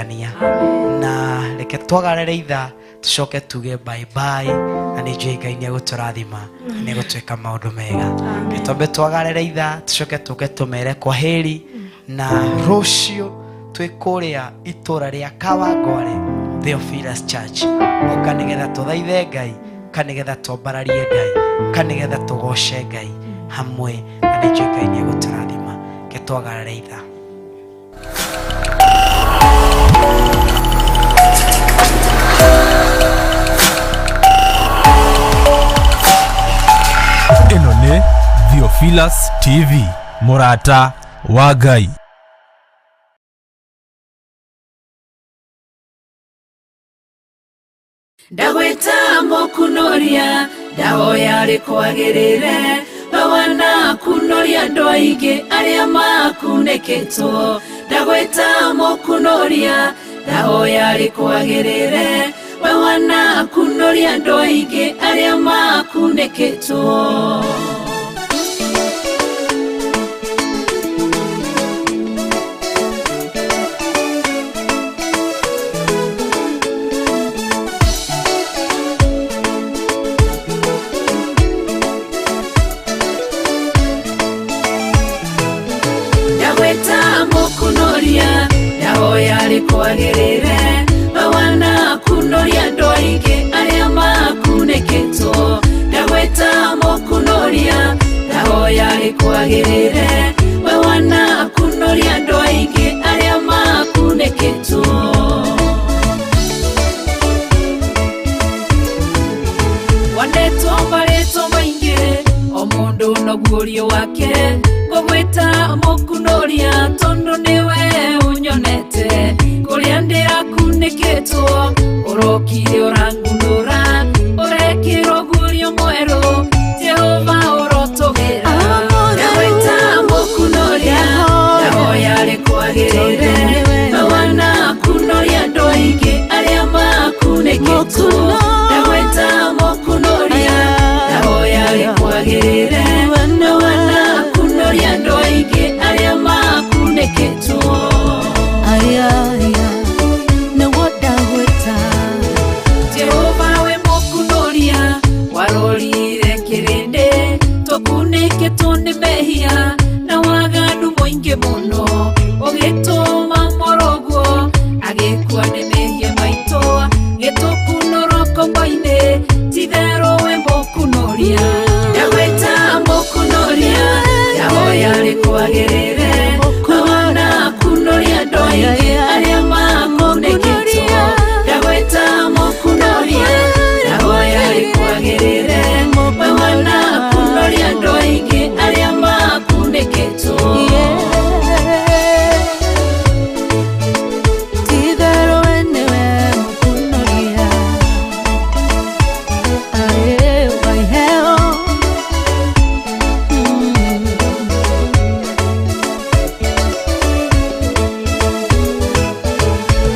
magegania. Na reke twagarare ithaa tucoke tuge bye bye, na nĩ njũĩ Ngai nĩ egũtũrathima na nĩ egũtwĩka maũndũ mega. Reke twambe twagarare ithaa tucoke tũke tũmere kwa heri, na rũciũ twĩ kũrĩa itũra rĩa Kawangware Theophilus Church. Ũka nĩgetha tũthaithe Ngai, ka nĩgetha twambararie Ngai, ka nĩgetha tũgoce Ngai hamwe, na nĩ njũĩ Ngai nĩ egũtũrathima. Reke twagarare ithaa. Ĩno nĩ Theophilus TV, mũrata wa Ngai. Ndagwĩta mũkunoria, ndahoya rĩkwagĩrĩre, we wanakunoria andũ aingĩ arĩa makunĩkĩtwo. Ndagwĩta mũkunoria, ndahoya rĩkwagĩrĩre, we wanakunoria andũ aingĩ arĩa makunĩkĩtwo. Ndagwĩta mũkunoria, ndahoya rĩkwagĩrĩre, we wanakunoria andũ aingĩ arĩa makunĩkĩtwo. Ndagwĩta mũkunoria, ndahoya rĩkwagĩrĩre, we wanakunoria andũ aingĩ arĩa makunĩkĩtwo. Wanetwo marĩtwa maingĩ, o mũndũ noguo wake, ngũgwĩta mũkunoria tondũ nĩwe ũnyonete. Kũrĩa ndĩrakunĩkĩtwo, ũrokire ũrangunũra, ũrekĩrwo guorio mwerũ, Jehova ũrotũgĩra. Ndagwĩta mũkunoria, ndahoya rĩkwagĩrĩre, we wanakunoria andũ aingĩ arĩa makunĩkĩtwo. Ndagwĩta mũkunoria, ndahoya rĩkwagĩrĩre, we wanakunoria andũ aingĩ arĩa makunĩkĩtwo. Jehova we mũkunoria, warorire kĩrĩndĩ, tũkunĩkĩtwo nĩ mehia na waganu mũingĩ mũno, ũgĩtũma mũrũguo agĩkua nĩ mehia maitũ, gĩtũkunũrwo ngombo-inĩ, ti-itherũ we mũkunoria. Ndagwĩta mũkunoria, ndahoya rĩkwagĩrĩre, we wanakunoria andũ aingĩ arĩa makunĩkĩtwo. Ndagwĩta mũkunoria, ndahoya rĩkwagĩrĩre, we wanakunoria andũ aingĩ arĩa makunĩkĩtwo.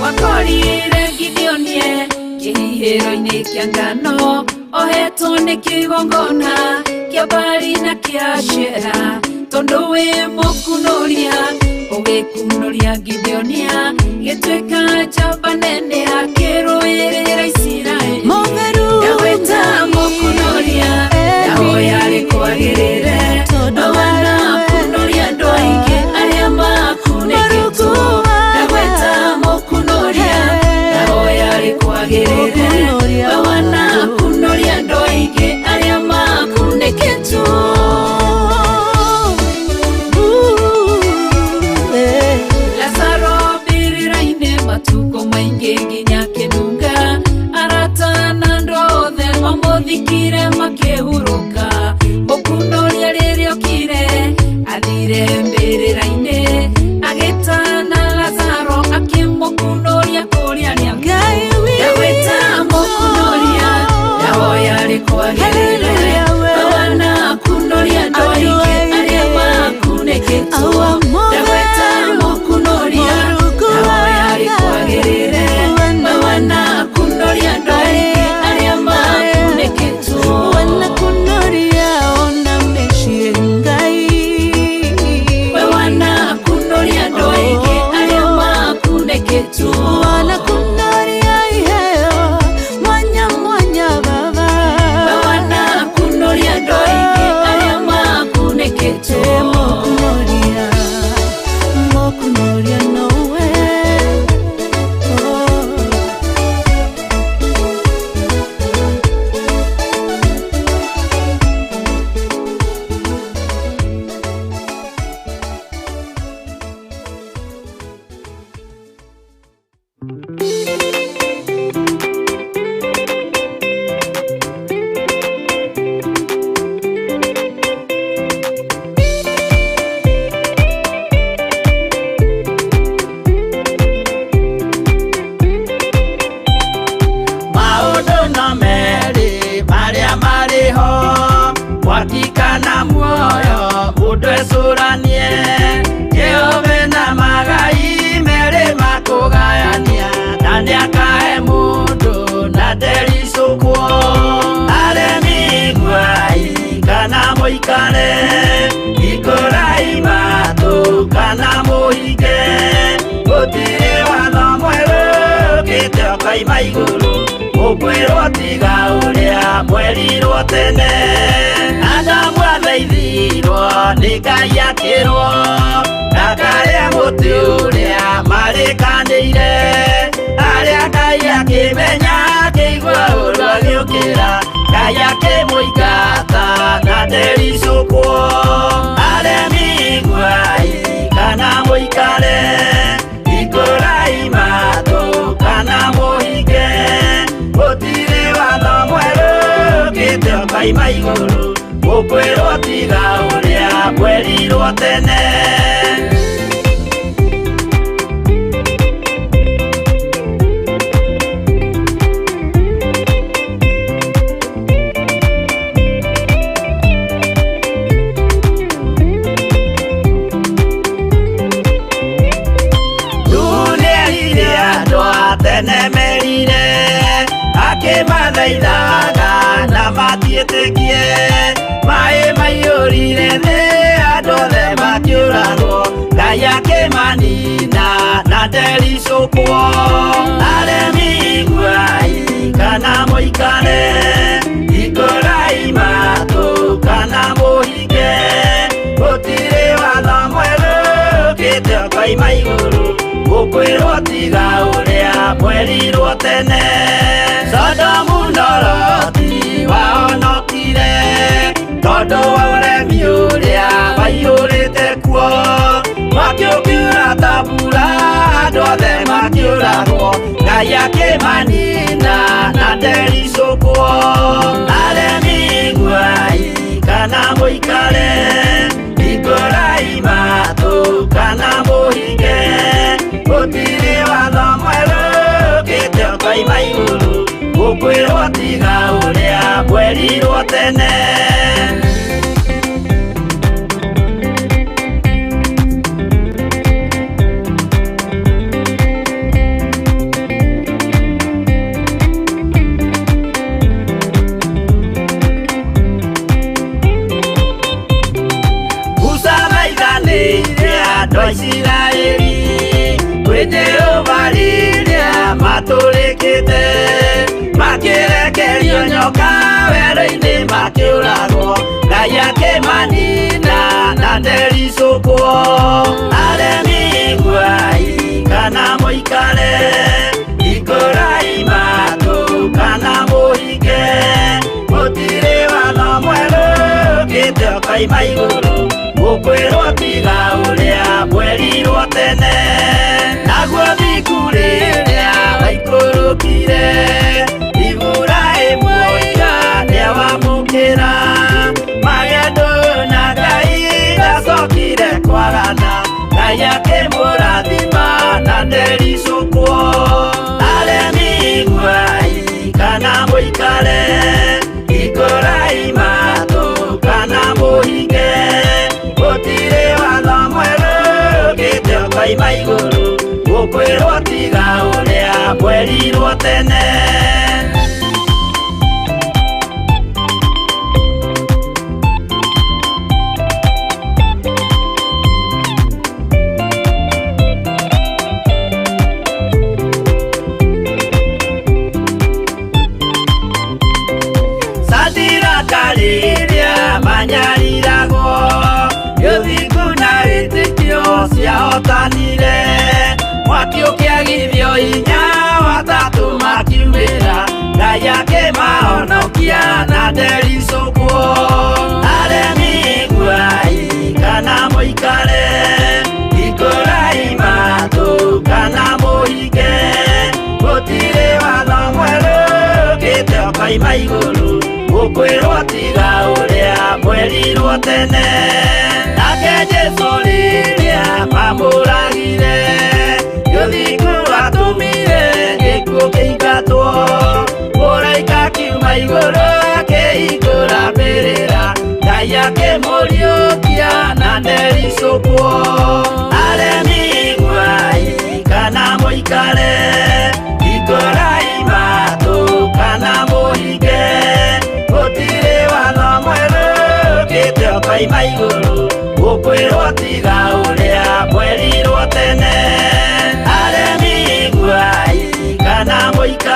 Wakorire Gideonie kĩhihĩro-inĩ kĩa ngano, ohetwo nĩ kĩgongona kĩa Baali na kĩa Ashera, tondũ wĩ mũkunoria, ũgĩkunoria Gideonia, gĩtuĩka njamba nene akĩrũĩrĩra Isiraeli. Ndagwĩta mũkunoria, ndahoya rĩkwagĩrĩre, we wanakunoria andũ aingĩ arĩa makunĩkĩtwo. Ndagwĩta mũkunoria, ndahoya rĩkwagĩrĩre, we wanakunoria andũ aingĩ arĩa makunĩkĩtwo. Lazaro mbĩrĩra-inĩ matukũ ũkaima igũrũ ũkwĩrwo tiga ũrĩa mwerirwo tene Adamu athaithirwo nĩ Ngai akĩrwo ndakarĩe mũtĩ ũrĩa marĩkanĩire arĩa Ngai akĩmenya akĩigua ũru agĩũkĩra Ngai akĩmũingata na ndericũkwo aremi iguai kana mũikare ikũrai matũ kana mũhinge gũtirĩ watho mwerũ ũkĩte ũkaima igũrũ ũkwĩrwo tiga ũrĩa mwerirwo tene. Tene merire akĩmathaithaga na matiĩtĩkie maĩ maiyũrire thĩ andũ othe makĩũragwo Ngai akĩmanina na ndericũkwo aremi iguai kana mũikare ikũrai matũ kana mũhinge gũtirĩ watho mwerũ ũkĩte ũkaima igũrũ ũkwĩrwo tiga ũrĩa mwerirwo tene Sodomu na Loti wahonokire tondũ wa ũremi ũrĩa waiyũrĩte kuo mwaki ũkiura ta mbura andũ othe makĩũragwo Ngai akĩmanina na ndericũkwo aremi iguai kana mũikare ikũrai matũ kana mũhinge gũtirĩ watho mwerũ ũkĩte ũkaima igũrũ ũkwĩrwo tiga ũrĩa mwerirwo tene. Musa maithanĩire andũ a Isiraeli kwĩ Jehova rĩrĩa matũrĩkĩte makĩrekerio nyoka werũ-inĩ makĩũragwo Ngai akĩmanina na ndericũkwo aremi iguai kana mũikare ikũrai matũ kana mũhinge gũtirĩ watho mwerũ ũkĩte ũkaima igũrũ ũkwĩrwo tiga ũrĩa mwerirwo tene naguo thiku rĩrĩa waikũrũkire Iburahĩmu oiga nĩawamũkĩra magendo na Ngai ndacokire kwarana Ngai akĩmũrathima na ndericũkwo aremi iguai kana mũikare ikũrai matũ kana mũhinge gũtirĩ watho mwerũ ũkĩte ũkaima igũrũ ũkwĩrwo tiga ũrĩa mwerirwo tene. Sadiraka rĩrĩa manyariragwo ũthingu na wĩtĩkio ciahotanire mwaki ũkĩagithio hinya watatũ makiumĩra Ngai akĩmahonokia na ndericũkwo aremi iguai kana mũikare ikũrai matũ kana mũhinge gũtirĩ watho mwerũ ũkĩte ũkaima igũrũ ũkwĩrwo tiga ũrĩa mwerirwo tene nake Jesũ rĩrĩa mamũragire ũthingu watũmire gĩkuũ kĩingatwo mũraika akiuma igũrũ akĩhingũra mbĩrĩra Ngai akĩmũriũkia na ndericũkwo aremi iguai kana mũikare ikũrai matũ kana mũhinge gũtirĩ watho mwerũ ũkĩte ũkaima igũrũ ũkwĩrwo tiga ũrĩa mwerirwo tene aremi iguai kana mũikare.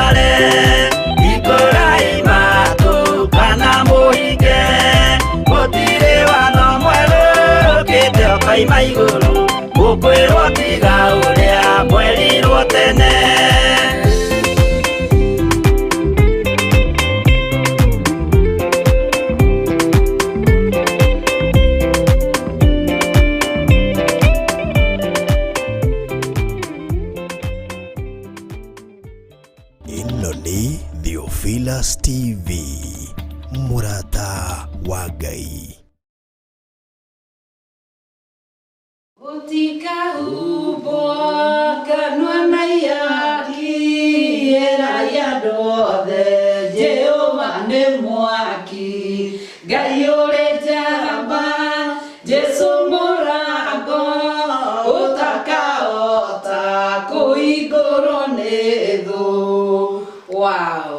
Ĩno nĩ Theophilus TV, mũrata wa Ngai. Gũtikahumbwo kanua na ihaki ĩrai andũ othe Jehova nĩ mwaki Ngai ũrĩ njamba Jesu mũrango ũtakahota kũhingũrwo nĩ thũ. Wow.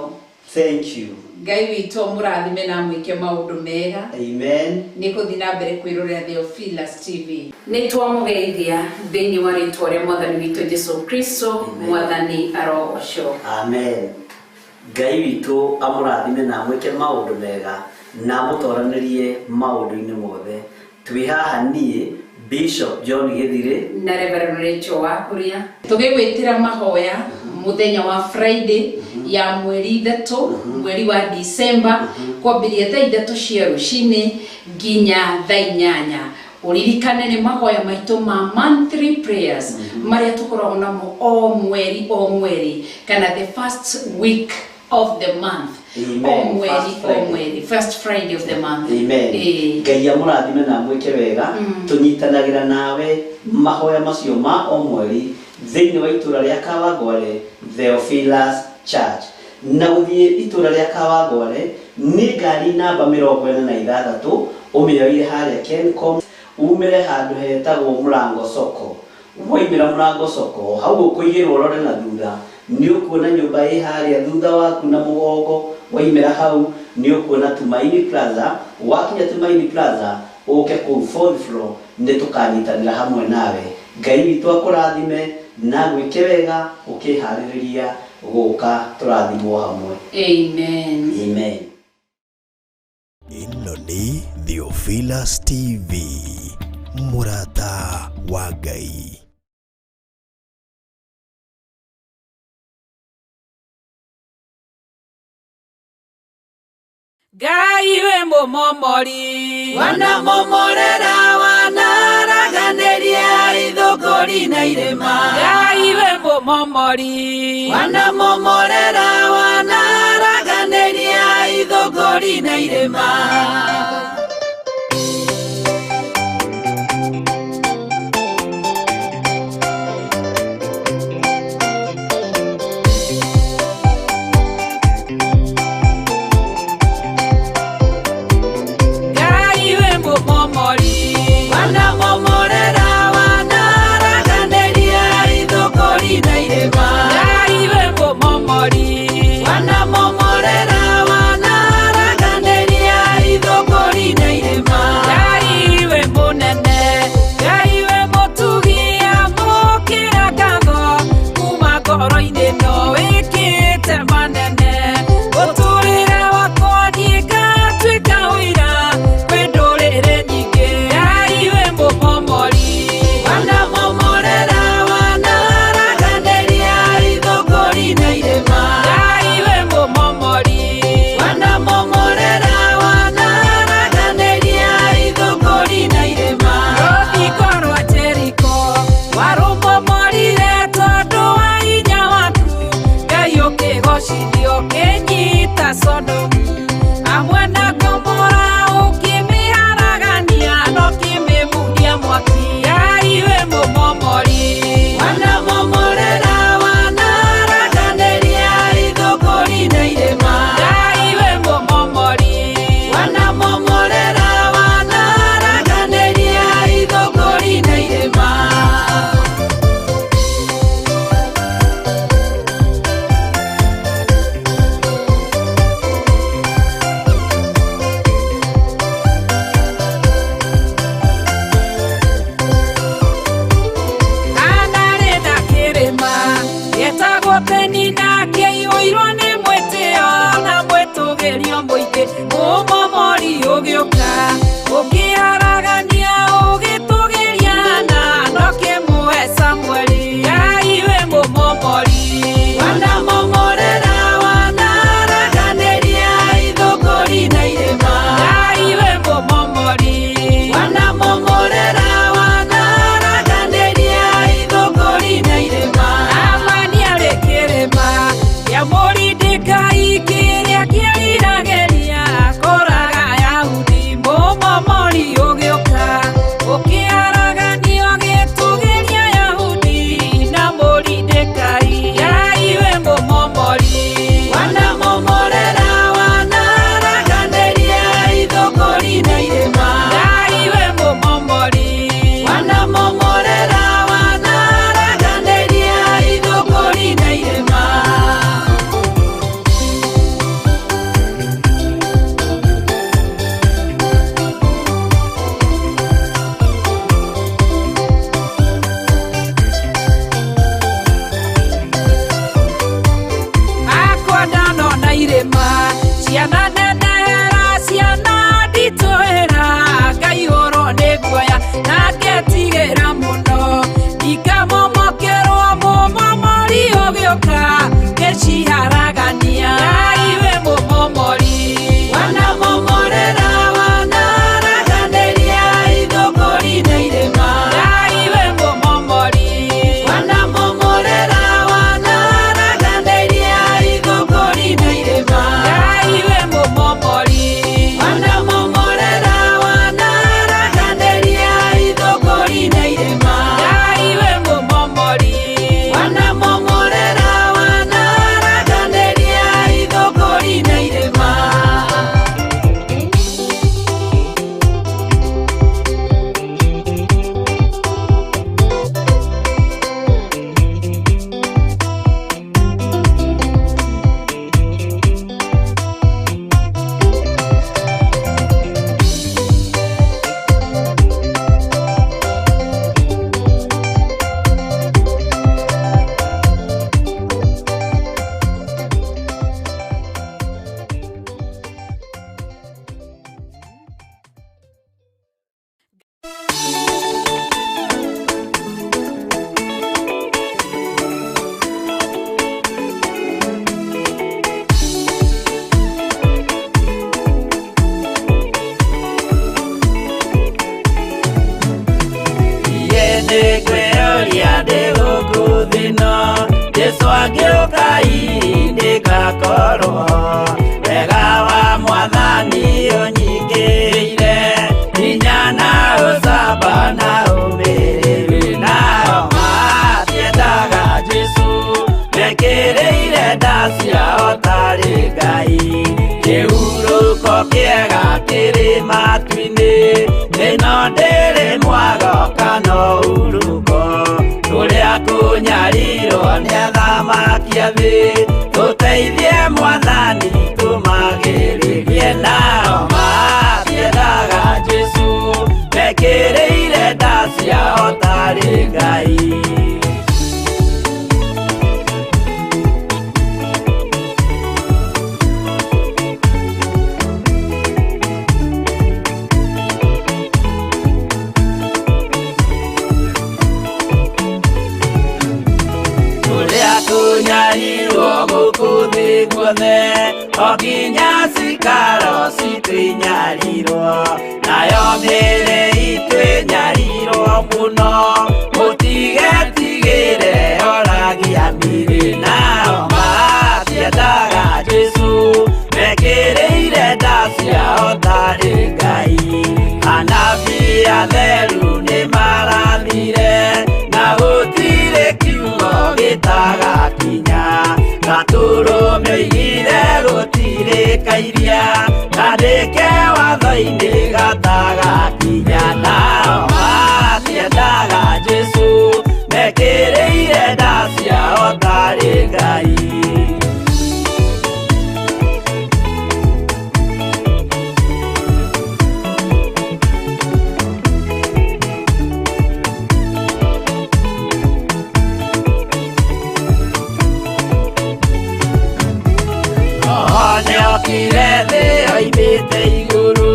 Thank you. Ngai witũ mũrathime na mwĩke maũndũ mega. Amen. Nĩ kũthiĩ na mbere kwĩrorera Theophilus TV. Nĩ twamũgeithia thĩinĩ wa rĩtwa rĩa mwathani witũ Jesu Kristo, mwathani arogocwo. Amen. Ngai witũ amũrathime na amwĩke maũndũ mega na amũtoranĩrie maũndũ-inĩ mothe. Twĩ haha niĩ Bishop John Gĩthirĩ na Reverend Rachel Wakuria tũgĩgwĩtĩra mahoya mũthenya wa Friday ya mweri 3 mweri wa December kwambĩrĩria thaa 3 cia rũcinĩ nginya thaa 8. Ũririkane nĩ mahoya maitũ ma monthly prayers marĩa tũkoragwo namo o mweri o mweri kana the first week of the month. Amen. O mweri First o Friday. mweri, first Friday of the month. Amen. Ngai amũrathime na amwĩke wega. Tũnyitanagĩra nawe mahoya macio ma o mweri thĩinĩ wa itũra rĩa Kawangware Theophilus Church. Na gũthiĩ itũra rĩa Kawangware nĩ ngari namba 46 ũmĩoire harĩa Kencom umĩre handũ hetagwo Mũrango Soko. Waimĩra Mũrango Soko hau ũkũigĩrwo ũrore na thutha nĩ ũkuona nyũmba ĩ harĩa thutha waku na mũgongo. Waimĩra hau nĩ ũkuona Tumaini Plaza. Wakinya Tumaini Plaza ũke kũu fourth floor nĩ tũkanyitanĩra hamwe nawe. Ngai witũ akũrathime na gwĩke wega ũkĩharĩrĩria gũka tũrathimwo hamwe. Amen. Amen. Ĩno nĩ Theophilus TV, mũrata wa Ngai. Ngai wĩ mũmomori wanamomorera wanaraganĩria ithũngũri na irĩma. Ngai wĩ mũmomori wanamomorera wanaraganĩria ithũngũri na irĩma. Ngai wĩ mũmomori wanamomorera wanaraganĩria ithũngũri na irĩma. Ngai wĩ mũmomori wanamomorera wanaraganĩria ithũngũri na irĩma. Ngai wĩ mũnene, Ngai wĩ mũtugi, amũkĩra ngatho kuma ngoro-inĩ no wĩkĩte manene. Mũtũrĩre wakwa niĩ ngatuĩka ũira kwĩ ndũrĩrĩ nyingĩ. Ngai wĩ mũmomori wanamomorera wanaraganĩria ithũngũri na irĩma. Ngai wĩ mũmomori wanamomorera wanaraganĩria ithũngũri na irĩma. Rũthingo rwa Jeriko warũmomorire tondũ wa hinya waku. Ngai ũkĩgocithio ũkĩnyita Sodomu amwe na Gomora ũkĩmĩharagania na ũkĩmĩmundia mwaki. Ngai wĩ mũmomori wanamomorera wanaraganĩria ithũngũri na irĩma. Ngai wĩ mũmomori wanamomorera wanaraganĩria ithũngũri na irĩma. Anarĩ na kĩrĩma gĩtagwo Penina kĩaiyũirwo nĩ mwĩtĩo na mwĩtũgĩrio mũingĩ. Mũmomori ũgĩũka ũkĩharagania ũgĩtũgĩria na ndũkĩmũhe Samueli. Ngai wĩ mũmomori wanamomorera wanaraganĩria ithũngũri na irĩma. Ngai wĩ mũmomori wanamomorera wanaraganĩria ithũngũri na irĩma. Amani arĩ kĩrĩma kĩa Ciana nenehera ciana nditũhĩra ngaihũrwo nĩ guoya na ngetigĩra mũno ikamomokerwo mũmomori ũgĩũka ngĩciharagania Ngai wĩ mũmomori wanamomorera wanaraganĩria ithũngũri na irĩma Ngai wĩ mũmomori wanamomorera wanaraganĩria ithũngũri na irĩma Ngai wĩ mũmomori wanamomorera wanaraganĩria ithũngũri na irĩma Ngai wĩ mũmomori wanamomorera wanaraganĩria ithũngũri na irĩma. Nĩngwĩyũria ndĩ gũkũ thĩ ĩno Jesũ angĩũka hihi ndĩgakorwo wega wa mwathani ũnyingĩrĩire hinya na ũcamba na ũmĩrĩru nao matiendaga Jesũ mekĩrĩire nda ciao tarĩ Ngai kĩhurũko kĩega kĩrĩ matu-inĩ ĩno ndĩrĩ mwago kana ũhurũko tũrĩa kũnyarirwo nĩ athamaki a thĩ tũteithie mwathani tũmagĩrĩrie nao matiendaga Jesũ mekĩrĩire nda ciao tarĩ Ngai. Tũrĩa tũnyarirwo gũkũ thĩ guothe o nginya cikaro citũ inyarirwo nayo mĩĩrĩ itũ ĩnyarirwo mũno mũtigetigĩre oragia mĩĩrĩ nao matiendaga Jesũ mekĩrĩire nda ciao tarĩ Ngai anabii atheru nĩmarathire na gũtirĩ kiugo gĩtagakinya gatũrũme oigire gũtirĩ kairia kandĩke watho-inĩ gatagakinya nao matiendaga Jesũ mekĩrĩire nda ciao tarĩ Ngai. Nĩokire thĩ oimĩte igũrũ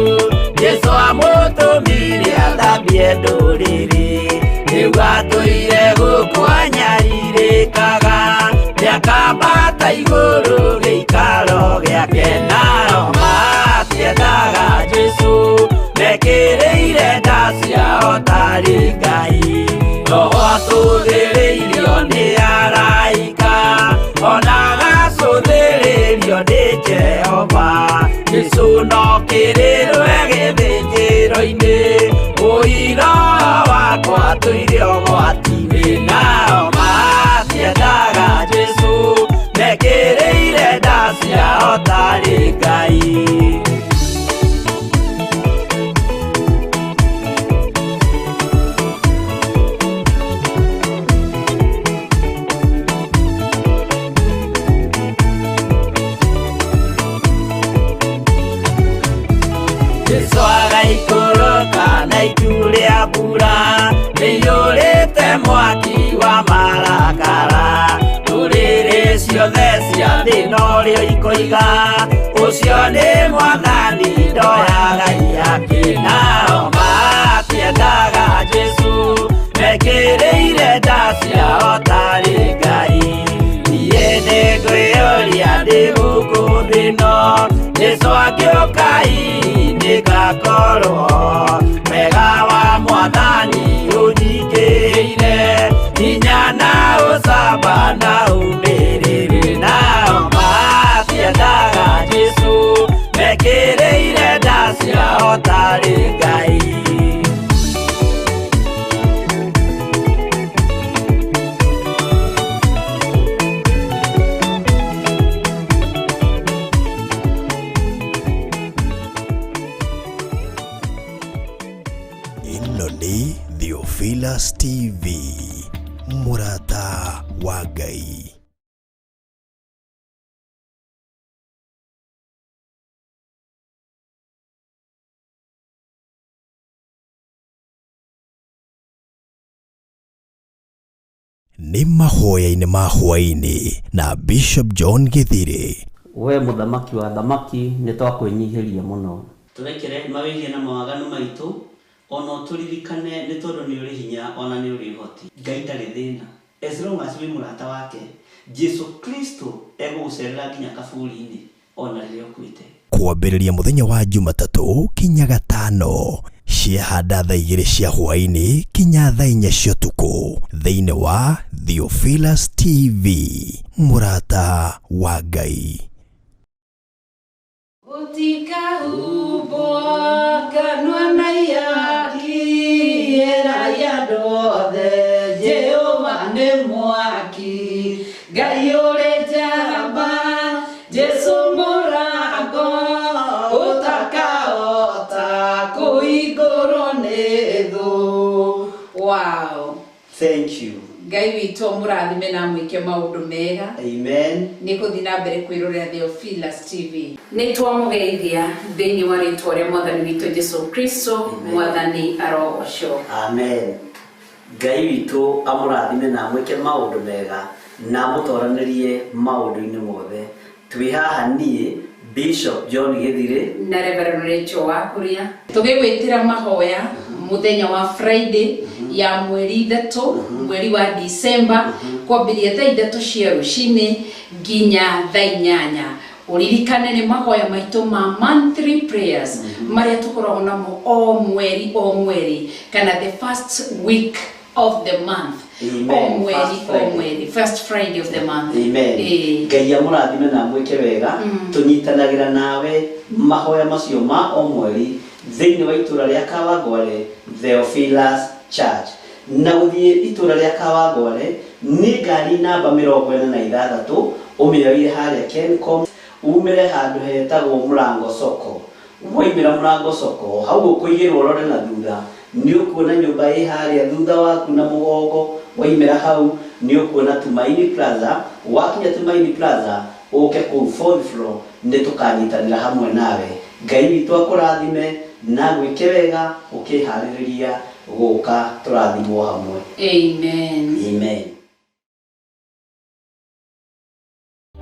Jesũ amũtũmire athambie ndũrĩrĩ rĩu atũire gũkũ anyarirĩkaga nĩakambata igũrũ gĩikaro gĩake nao matiendaga Jesũ mekĩrĩire nda ciao tarĩ Ngai Roho atũthĩrĩirio nĩ araika ona agacũthĩrĩrio nĩ Jehova Jesũ no kĩrĩrwe gĩthĩnjĩro-inĩ ũira wakwa tũire ũgwati-inĩ nao matiendaga Jesũ mekĩrĩire nda ciao tarĩ Ngai. Jesũ agaikũrũka na itu rĩa mbura rĩiyũrĩte mwaki wa marakara ndũrĩrĩ ciothe cia thĩ norĩo ikoiga. Ũcio nĩ mwathani ndoyaga ihaki nao matiendaga Jesũ mekĩrĩire nda ciao tarĩ Ngai. Niĩ nĩngwĩyũria ndĩ gũkũ thĩ ĩno Jesũ angĩũka hihi nĩngakorwo wega wa mwathani ũnyingĩhĩire hinya na ũcamba na ũmĩrĩru nao matiendaga Jesũ mekĩrĩire nda ciao tarĩ Ngai. Ĩno nĩ Theophilus TV, mũrata wa Ngai. Nĩ mahoya-inĩ ma hwaĩ-inĩ na Bishop John Gĩthirĩ. We mũthamaki wa thamaki nĩ twakwĩnyihĩria mũno tũrekere mawĩhia na mawaganu maitũ ona ũtũririkane nĩ tondũ nĩ ũrĩ hinya ona nĩ ũrĩ ũhoti. Ngai ndarĩ thĩna as long as wĩ mũrata wake. Jesu Kristo egũgũcerera nginya kaburi-inĩ ona rĩrĩa ũkuĩte. Kwambĩrĩria mũthenya wa Jumatatũ kinya gatano ciahanda thaa 2 cia hwaĩ-inĩ kinya thaa 4 cia ũtukũ thĩinĩ wa Theophilus TV, mũrata wa Ngai. Gũtikahumbwo kanua na ihaki ĩrai andũ othe Jehova nĩ mwaki Ngai ũrĩ njamba Jesũ mũrango ũtakahota kũhingũrwo nĩ thũ. Wow. Thank you. Ngai witũ mũrathime na mwĩke maũndũ mega. Amen. Nĩ gũthiĩ na mbere kwĩrorera Theophilus TV. Nĩ twamũgeithia thĩinĩ wa rĩtwa rĩa mwathani witũ Jesu Kristo, mwathani arogocwo. Amen. Ngai witũ amũrathime na amwĩke maũndũ mega na amũtoranĩrie maũndũ-inĩ mothe. Twĩ haha niĩ Bishop John Gĩthirĩ na Reverend Rachel Wakuria tũgĩgwĩtĩra mahoya mũthenya wa Friday ya mweri 3 mweri wa December kwambĩrĩria thaa 3 cia rũcinĩ nginya thaa 8. Ũririkane nĩ mahoya maitũ ma monthly prayers marĩa tũkoragwo namo o mweri o mweri kana the first week of the month. Amen. O mweri First o Friday. mweri first Friday of the month. Amen. Ngai amũrathime na amwĩke wega. Tũnyitanagĩra nawe mahoya macio ma o mweri thĩinĩ wa itũra rĩa Kawangware Theophilus Church. Na gũthiĩ itũra rĩa Kawangware nĩ ngari namba 46 ũmĩoire harĩa Kencom umĩre handũ hetagwo Mũrango Soko. Waimĩra Mũrango Soko hau ũkũigĩrwo ũrore na thutha nĩ ũkuona nyũmba ĩ harĩa thutha waku na mũgongo. Waimĩra hau nĩ ũkuona Tumaini Plaza. Wakinya Tumaini Plaza ũke kũu fourth floor nĩ tũkanyitanĩra hamwe nawe. Ngai witũ akũrathime na gwĩke wega ũkĩharĩrĩria gũka tũrathimwo hamwe. Amen. Amen.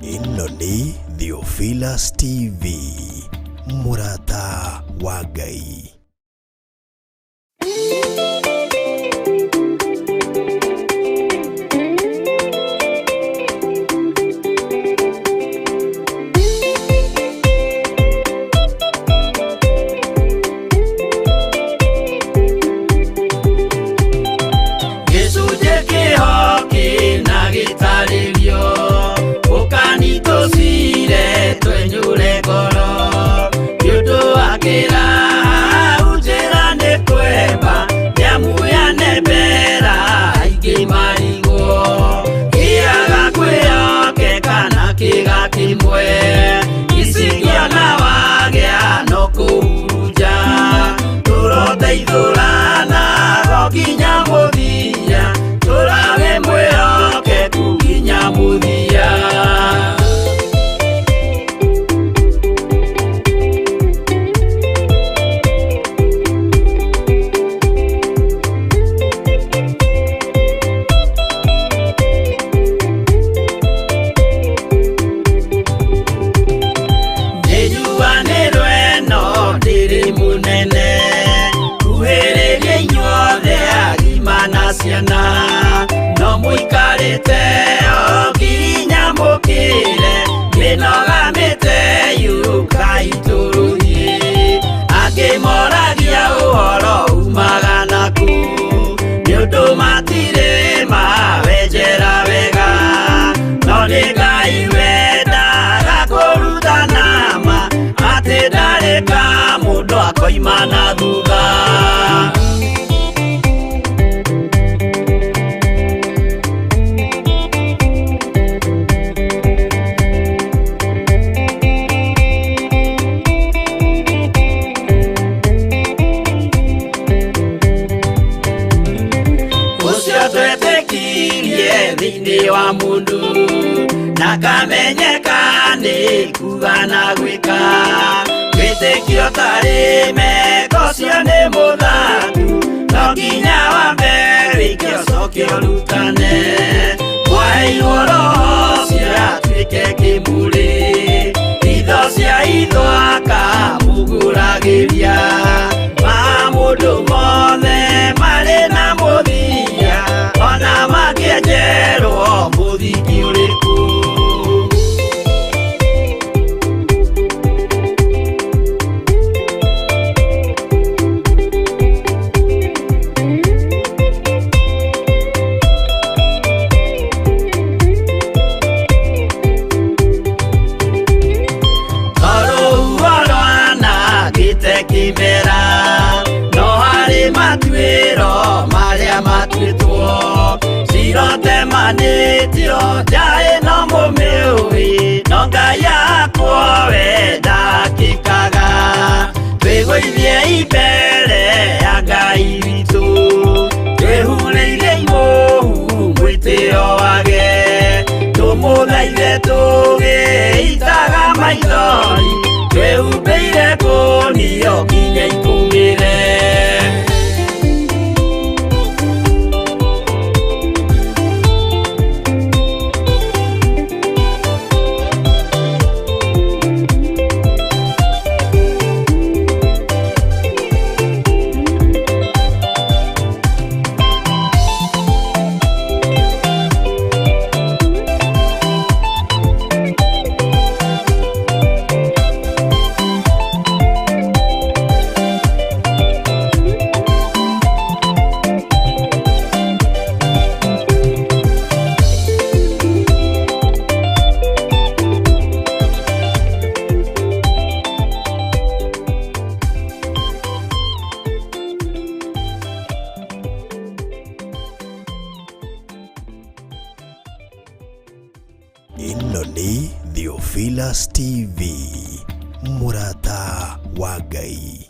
Ĩno nĩ Theophilus TV, mũrata wa Ngai. Gĩcunjĩ kĩhoki na gĩtarĩrio ũkani tũcire twenyũre ngoro nĩ ũndũ wa kĩraha Tũkaima na thutha. Ũcio twetĩkirie thĩinĩ wa mũndũ na kamenyeka nĩ kuga na gwĩka. Wĩtĩkio tarĩ meko ũcio nĩ mũthaku, no nginya wambe wĩke ũcoke ũrutane. Mwaheirwo roho ũcio atuĩke kĩmũrĩ, itho cia itho akamũgũragĩria. Maũndũ mothe marĩ na mũthia, ona mangĩenjerwo mũthingi ũrĩkũ. Rũhuho rwanangĩte kĩmera, no harĩ matuĩro marĩa matuĩtwo. Cirotemanĩtio njaĩ no mũmĩũĩ, no Ngai akwa we ndakĩkaga. Twĩgũithie mbere ya Ngai witũ, twĩhurĩire imũhu mwĩtĩo wage. Tũmũthaithe tũgĩitaga maithori, twĩhumbĩire ngũnio nginya ikũmĩre. Ĩno nĩ Theophilus TV, mũrata wa Ngai.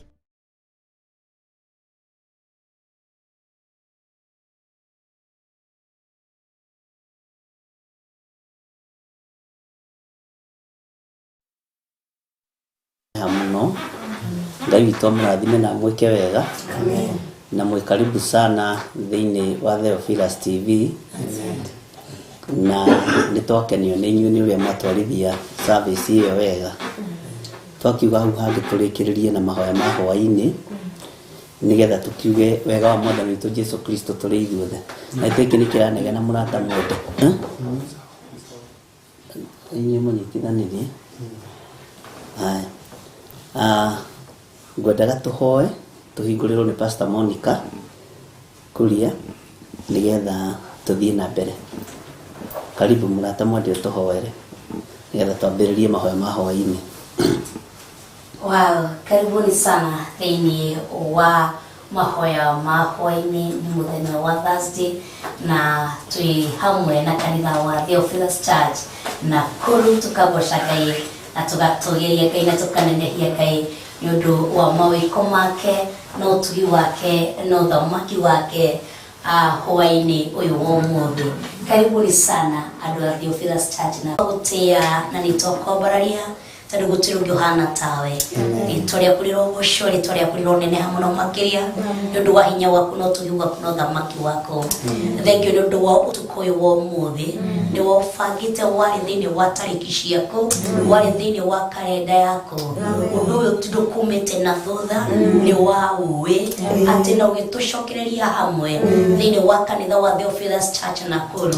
Mũno Ngai witũ amũrathime na amwĩke wega na mwĩ karibu sana thĩinĩ wa Theophilus TV. Na nĩ twakenio nĩ inyuĩ nĩ ũrĩa mwatwarithia service ĩyo wega. Twakiuga hau hangĩ tũrĩkĩrĩrie na mahoya ma hwaĩ-inĩ nĩgetha tũkiuge wega wa Mwathani witũ Jesu Kristo tũrĩ ithuothe. Na gĩkĩ nĩ kĩranegena mũrata mwende. Inyuĩ mũnyitithanirie. Haya. Ngwendaga tũhoe tũhingũrĩrwo nĩ Pastor Monica Kuria nĩgetha tũthiĩ na mbere. Karibu mũrata mwende tũhoere nĩgetha twambĩrĩrie mahoya ma hwaĩ-inĩ. Wow, karibuni sana thĩinĩ wa mahoya ma hwaĩ-inĩ nĩ mũthenya wa Thursday na twĩ hamwe na kanitha wa Theophilus Church na kũru tũkagoca Ngai na tũgatũgĩria Ngai na tũkanenehia Ngai nĩ ũndũ wa mawĩko make na ũtugi wake na ũthamaki wake hwaĩ-inĩ ũyũ wa ũmũthĩ. Karibuni sana andũ a Theophilus Church na gũtĩĩa na nĩ twakwambararia tondũ gũtirĩ ũngĩ ũhana tawe. Rĩtwa rĩaku rĩrogocwo, rĩtwa rĩaku rĩroneneha mũno makĩria nĩ ũndũ wa hinya waku na ũtugi waku na ũthamaki waku. Thengio nĩ ũndũ wa ũtukũ ũyũ wa ũmũthĩ, nĩ waũbangĩte warĩ thĩinĩ wa tarĩki ciaku, warĩ thĩinĩ wa karenda yaku. Ũndũ ũyũ ti ndũkumĩte na thutha, nĩ waũĩ atĩ na ũgĩtũcokereria hamwe thĩinĩ wa kanitha wa Theophilus Church Nakuru.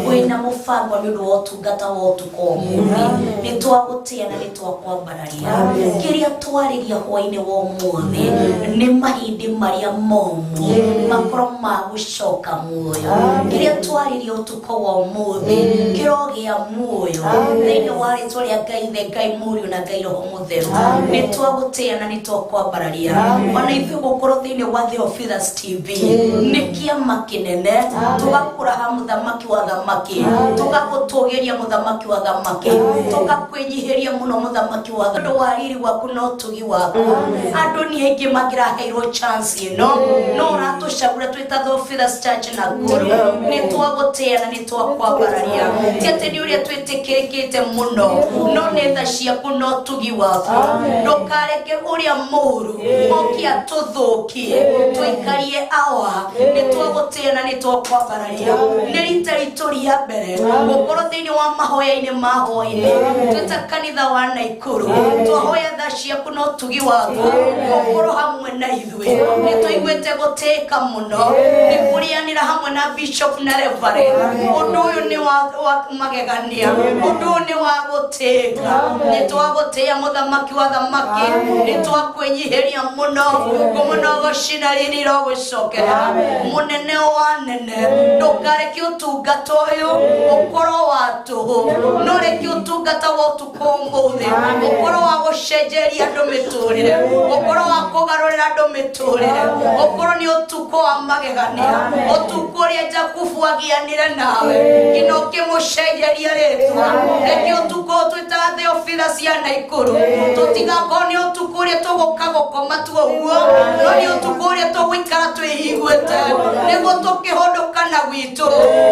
Wĩna mũbango nĩ ũndũ wa ũtungata wa ũtukũ wa ũmũthĩ. Nĩ twagũtĩĩa na nĩ twakwambararia kiria twariria hwaini wa umuthi ni mahindi maria momu makorwo ma gucoka muoyo kiria twariria utuko wa umuthi kirogia muoyo thiini wa ritwa ria Ngai the Ngai Mũriũ na Ngai Roho Mũtheru ni twagutia na ni twakwambararia ona ithuĩ gukorwo thiini wa Theophilus TV ni kiama kinene tugakuraha muthamaki wa thamaki tugagutugiria muthamaki wa thamaki tugakwinyihĩria muno muthamaki wa andu wa riri waku na utugi waku andu ni aingĩ mangĩraheirwo chance ĩno no ũratũcagũra twĩ ta Theophilus Church Nakuru nĩ twagũtĩa na nĩ twakwambararia ti atĩ nĩ ũrĩa twĩtĩkĩrĩkĩte mũno no nĩ tha ciaku na ũtugi waku ndũkareke ũrĩa mũũru oke atũthũkie tũikarie awa nĩ twagũtĩa na nĩ twakwambararia nĩ rita ritũ rĩa mbere gũkorwo thĩinĩ wa mahoya-inĩ ma hwaĩ-inĩ twĩ ta kanitha wa Nakuru twahoya tha ciaku na ũtugi waku ũkorwo hamwe na ithuĩ nĩ tũiguĩte gũtĩĩka mũno nĩ kũrĩanĩra hamwe na bishop na reverend ũndũ ũyũ nĩ wa magegania ũndũ ũyũ nĩ wa gũtĩĩka nĩ twagũtĩĩa mũthamaki wa thamaki nĩ twakwĩnyihĩria mũno ngũmũno gũcina riri rogũcokerera mũnene wa nene ndũkareke ũtungata ũyũ ũkorwo wa tũhũ no reke ũtungata wa ũtukũ ũmũthĩ ũkorwo wa gũcenjeria andũ mĩtũrĩre ũkorwo wa kũgarũrĩra andũ mĩtũrĩre ũkorwo nĩ ũtukũ wa magegania ũtukũ ũrĩa Jakubu agianire nawe nginya ũkĩmũcenjeria rĩtwa reke ũtukũ twĩtaga Theophilus ya Nakuru tũtigakorwo nĩ ũtukũ ũrĩa tũgũka gũkoma tu ũguo no nĩ ũtukũ ũrĩa tũgũikara twĩiguĩte nĩguo tũkĩhũndũka na gwitũ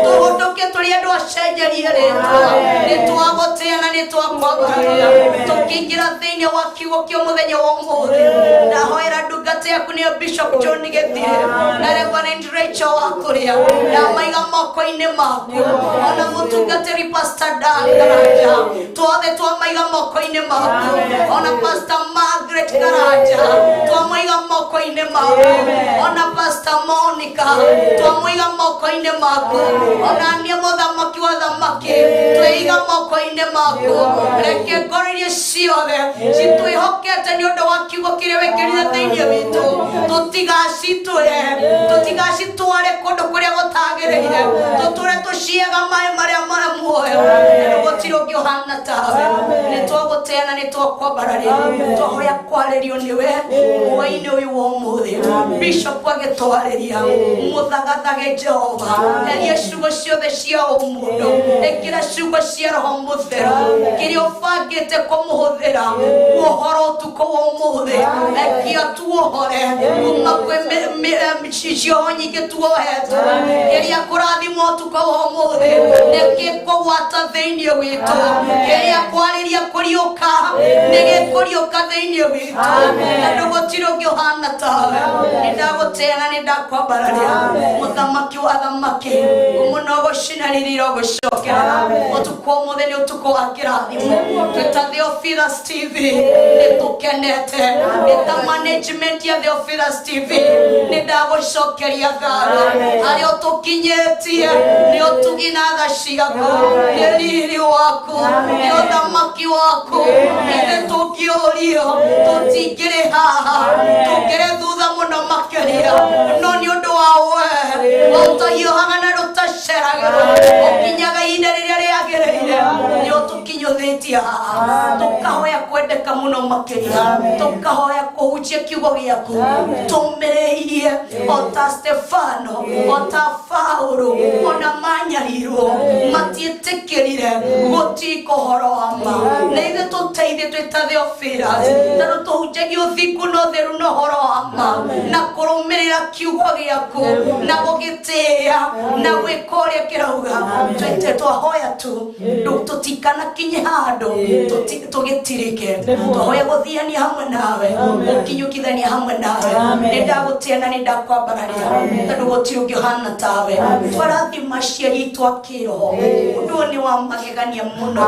tũhũndũke tũrĩ andũ acenjerie rĩtwa nĩ twagũtĩa na nĩ twakwambararia tũkĩingĩra thĩinĩ wa kiugo kĩa mũthenya wa ũmũthĩ ndahoera ndungata yaku nĩyo Bishop John Gĩthire na Reverend Rachel wa kũrĩa ndamaiga moko-inĩ maku ona mũtungatĩri Pastor Dan Karanja twothe twamaiga moko-inĩ maku ona Pastor Margaret Karanja twamaiga moko-inĩ maku ona Pastor Monica twamaiga moko-inĩ maku ona niĩ mũthamaki wa thamaki twĩiga moko-inĩ maku reke ngoro iria ciothe citwĩhokete nĩ ũndũ wa kiugo kĩrĩa wĩkĩrire thĩinĩ witũ tũtigacitũre tũtigacitware kũndũ kũrĩa gũtagĩrĩire tũtũre tũciaga maĩ marĩa ma muoyo na gũtirĩ ũngĩ ũhana tawe nĩ twagũtĩa na nĩ twakwambararia twahoya kwarĩrio nĩwe hwaĩ-inĩ ũyũ wa ũmũthĩ bishop agĩtwarĩria mũthagathage Jehova eria ciugo ciothe cia ũmũndũ ĩkĩra ciugo cia Roho Mũtheru kĩrĩa ũbangĩte kũmũhũthĩra ũhoro ũtukũ wa ũmũthĩ ekia tuohore kuma kwĩ cioho nyingĩ tuohetwo kĩrĩa kũrathimwo ũtukũ wa ũmũthĩ nĩgĩkũgwata thĩinĩ witũ kĩrĩa kwarĩria kũriũka nĩgĩkũriũka thĩinĩ witũ tondũ gũtirĩ ũngĩ ũhana tawe nĩ ndagũtĩa na nĩ ndakwambararia mũthamaki wa thamaki ngũmũno gũcina riri rogũcokerera ũtukũ ũmũthĩ nĩ ũtukũ wa kĩrathimo twĩ ta Theophilus TV nĩ tũkenete nĩ ta management ya Theophilus TV nĩ ndagũcokeria ngatho harĩa ũtũkinyĩtie nĩ ũtugi na tha ciaku nĩ riri waku nĩ ũthamaki waku ithuĩ tũngĩũrio tũtingĩrĩ haha tũngĩrĩ thutha mũno makĩria no nĩ ũndũ wa we ũtahiũhaga na rũtaceragĩra ũkinyaga ihinda rĩrĩa rĩagĩrĩire nĩ ũtũkinyũthĩtie haha tũkahoya kwendeka mũno makĩria tũkahoya kũhunjia kiugo gĩaku tũmĩrĩirie o ta Stefano o ta Paulo ona manyarirwo matiĩtĩkĩrire gũtika ũhoro wa ma na ithuĩ tũteithie twĩ ta Theophilus tondũ tũhunjagia ũthingu na ũtheru na ũhoro wa ma na kũrũmĩrĩra kiugo gĩaku na gũgĩtĩĩa na gwĩka ũrĩa kĩrauga twĩte twahoya tu tũtikanakinye handũ tũgĩtirike twahoya gũthiania hamwe nawe gũkinyũkithania hamwe nawe nĩ ndagũtĩa na nĩ ndakwambararia tondũ gũtirĩ ũngĩ ũhana tawe twarathima aciari aitũ a kĩroho ũndũ ũyũ nĩ wa magegania mũno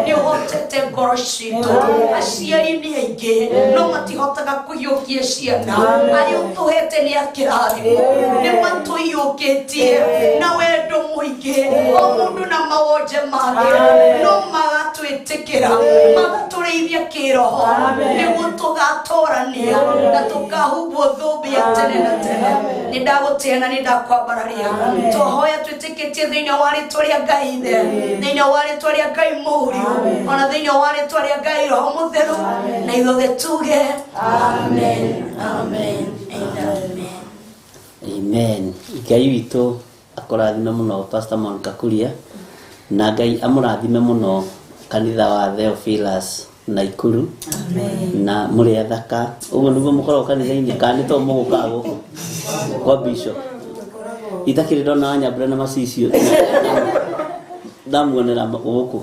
nĩ ũhotete ngoro citũ aciari nĩ aingĩ no matihotaga kũiyũkia ciana arĩa ũtũhete nĩ a kĩrathimo nĩ matũiyũkĩtie na wendo mũingĩ o mũndũ na mawonje make no magatwĩtĩkĩra magatũre gũtũrĩithia kĩroho nĩguo tũgatũrania na tũkahumbwo thũmbĩ ya tene na tene. Nĩ ndagũtĩĩa na nĩ ndakwambararia. Twahoya twĩtĩkĩtie thĩinĩ wa rĩtwa rĩa Ngai Ithe, thĩinĩ wa rĩtwa rĩa Ngai Mũriũ, ona thĩinĩ wa rĩtwa rĩa Ngai Roho Mũtheru, na ithuothe tuge amen, amen and amen. Amen. Ngai witũ akũrathime mũno Pastor Monica Kuria, na Ngai amũrathime mũno kanitha wa Theophilus Naikuru. Amen. Na mũrĩ athaka ũguo nĩguo mũkoragwo kanitha-inĩ kana nĩ to mũgũkaga gũkũ kwa bishop itakĩrĩ ndona wanyambura na macicio ndamuonera gũkũ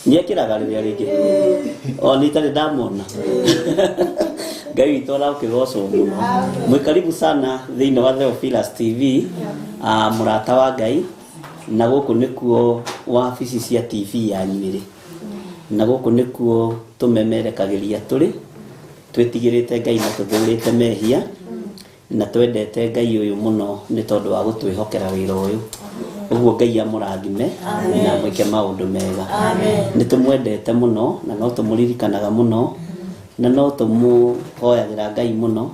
nĩekĩraga rĩrĩa rĩngĩ o nĩ itarĩ ndamuona. Ngai witũ arakĩgocwo mũno. Mwĩ karibu sana thĩinĩ wa Theophilus TV, mũrata wa Ngai, na gũkũ nĩkuo wabici cia TV yanyu ĩrĩ, na gũkũ nĩkuo tũmemerekagĩria tũrĩ twĩtigĩrĩte Ngai na tũthũrĩte mehia na twendete Ngai ũyũ mũno nĩ tondũ wa gũtwĩhokera wĩra ũyũ. Ũguo Ngai amũrathime na mwĩke maũndũ mega. Nĩ tũmwendete mũno na no tũmũririkanaga mũno na no tũmũhoyagĩra Ngai mũno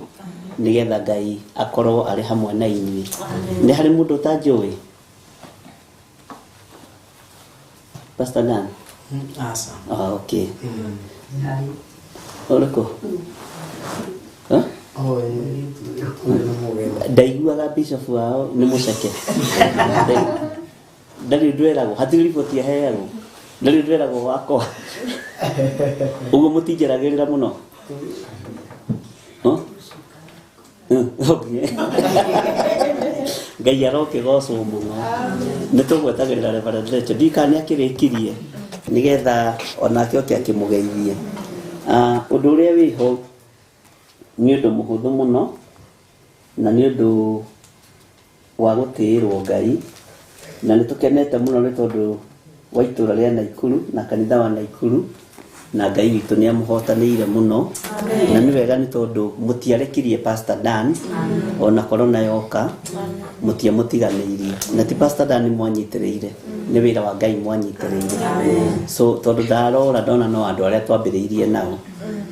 nĩgetha Ngai akorwo arĩ hamwe na inyuĩ. Nĩ harĩ mũndũ ũtanjũĩ? Pastor Dan? Asa. Ah, okay. Ũrĩkũ? Huh? Ndaiguaga bishop wao nĩ mũceke. Ndarĩ ũndũ eragwo, hatirĩ riboti aheagwo. Ndarĩ ũndũ eragwo wakwa. Ũguo mũtinjeragĩrĩra mũno. Huh? Okay. Ngai arokĩgocwo mũno. Nĩ tũgwetagĩrĩra Reverend Rachel. Ndiũĩ kana nĩ akĩrĩkirie nĩgetha onake oke akĩmũgeithie. Ũndũ ũrĩa wĩho nĩ ũndũ mũhũthũ mũno na nĩ ũndũ wa gũtĩĩrwo Ngai, na nĩ tũkenete mũno nĩ tondũ wa itũũra rĩa Naikuru na kanitha wa Naikuru, na Ngai witũ nĩ amũhotanĩire mũno. Na nĩ wega nĩ tondũ mũtiarekirie Pastor Dan ona corona yoka, mũtiamũtiganĩirie, na ti Pastor Dan mwanyitĩrĩire, nĩ wĩra wa Ngai mwanyitĩrĩire. So tondũ ndarora ndona no andũ arĩa twambĩrĩirie nao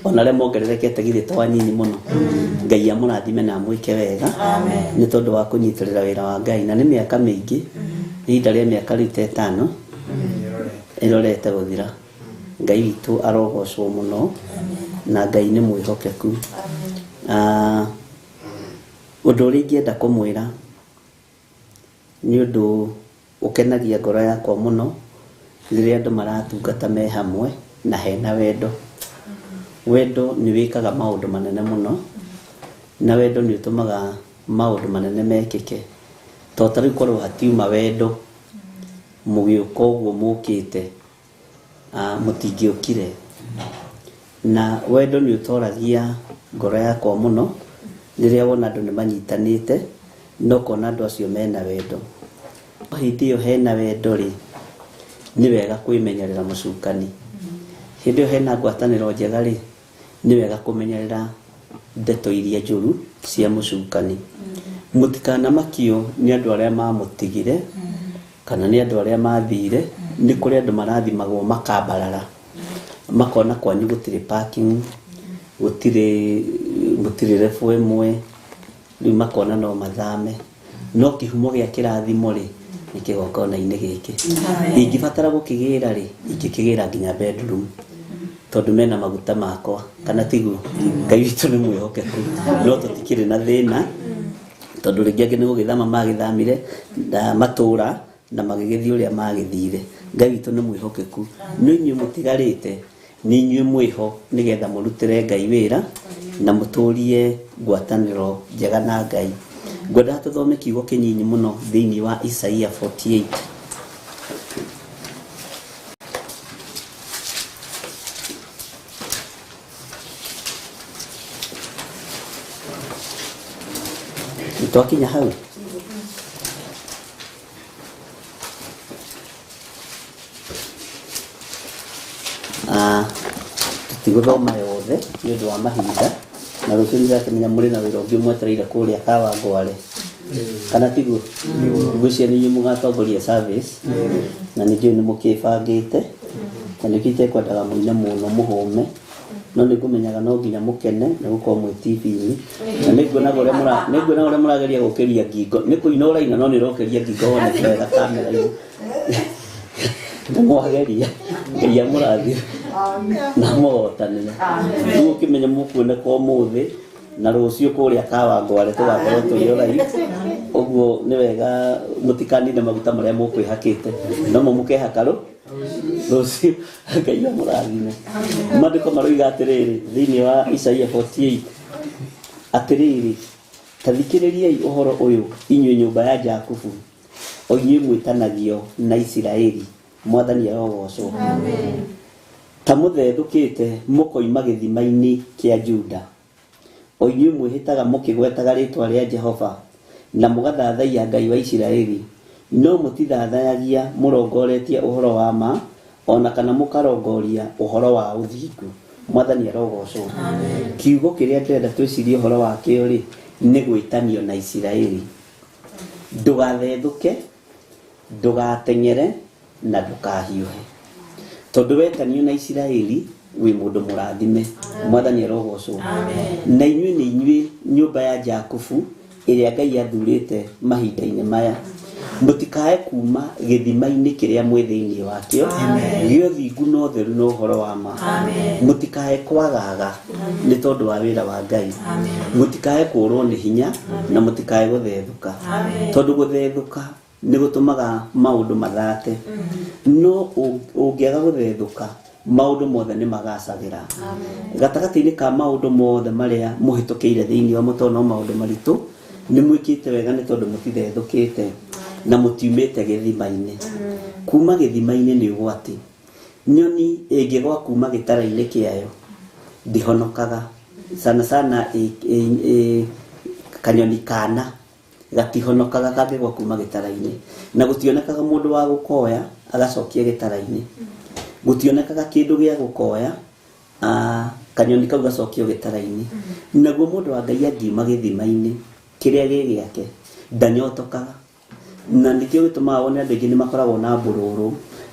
ona arĩa mongererekete githĩ to anini mũno. Ngai amũrathime na amwĩke wega nĩ tondũ wa kũnyitĩrĩra wĩra wa Ngai, na nĩ mĩaka mĩingĩ, ihinda rĩa mĩaka rĩu ta ĩtano ĩrorete gũthira. Ngai witũ arogocwo mũno na Ngai nĩ mwĩhokeku. Ũndũ ũrĩa ingĩenda kũmwĩra nĩ ũndũ ũkenagia ngoro yakwa mũno rĩrĩa andũ maratungata me hamwe na hena wendo. Wendo nĩ wĩkaga maũndũ manene mũno, na wendo nĩ ũtũmaga maũndũ manene mekĩke. To ta rĩu korwo hatiuma wendo mũgĩũka ũguo mũkĩte, mũtingĩũkire. Na wendo nĩ ũtoragia ngoro yakwa mũno rĩrĩa wona andũ nĩ manyitanĩte na ũkona andũ acio mena wendo. Hĩndĩ ĩyo hena wendo rĩ, nĩ wega kwĩmenyerera mũcukani. Hĩndĩ ĩyo hena ngwatanĩro njega rĩ, nĩ wega kũmenyerera ndeto iria njũru cia mũcukani. Mũtikanamakio nĩ andũ arĩa mamũtigire kana nĩ andũ arĩa mathire. Nĩ kũrĩ andũ marathimagwo makambarara, makona kwanyu gũtirĩ parking, gũtirĩ level ĩmwe, rĩu makona no mathame. No kĩhumo gĩa kĩrathimo rĩ, nĩ kĩgongona-inĩ gĩkĩ. Ingĩbatara gũkĩgĩra rĩ, ingĩkĩgĩra nginya bedroom, tondũ mena maguta makwa, kana tiguo? Ngai witũ nĩ mwĩhokeku, no tũtikĩrĩ na thĩna tondũ rĩngĩ angĩ nĩ gũgĩthama magĩthamire na matũra na magĩgĩthiĩ ũrĩa magĩthire. Ngai witũ nĩ mwĩhokeku. No inyuĩ mũtigarĩte nĩ inyuĩ mwĩho nĩgetha mũrutĩre Ngai wĩra na mũtũrie ngwatanĩro njega na Ngai. Ngwendaga tũthome kiugo kĩnyinyi mũno thĩinĩ wa Isaia 48. Twakinya hau. Tũtigũthoma yothe nĩ ũndũ wa mahinda, na rũciũ nĩndakĩmenya mũrĩ na wĩra ũngĩ mwetereire kũrĩa Kawangware, kana tiguo? Ngwĩciria nĩ inyuĩ mũgatongoria service, na nĩ njũĩ nĩ mũkĩbangĩte. Na nĩkĩo itekwendaga mũine mũno mũhũme no nĩngũmenyaga no nginya mũkene nĩ gũkorwo mwĩ TV-inĩ na nĩnguonaga ũrĩa nĩnguonaga ũrĩa mũrageria gũkĩria ngingo nĩ kũina ũraina no nĩ ũrokĩria ngingo woneke wega kamera-inĩ nĩmwageria ngai amũrathime na mũhotanĩre rĩu ũkĩmenye mũkuoneka ũmũthĩ na rũciũ kũrĩa Kawangware tũgakorwo tũrĩ o live ũguo nĩ wega mũtikanine maguta marĩa mũkwĩhakĩte no mo mũkehaka rũciũ ngai amũrathime maandĩko maroiga atĩrĩrĩ thĩinĩ wa Isaia 48 atĩrĩrĩ ta thikĩrĩriai ũhoro ũyũ inyuĩ nyũmba ya Jakubu o inyuĩ mwĩtanagio na Isiraeli mwathani arogocwo ta mũthethũkĩte mũkoima gĩthima-inĩ kĩa Juda o inyuĩ mwĩhĩtaga mũkĩgwetaga rĩtwa rĩa Jehova na mũgathathaiya Ngai wa Isiraeli no mũtithathayagia mũrongoretie ũhoro wa ma ona kana mũkarongoria ũhoro wa ũthingu mwathani arogocwo kiugo kĩrĩa ndĩrenda twĩcirie ũhoro wakĩo rĩ nĩ gwĩtanio na Isiraeli ndũgathethũke ndũgateng'ere na ndũkahiũhe tondũ wetanio na Isiraeli wĩ mũndũ mũrathime mwathani arogocwo na inyuĩ nĩ inyuĩ nyũmba ya Jakubu ĩrĩa Ngai athurĩte mahinda-inĩ maya mũtikae kuma gĩthima-inĩ kĩrĩa mwĩ thĩinĩ wakĩo gĩa ũthingu na ũtheru na ũhoro wa ma mũtikae kwagaga nĩ tondũ wa wĩra wa Ngai mũtikae kũrwo nĩ hinya na mũtikae gũthethũka tondũ gũthethũka nĩ gũtũmaga maũndũ mathate no ũngĩaga gũthethũka maũndũ mothe nĩ magacagĩra gatagatĩ-inĩ ka maũndũ mothe marĩa mũhĩtũkĩire thĩinĩ wa mũtoo no maũndũ maritũ nĩ mwĩkĩte wega nĩ tondũ mũtithethũkĩte na mũtiumĩte gĩthima-inĩ kuma gĩthima-inĩ nĩ ũgwati nyoni ĩngĩgwa kuma gĩtara-inĩ kĩayo ndĩhonokaga sana sana kanyoni kana gatihonokaga kangĩgwa kuma gĩtara-inĩ na gũtionekaga mũndũ wa gũkoya agacokia gĩtara-inĩ gũtionekaga kĩndũ gĩa gũkoya kanyoni kau gacokio gĩtara-inĩ naguo mũndũ wa Ngai angiuma gĩthima-inĩ kĩrĩa gĩ gĩake ndanyotokaga na nĩkĩo gĩtũmaga wone andũ aingĩ nĩ makoragwo na mbũrũrũ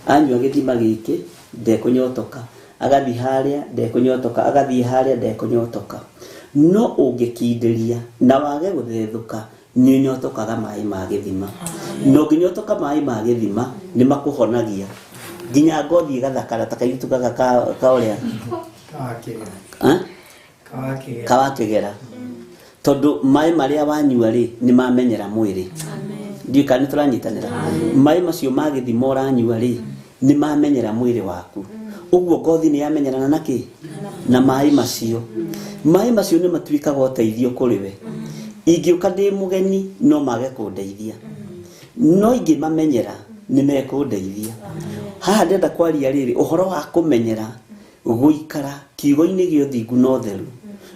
anyua gĩthima gĩkĩ ndekũnyotoka agathiĩ harĩa ndekũnyotoka agathiĩ harĩa ndekũnyotoka no ũngĩkindĩria na wage gũthethũka nĩ ũnyotokaga maĩ ma gĩthima na ũngĩnyotoka maĩ ma gĩthima nĩ makũhonagia nginya ngothi ĩgathakara ta kairĩtu gaka ka ũrĩa kawakĩgera tondũ maĩ marĩa wanyua rĩ nĩ mamenyera mwĩrĩ ndiũĩ kana nĩ tũranyitanĩra maĩ macio ma gĩthima ũranyua rĩ nĩ mamenyera mwĩrĩ waku ũguo ngothi nĩ yamenyerana na kĩ na maĩ macio maĩ macio nĩ matuĩkaga ũteithio kũrĩ we ingĩũka ndĩ mũgeni no mage kũndeithia no ingĩmamenyera nĩ mekũndeithia haha ndĩrenda kwaria rĩrĩ ũhoro wa kũmenyera gũikara kiugo-inĩ gĩa ũthingu na ũtheru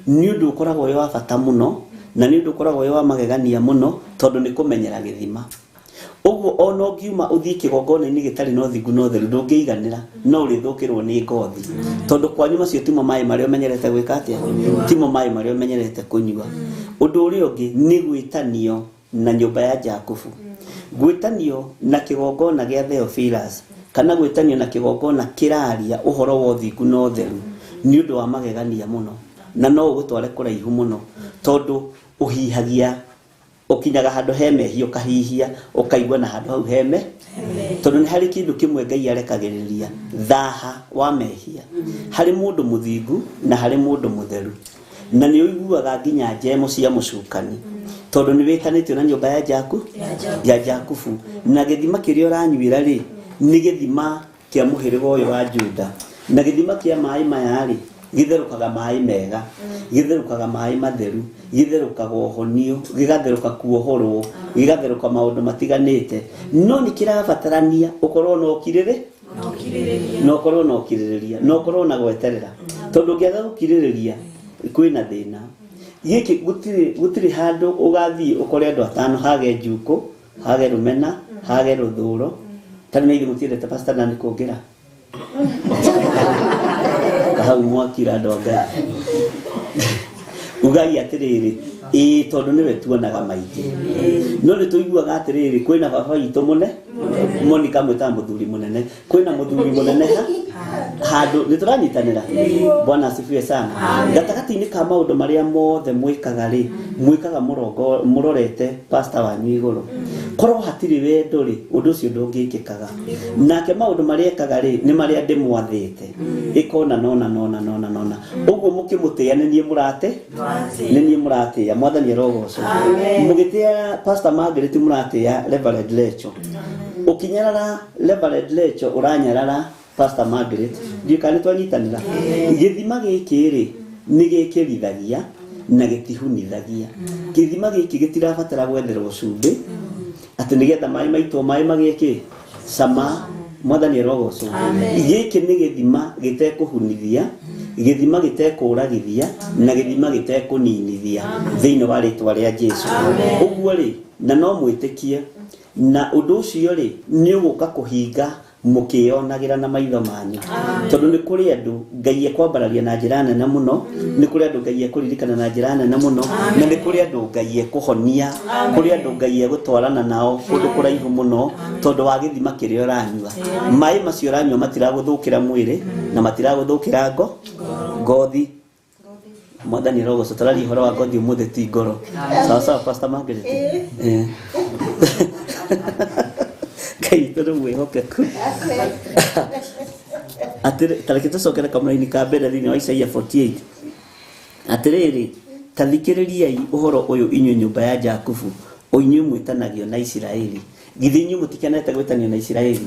nĩ ũndũ ũkoragwo wĩ wa bata mũno na nĩ ũndũ ũkoragwo wĩ wa magegania mũno tondũ nĩ kũmenyera gĩthima ũguo ona ũngiuma ũthiĩ kĩgongona-inĩ gĩtarĩ na ũthingu na ũtheru ndũngĩiganĩra no ũrĩthũkĩrwo nĩ ngothi tondũ kwanyu macio timo maĩ marĩa ũmenyerete gwĩka atĩa timo maĩ marĩa ũmenyerete kũnyua ũndũ ũrĩa ũngĩ nĩ gwĩtanio na nyũmba ya Jakubu gwĩtanio na kĩgongona gĩa Theophilus kana gwĩtanio na kĩgongona kĩraria ũhoro wa ũthingu na ũtheru nĩ ũndũ wa magegania mũno na no ũgũtware kũraihu mũno tondũ ũhihagia ũkinyaga handũ he mehia ũkahihia ũkaigua na handũ hau heme tondũ nĩ harĩ kĩndũ kĩmwe Ngai arekagĩrĩria thaha wa mehia harĩ mũndũ mũthingu na harĩ mũndũ mũtheru na nĩ ũiguaga nginya njemo cia mũcukani tondũ nĩ wĩtanĩtio na nyũmba ya ya Jakubu na gĩthima kĩrĩa ũranyuĩra rĩ nĩ gĩthima kĩa mũhĩrĩga ũyũ wa Juda na gĩthima kĩa maĩ maya rĩ gĩtherũkaga maĩ mega gĩtherũkaga maĩ matheru gĩtherũkaga ũhonio gĩgatherũka kuohorwo gĩgatherũka maũndũ matiganĩte no nĩ kĩrabatarania ũkorwo na ũkirĩrĩ na ũkorwo na ũkirĩrĩria na ũkorwo na gweterera tondũ ũngĩaga gũkirĩrĩria kwĩna thĩna gĩkĩ gũtirĩ handũ ũgathiĩ ũkore andũ atano hage njukũ hage rũmena hage rũthũro tarĩ na ithuĩ mũtiendete Pastor Dan kũngĩra hau mwakira andũ a Ngai ugai atĩrĩrĩ ĩĩ tondũ nĩwe tuonaga maingĩ no nĩ tũiguaga atĩrĩrĩ kwĩna baba witũ mũne Monica mwĩtaga mũthuri mũnene kwĩna mũthuri mũnene ha Handũ nĩ tũranyitanĩra. Bwana asifiwe sana. Gatagatĩ-inĩ ka maũndũ marĩa mothe mwĩkaga rĩ, mwĩkaga mũrongo mũrorete pastor wanyu igũrũ. Korwo hatirĩ wendo rĩ, ũndũ ũcio ndũngĩkĩkaga. Nake maũndũ marĩa ekaga rĩ, nĩ marĩa ndĩmwathĩte. Ĩkona nona nona nona nona. Ũguo mũkĩmũtĩĩa nĩ niĩ mũrate, nĩ niĩ mũratĩĩa. Mwathani arogocwo. Mũgĩtĩĩa Pastor Margaret mũratĩĩa Reverend Lecho. Ũkĩnyarara Reverend Lecho ũranyarara Pastor Margaret. Ndiũĩ kana nĩ twanyitanĩra. Gĩthima gĩkĩ rĩ, nĩ gĩkĩrithagia na gĩtihunithagia. Gĩthima gĩkĩ gĩtirabatara gwetherwo cumbĩ atĩ nĩgetha maĩ maitwo maĩ magĩe kĩ cama. Mwathani arogocwo. Gĩkĩ nĩ gĩthima gĩtekũhunithia, gĩthima gĩtekũragithia na gĩthima gĩtekũninithia thĩinĩ wa rĩtwa rĩa Jesu. Ũguo rĩ, na no mwĩtĩkie na ũndũ ũcio rĩ, nĩ ũgũka kũhinga mũkĩyonagĩra na maitho manyu. Tondũ nĩ kũrĩ andũ Ngai ekwambararia na njĩra nene mũno, nĩ kũrĩ andũ Ngai ekũririkana na njĩra nene mũno, na nĩ kũrĩ andũ Ngai ekũhonia, kũrĩ andũ Ngai egũtwarana nao kũndũ kũraihu mũno tondũ wa gĩthima kĩrĩa ũranyua. Maĩ macio ũranyua matiragũthũkĩra mwĩrĩ na matiragũthũkĩra ngothi. Mwathani arogocwo. Tũraria ũhoro wa ngothi ũmũthĩ ti ngoro. Sawa sawa Pastor Margaret. Ngai witũ nĩ mwĩhokeku. Atĩrĩ, ta reke tũcokere kamũraini ka mbere thĩinĩ wa Isaia 48. Atĩrĩrĩ, ta thikĩrĩriai ũhoro ũyũ inyuĩ nyũmba ya Jakubu, o inyuĩ mwĩtanagio na Isiraeli. Githĩ inyuĩ mũtikenete gwĩtanio na Isiraeli?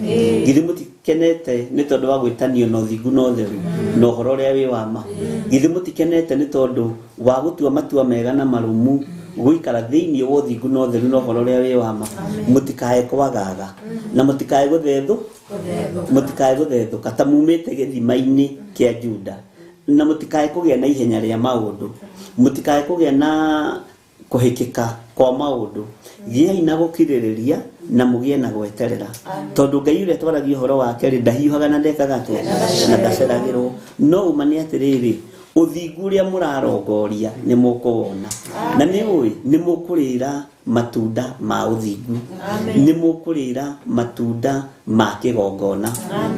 Githĩ mũtikenete nĩ tondũ wa gwĩtanio na ũthingu na ũtheru na ũhoro ũrĩa wĩ wa ma? Githĩ mũtikenete nĩ tondũ wa gũtua matua mega na marũmu, gũikara thĩinĩ wa ũthingu na ũtheru na ũhoro ũrĩa wĩ wa ma? Mũtikae kwagaga na mũtikae gũthethũ, mũtikae gũthethũka ta mumĩte gĩthima-inĩ kĩa Juda, na mũtikae kũgĩa na ihenya rĩa maũndũ, mũtikae kũgĩa na kũhĩkĩka kwa maũndũ. Gĩai na gũkirĩrĩria na mũgĩe na gweterera, tondũ Ngai ũrĩa twaragia ũhoro wake rĩ, ndahiũhaga na ndekaga atĩa na ndaceragĩrwo. No ũma nĩ atĩrĩrĩ, ũthingu ũrĩa mũrarongoria nĩ mũkũwona, na nĩ ũĩ nĩ mũkũrĩra matunda ma ũthingu, nĩ mũkũrĩra matunda ma kĩgongona.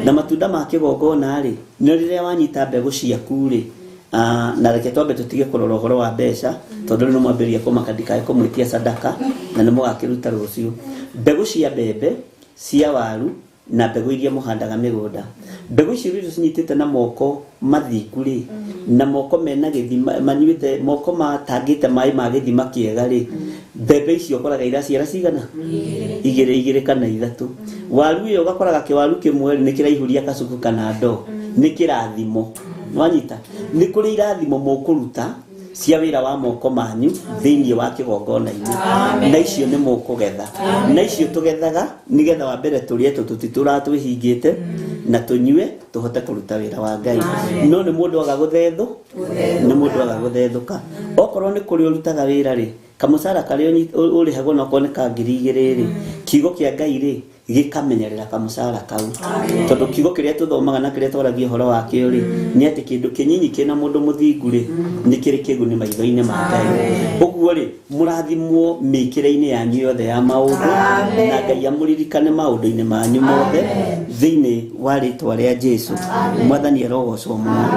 Na matunda ma kĩgongona rĩ, nĩ rĩrĩa wanyita mbegũ ciaku rĩ, na reke twambe tũtige kũrora ũhoro wa mbeca tondũ rĩu nĩ mwambĩrĩria kũmaka ndikae kũmwĩtia sadaka na nĩ mũgakĩruta rũciũ. Mbegũ cia mbembe, cia waru na mbegũ iria mũhandaga mĩgũnda, mbegũ icio rĩu cinyitĩte na moko mathingu rĩ, na moko mena gĩthima manyuĩte, moko matangĩte maĩ ma gĩthima kĩega rĩ, mbembe icio ũkoraga iraciara cigana? Igĩrĩ igĩrĩ kana ithatũ. Waru ĩyo ũgakoraga kĩwaru kĩmwe nĩ kĩraihũria kacuku kana ndoo. Nĩ kĩrathimo. Nwanyita? Nĩ kũrĩ irathimo mũkũruta cia wĩra wa moko manyu thĩinĩ wa kĩgongona-inĩ, na icio nĩ mũkũgetha. Na icio tũgethaga nĩgetha wa mbere tũrĩe tũtitũraga twĩhingĩte na tũnyue tũhote kũruta wĩra wa Ngai. No nĩ mũndũ aga gũthethũ, nĩ mũndũ aga gũthethũka. Okorwo nĩ kũrĩ ũrutaga wĩra rĩ, kamũcara karĩa ũrĩhagwo no okorwo nĩ ka 2000 rĩ, kiugo kĩa Ngai rĩ gĩkamenyerera kamũcara kau. Tondũ kiugo kĩrĩa tũthomaga na kĩrĩa twaragia ũhoro wakĩo rĩ, nĩ atĩ kĩndũ kĩnyinyi kĩna mũndũ mũthingu rĩ, nĩ kĩrĩ kĩguni maitho-inĩ ma Ngai. Ũguo rĩ, mũrathimwo mĩkĩre-inĩ yanyu yothe ya maũndũ, na Ngai amũririkane maũndũ-inĩ manyu mothe thĩinĩ wa rĩtwa rĩa Jesu. Mwathani arogocwo mũno.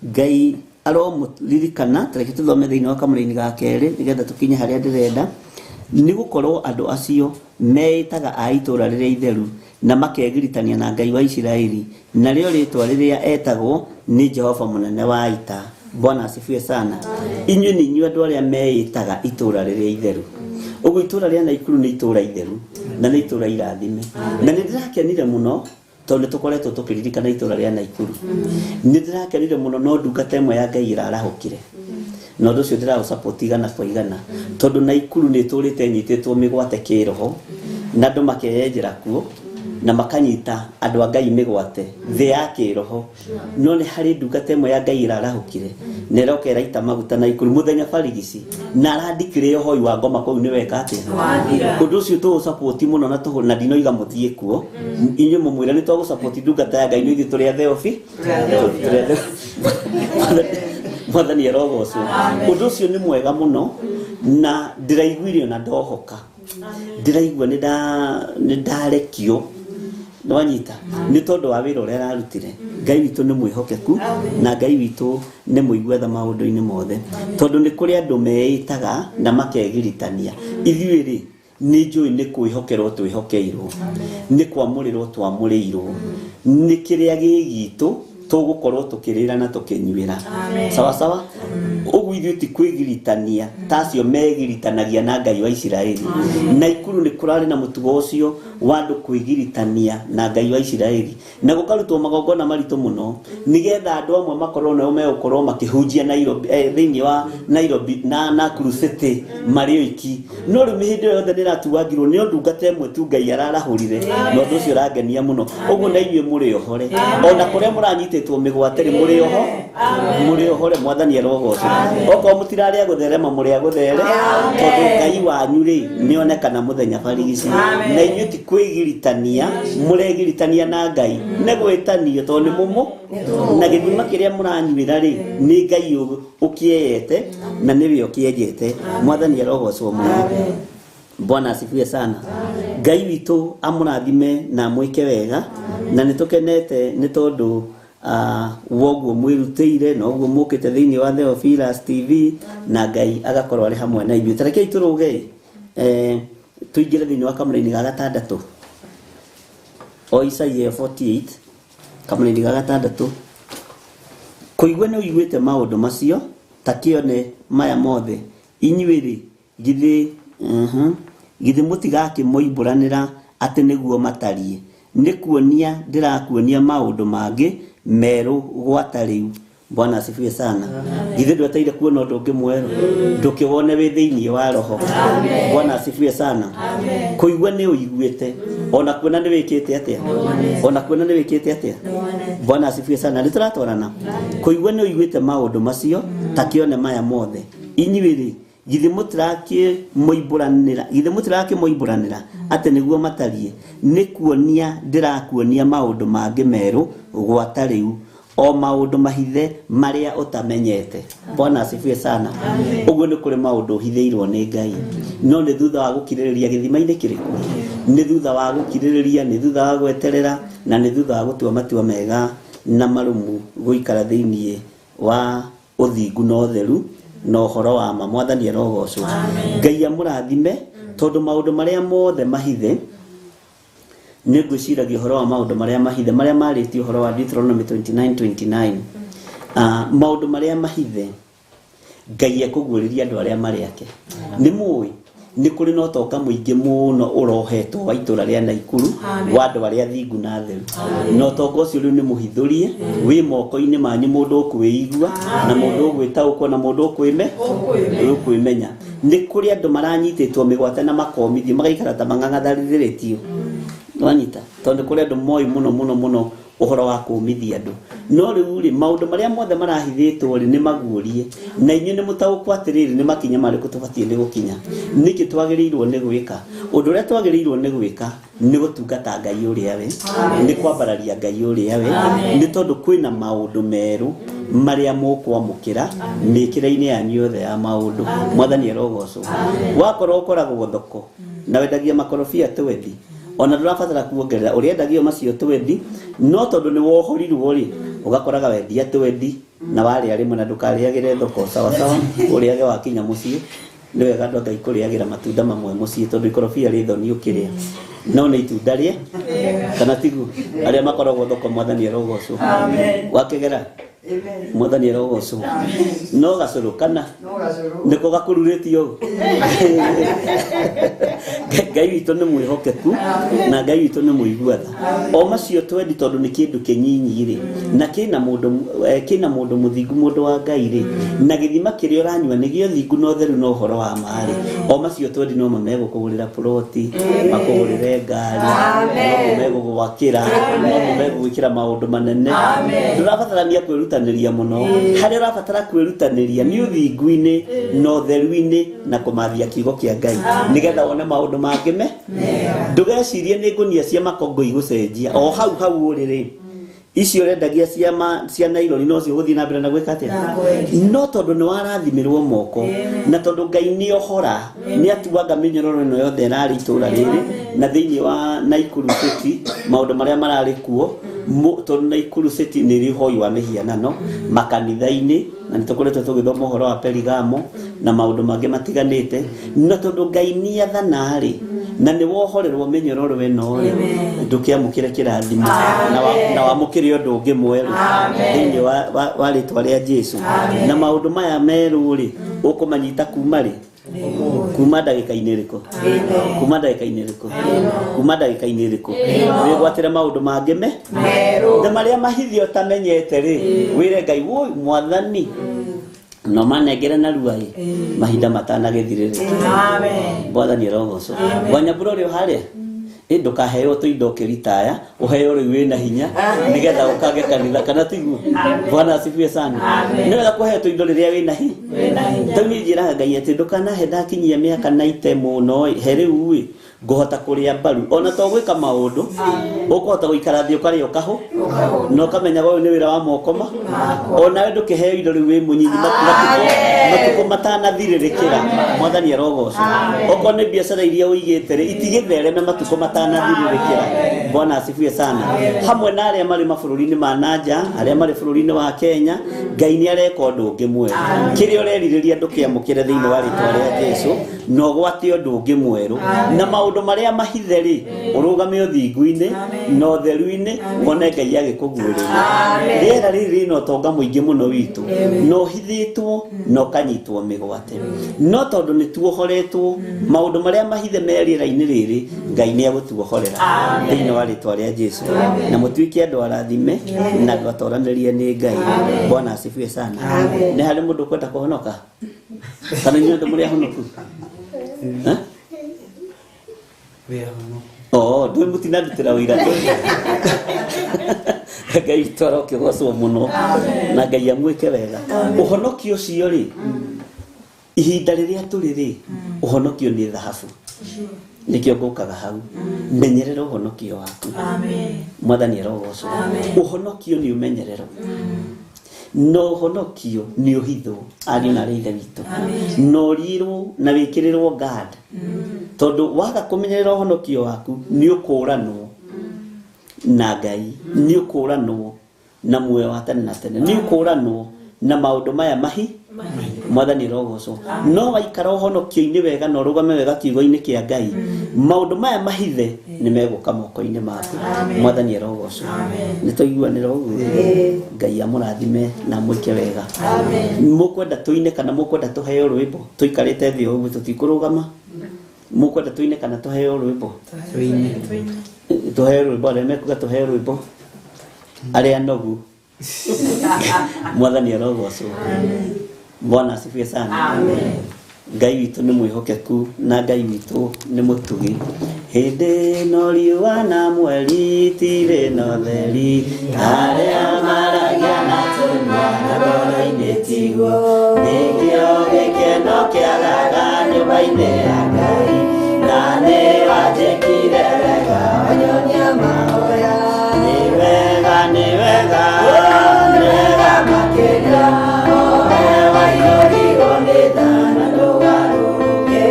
Ngai aromũririkana. Tareke tũthome thĩinĩ wa kamũraini ga kerĩ nĩgetha tũkinye harĩa ndĩrenda. Nĩ gũkorwo andũ acio meĩtaga a itũũra rĩrĩa itheru na makegiritania na Ngai wa Isiraeli, narĩo rĩtwa rĩrĩa etagwo nĩ Jehova mũnene wa ita. Bwana asifiwe sana. Inyuĩ nĩ inyuĩ andũ arĩa meĩtaga itũũra rĩrĩa itheru. Ũguo itũũra rĩa Naikuru nĩ itũũra itheru na nĩ itũũra irathime. Na nĩ ndĩrakenire mũno tondũ nĩ tũkoretwo tũkĩririkana itũũra rĩa Naikuru. Nĩ ndĩrakenire mũno no ndungata ĩmwe ya Ngai ĩrarahũkire. Na ũndũ ũcio ndĩraũsupport igana kwa igana tondũ Naikuru nĩ ĩtũrĩte ĩnyitĩtwo mĩgwate kĩroho na andũ makeyenjera kuo na makanyita andũ a Ngai mĩgwate thĩ ya kĩroho. No nĩ harĩ ndungata ĩmwe ya Ngai ĩrarahũkire na ĩroka ĩraita maguta Naikuru mũthenya barigici na arandikire ũhoi wa ngoma kũu nĩ weka atĩa. Ũndũ ũcio tũũsupport mũno na tũhũ na ndinoiga mũthiĩ kuo. Inyuĩ mũmwĩre nĩ twagũsupport ndungata ya Ngai no ithuĩ tũrĩ a Theofi. Mwathani arogocwo. Ũndũ ũcio nĩ mwega mũno na ndĩraiguire ona ndohoka. Ndĩraigua nĩ ndarekio Nĩwanyita nĩ tondũ wa wĩra ũrĩa ararutire. Ngai witũ nĩ mwĩhokeku na Ngai witũ nĩ mũigua tha maũndũ-inĩ mothe, tondũ nĩ kũrĩ andũ meĩtaga na makegiritania. Ithuĩ rĩ nĩ njũĩ nĩ kwĩhokerwo twĩhokeirwo, nĩ kwamũrĩrwo twamũrĩirwo, nĩ kĩrĩa gĩ gitũ tũgũkorwo tũkĩrĩra na tũkĩnyuĩra. Sawa sawa. Ũguo ithuĩ ti kwĩgiritania ta acio megiritanagia na Ngai wa Isiraeli. Naikuru nĩ kũrarĩ na mũtugo ũcio wa andũ kwĩgiritania na Ngai wa Isiraeli, na gũkarutwo magongona maritũ mũno nĩgetha andũ amwe makorwo nao megũkorwo makĩhunjia Nairobi, thĩinĩ wa Nairobi na Nakuru City marĩ oiki. No rĩu mĩhĩndĩ ĩyo yothe nĩratuangirwo nĩ ndungata ĩmwe tu Ngai ararahũrire, na ũndũ ũcio ũrangenia mũno. Ũguo na inyuĩ mũrĩ ohore, ona kũrĩa mũranyitĩtwo mĩgwate rĩ mũrĩ oho, mũrĩ ohore. Mwathani arogocwo. Okorwo mũtirarĩa gũtherema mũrĩ a gũthere, tondũ Ngai wanyu rĩ nĩonekana mũthenya barigici. Na inyuĩ ti kwĩgiritania mũregiritania na Ngai, nĩ gwĩtanio tondũ nĩ mũmũ na gĩthima kĩrĩa mũranyuĩra rĩ nĩ Ngai ũkĩeyete na nĩwe ũkĩenjete. Mwathani arogocwo mũno. Bwana asifiwe sana. Ngai witũ amũrathime na amwĩke wega, na nĩ tũkenete nĩ tondũ woguo mwĩrutĩire na ũguo mũkĩte thĩinĩ wa Theophilus TV, na Ngai agakorwo arĩ hamwe na inyuĩ. Ta rekei tũrũge tũingĩre thĩinĩ wa kamũraini ga gatandatũ, o Isaia 48 kamũraini ga gatandatũ. Kũigua nĩ ũiguĩte maũndũ macio, ta kĩone maya mothe inyuĩ rĩ githĩ githĩ mũtigakĩmoimbũranĩra atĩ nĩguo matariĩ. Nĩ kuonia ndĩrakuonia maũndũ mangĩ merũ gwata rĩu. Bwana asifiwe sana. Githĩ ndweteire kuona ũndũ ũngĩ mwerũ, ndũkĩwone wĩ thĩinĩ wa roho. Bwana asifiwe sana. Kũigua nĩ ũiguĩte, ona kuona nĩ wĩkĩte atĩa, ona kuona nĩ wĩkĩte atĩa. Bwana asifiwe sana. Nĩ tũratwarana. Kũigua nĩ ũiguĩte maũndũ macio, ta kĩone maya mothe inyuĩ rĩ githĩ mũtirakĩmoimbũranĩra, githĩ mũtirakĩmoimbũranĩra atĩ nĩguo matariĩ. Nĩ kuonia ndĩrakuonia maũndũ mangĩ merũ gwata rĩu, o maũndũ mahithe marĩa ũtamenyete. Bwana asifiwe sana. Ũguo nĩ kũrĩ maũndũ ũhithĩirwo nĩ Ngai, no nĩ thutha wa gũkirĩrĩria gĩthima-inĩ kĩrĩkũ, nĩ thutha wa gũkirĩrĩria, nĩ thutha wa gweterera, na nĩ thutha wa gũtua matua mega na marũmu gũikara thĩinĩ wa ũthingu na ũtheru na ũhoro wa ma. Mwathani arogocwo. Ngai amũrathime, tondũ maũndũ marĩa mothe mahithe nĩ ngwĩciragia ũhoro wa maũndũ marĩa mahithe marĩa marĩtie ũhoro wa Deuteronomy 29:29. Maũndũ marĩa mahithe Ngai ekũguũrĩria andũ arĩa marĩ ake. Nĩ mũĩ nĩ kũrĩ na ũtonga mũingĩ mũno ũrohetwo wa itũra rĩa Naikuru wa andũ arĩa thingu na atheru, na ũtonga ũcio rĩu nĩ mũhithũrie wĩ moko-inĩ manyu, mũndũ ũkwĩigua na mũndũ ũgwĩtaũkwo na mũndũ ũkwĩmenya. Nĩ kũrĩ andũ maranyitĩtwo mĩgwate na makomithio magaikara ta mang'ang'atharithĩrĩtio. Wanyita, tondũ kũrĩ andũ moĩ mũno mũno mũno ũhoro wa kũmithia andũ. No rĩu rĩ maũndũ marĩa mothe marahithĩtwo rĩ nĩ maguũrie, na inyuĩ nĩ mũtaũkwo atĩrĩrĩ nĩ makinya marĩkũ tũbatiĩ nĩ gũkinya, nĩkĩ twagĩrĩirwo nĩ gwĩka. Ũndũ ũrĩa twagĩrĩirwo nĩ gwĩka nĩ gũtungata Ngai ũrĩa we, nĩ kwambararia Ngai ũrĩa we, nĩ tondũ kwĩna maũndũ merũ marĩa mũkwamũkĩra mĩkĩre-inĩ yanyu yothe ya maũndũ. Mwathani arogocwo. Wakorwo ũkoragwo thoko na wendagia makorobia twendi, ona ndũrabatara kuongerera ũrĩendagio macio twendi, no tondũ nĩ wohorirwo rĩ ũgakoraga wendia twendi na warĩa rĩmwe na ndũkarĩagĩre thoko. Sawa sawa, ũrĩage wakinya mũciĩ. Nĩ wega andũ a Ngai kũrĩagĩra matunda mamwe mũciĩ, tondũ ikorobia rĩ thoni ũkĩrĩa, no nĩ itunda rĩa kana tiguo arĩa makoragwo thoko. Mwathani arogocwo. Wakĩgera Mwathani arogocwo. No gacũrũ kana nĩko gakururĩtio ũũ. Ngai witũ nĩ mwĩhokeku na Ngai witũ nĩ mũigua tha. O macio twendi tondũ nĩ kĩndũ kĩnyinyi rĩ, na kĩna mũndũ kĩna mũndũ mũthingu, mũndũ wa Ngai rĩ, na gĩthima kĩrĩa ũranyua nĩ gĩa ũthingu na ũtheru na ũhoro wa ma rĩ, o macio twendi no mamegũkũgũrĩra ploti, makũgũrĩre ngari, no megũgwakĩra, no megũgwĩkĩra maũndũ manene. Ndũrabatarania kwĩrutanĩria mũno, harĩa ũrabatara kwĩrutanĩria nĩ ũthingu-inĩ na ũtheru-inĩ na kũmathia kiugo kĩa Ngai nĩgetha wone maũndũ mangĩ me. Ndũgecirie nĩ ngũnia cia makongo igũcenjia o hau hau ũrĩ rĩ, icio ũrendagia cia naironi no cio ũgũthiĩ na mbere na gwĩka atĩa, no tondũ nĩ warathimirwo moko na tondũ Ngai nĩ ohora nĩ atuanga mĩnyororo ĩno yothe ĩrarĩ itũra rĩrĩ Na thĩinĩ wa Nakuru City maũndũ marĩa mararĩ kuo, tondũ Nakuru City nĩ ĩrĩ ũhoi wa mĩhianano makanitha-inĩ, na nĩ tũkoretwo tũgĩthoma ũhoro wa Perigamo na maũndũ mangĩ matiganĩte. Na tondũ Ngai nĩ athana rĩ, na nĩ wohorerwo mĩnyororo ĩno rĩ, ndũkĩamũkĩre kĩrathimo na wamũkĩre ũndũ ũngĩ mwerũ thĩinĩ wa rĩtwa rĩa Jesu. Na maũndũ maya merũ rĩ, ũkũmanyita kuma rĩ? Kuma ndagĩka-inĩ ĩrĩkũ? Kuma ndagĩka-inĩ ĩrĩkũ? Kuma ndagĩka-inĩ ĩrĩkũ? Wĩgwatĩre maũndũ mangĩ me na marĩa mahithio ũtamenyete rĩ, wĩre Ngai, woi mwathani, no manengere narua ĩ mahinda matanagĩthirĩrĩka. Mwathani arogocwo. Wanyambura ũrĩ o harĩa ĩ, ndũkaheo tũindo ũkĩritaya, ũheo rĩu wĩna hinya nĩgetha ũkage kanitha, kana tiguo? Bwana asifiwe sana. Nĩ wega kũheo tũindo rĩrĩa wĩna hinya. Tau niĩ njĩraga Ngai atĩ ndũkanahe ndakinyia mĩaka 90 mũno ĩ, he rĩu ĩ ngũhota kũrĩa mbaru ona to gwĩka maũndũ, ũkũhota gũikara thĩ ũkarĩa ũkahũ na ũkamenya ũyũ nĩ wĩra wa moko ma onawe. Ndũkĩheo indo rĩu wĩ mũnyinyi matukũ matanathirĩrĩkĩra. Mwathani arogocwo. Okorwo nĩ biacara iria ũigĩte rĩ, itigĩthereme matukũ matanathirĩrĩkĩra. Bwana asifiwe sana. Hamwe na arĩa marĩ mabũrũri-inĩ ma nanja, arĩa marĩ bũrũri-inĩ wa Kenya, Ngai nĩ areka ũndũ ũngĩ mwerũ. Kĩrĩa ũrerirĩria ndũkĩamũkĩre thĩinĩ wa rĩtwa rĩa Jesu, na ũgwate ũndũ ũngĩ mwerũ. Na maũndũ marĩa mahithe rĩ, ũrũgame ũthingu-inĩ na ũtheru-inĩ, wone Ngai agĩkũguũrĩria. Rĩera rĩrĩ rĩna ũtonga mũingĩ mũno witũ, na ũhithĩtwo na ũkanyitwo mĩgwate, no tondũ nĩ tuohoretwo maũndũ marĩa mahithe me rĩera-inĩ rĩrĩ, Ngai nĩ egũtuohorera thĩinĩ wa rĩtwa rĩa Jesu, na mũtuĩke andũ arathime na andũ atoranĩrie nĩ Ngai. Bwana asifiwe sana. Nĩ harĩ mũndũ ũkwenda kũhonoka, kana inyuĩ andũ mũrĩ ahonoku? Eh? Oh, ndũĩ mũtinandutĩra wĩira. Ngai witũ arokĩgocwo mũno na Ngai amwĩke wega. Ũhonokio ũcio rĩ, ihinda rĩrĩa tũrĩ rĩ, ũhonokio nĩ thahabu. Nĩkĩo ngũkaga hau, menyerera ũhonokio waku. Mwathani arogocwo. Ũhonokio nĩ ũmenyererwo, na ũhonokio nĩ ũhithwo, ariũ na arĩ ithe witũ, na ũrirwo na wĩkĩrĩrwo guard, tondũ waga kũmenyerera ũhonokio waku, nĩ ũkũranwo na Ngai, nĩ ũkũranwo na muoyo wa tene na tene, nĩ ũkũranwo na maũndũ maya mahi. Mwathani arogocwo. No waikara ũhonokio-inĩ wega na ũrũgame wega kiugo-inĩ kĩa Ngai, maũndũ maya mahithe nĩ megũka moko-inĩ maku. Mwathani arogocwo. Nĩ tũiguanĩra ũguo? Ngai amũrathime na amwĩke wega. Mũkwenda tũine kana mũkwenda tũheo rwĩmbo? Tũikarĩte thĩ o ũguo, tũtikũrũgama. Mũkwenda tũine kana tũheo rwĩmbo? Tũheo rwĩmbo. Arĩa mekuga tũheo rwĩmbo, arĩa nogu. Mwathani arogocwo. Bwana asifiwe sana. Ngai witũ nĩ mwĩhokeku na Ngai witũ nĩ mũtugi. Hĩndĩ ĩno riũa na mweri itirĩ na ũtheri, arĩa maragia na tũnua na ngoro-inĩ tiguo, nĩkĩo gĩkeno kĩagaga nyũmba-inĩ ya Ngai. Na nĩ wanjĩkire wega wanyonia mahoya. Nĩ wega, nĩ wega, nĩ wega makĩria, owe waiyũrirwo nĩ tha na ndũgarũrũke.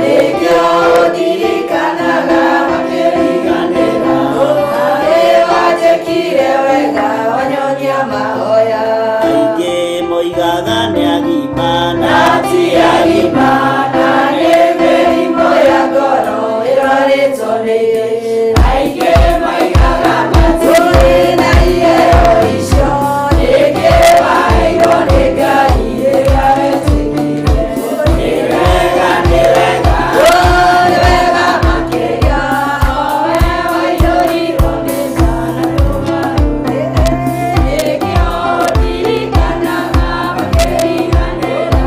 Nĩkĩo ũndirikanaga makĩriganĩra. Nĩ wanjĩkire wega wanyonia mahoya. Aingĩ moigaga nĩ agima na ti agima, na nĩ mĩrimũ ya ngoro ĩrwarĩtwo nĩ. Aingĩ moigaga matũrĩ na iheo icio, nĩkĩ waheirwo nĩ Ngai rĩrĩa wetĩkire. Nĩ wega, nĩ wega, nĩ wega makĩria, owe waiyũrirwo nĩ tha na ndũgarũrũke. Nĩkĩo ũndirikanaga makĩriganĩra.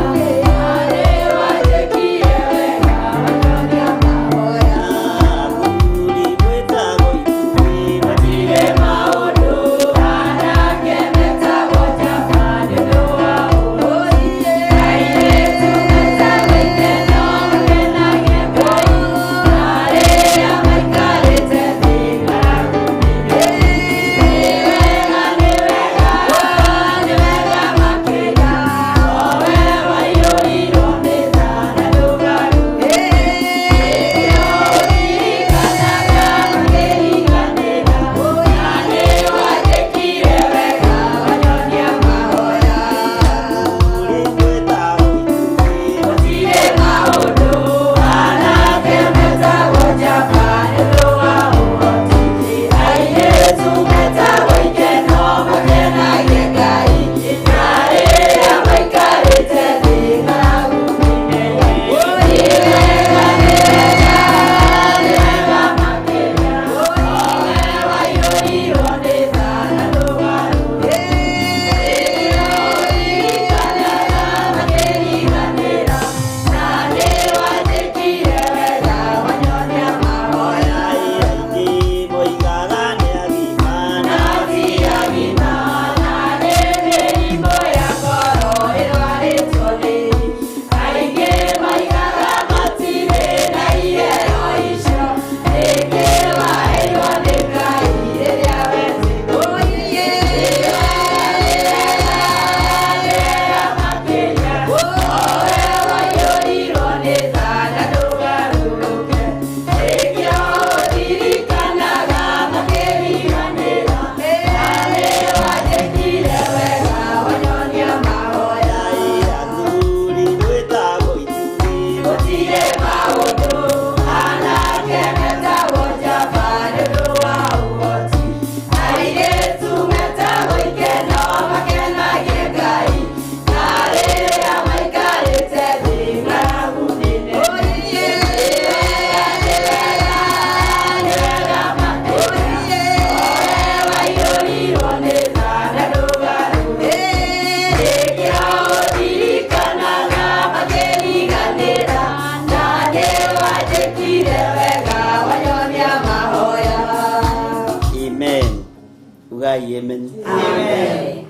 Ugagai amen.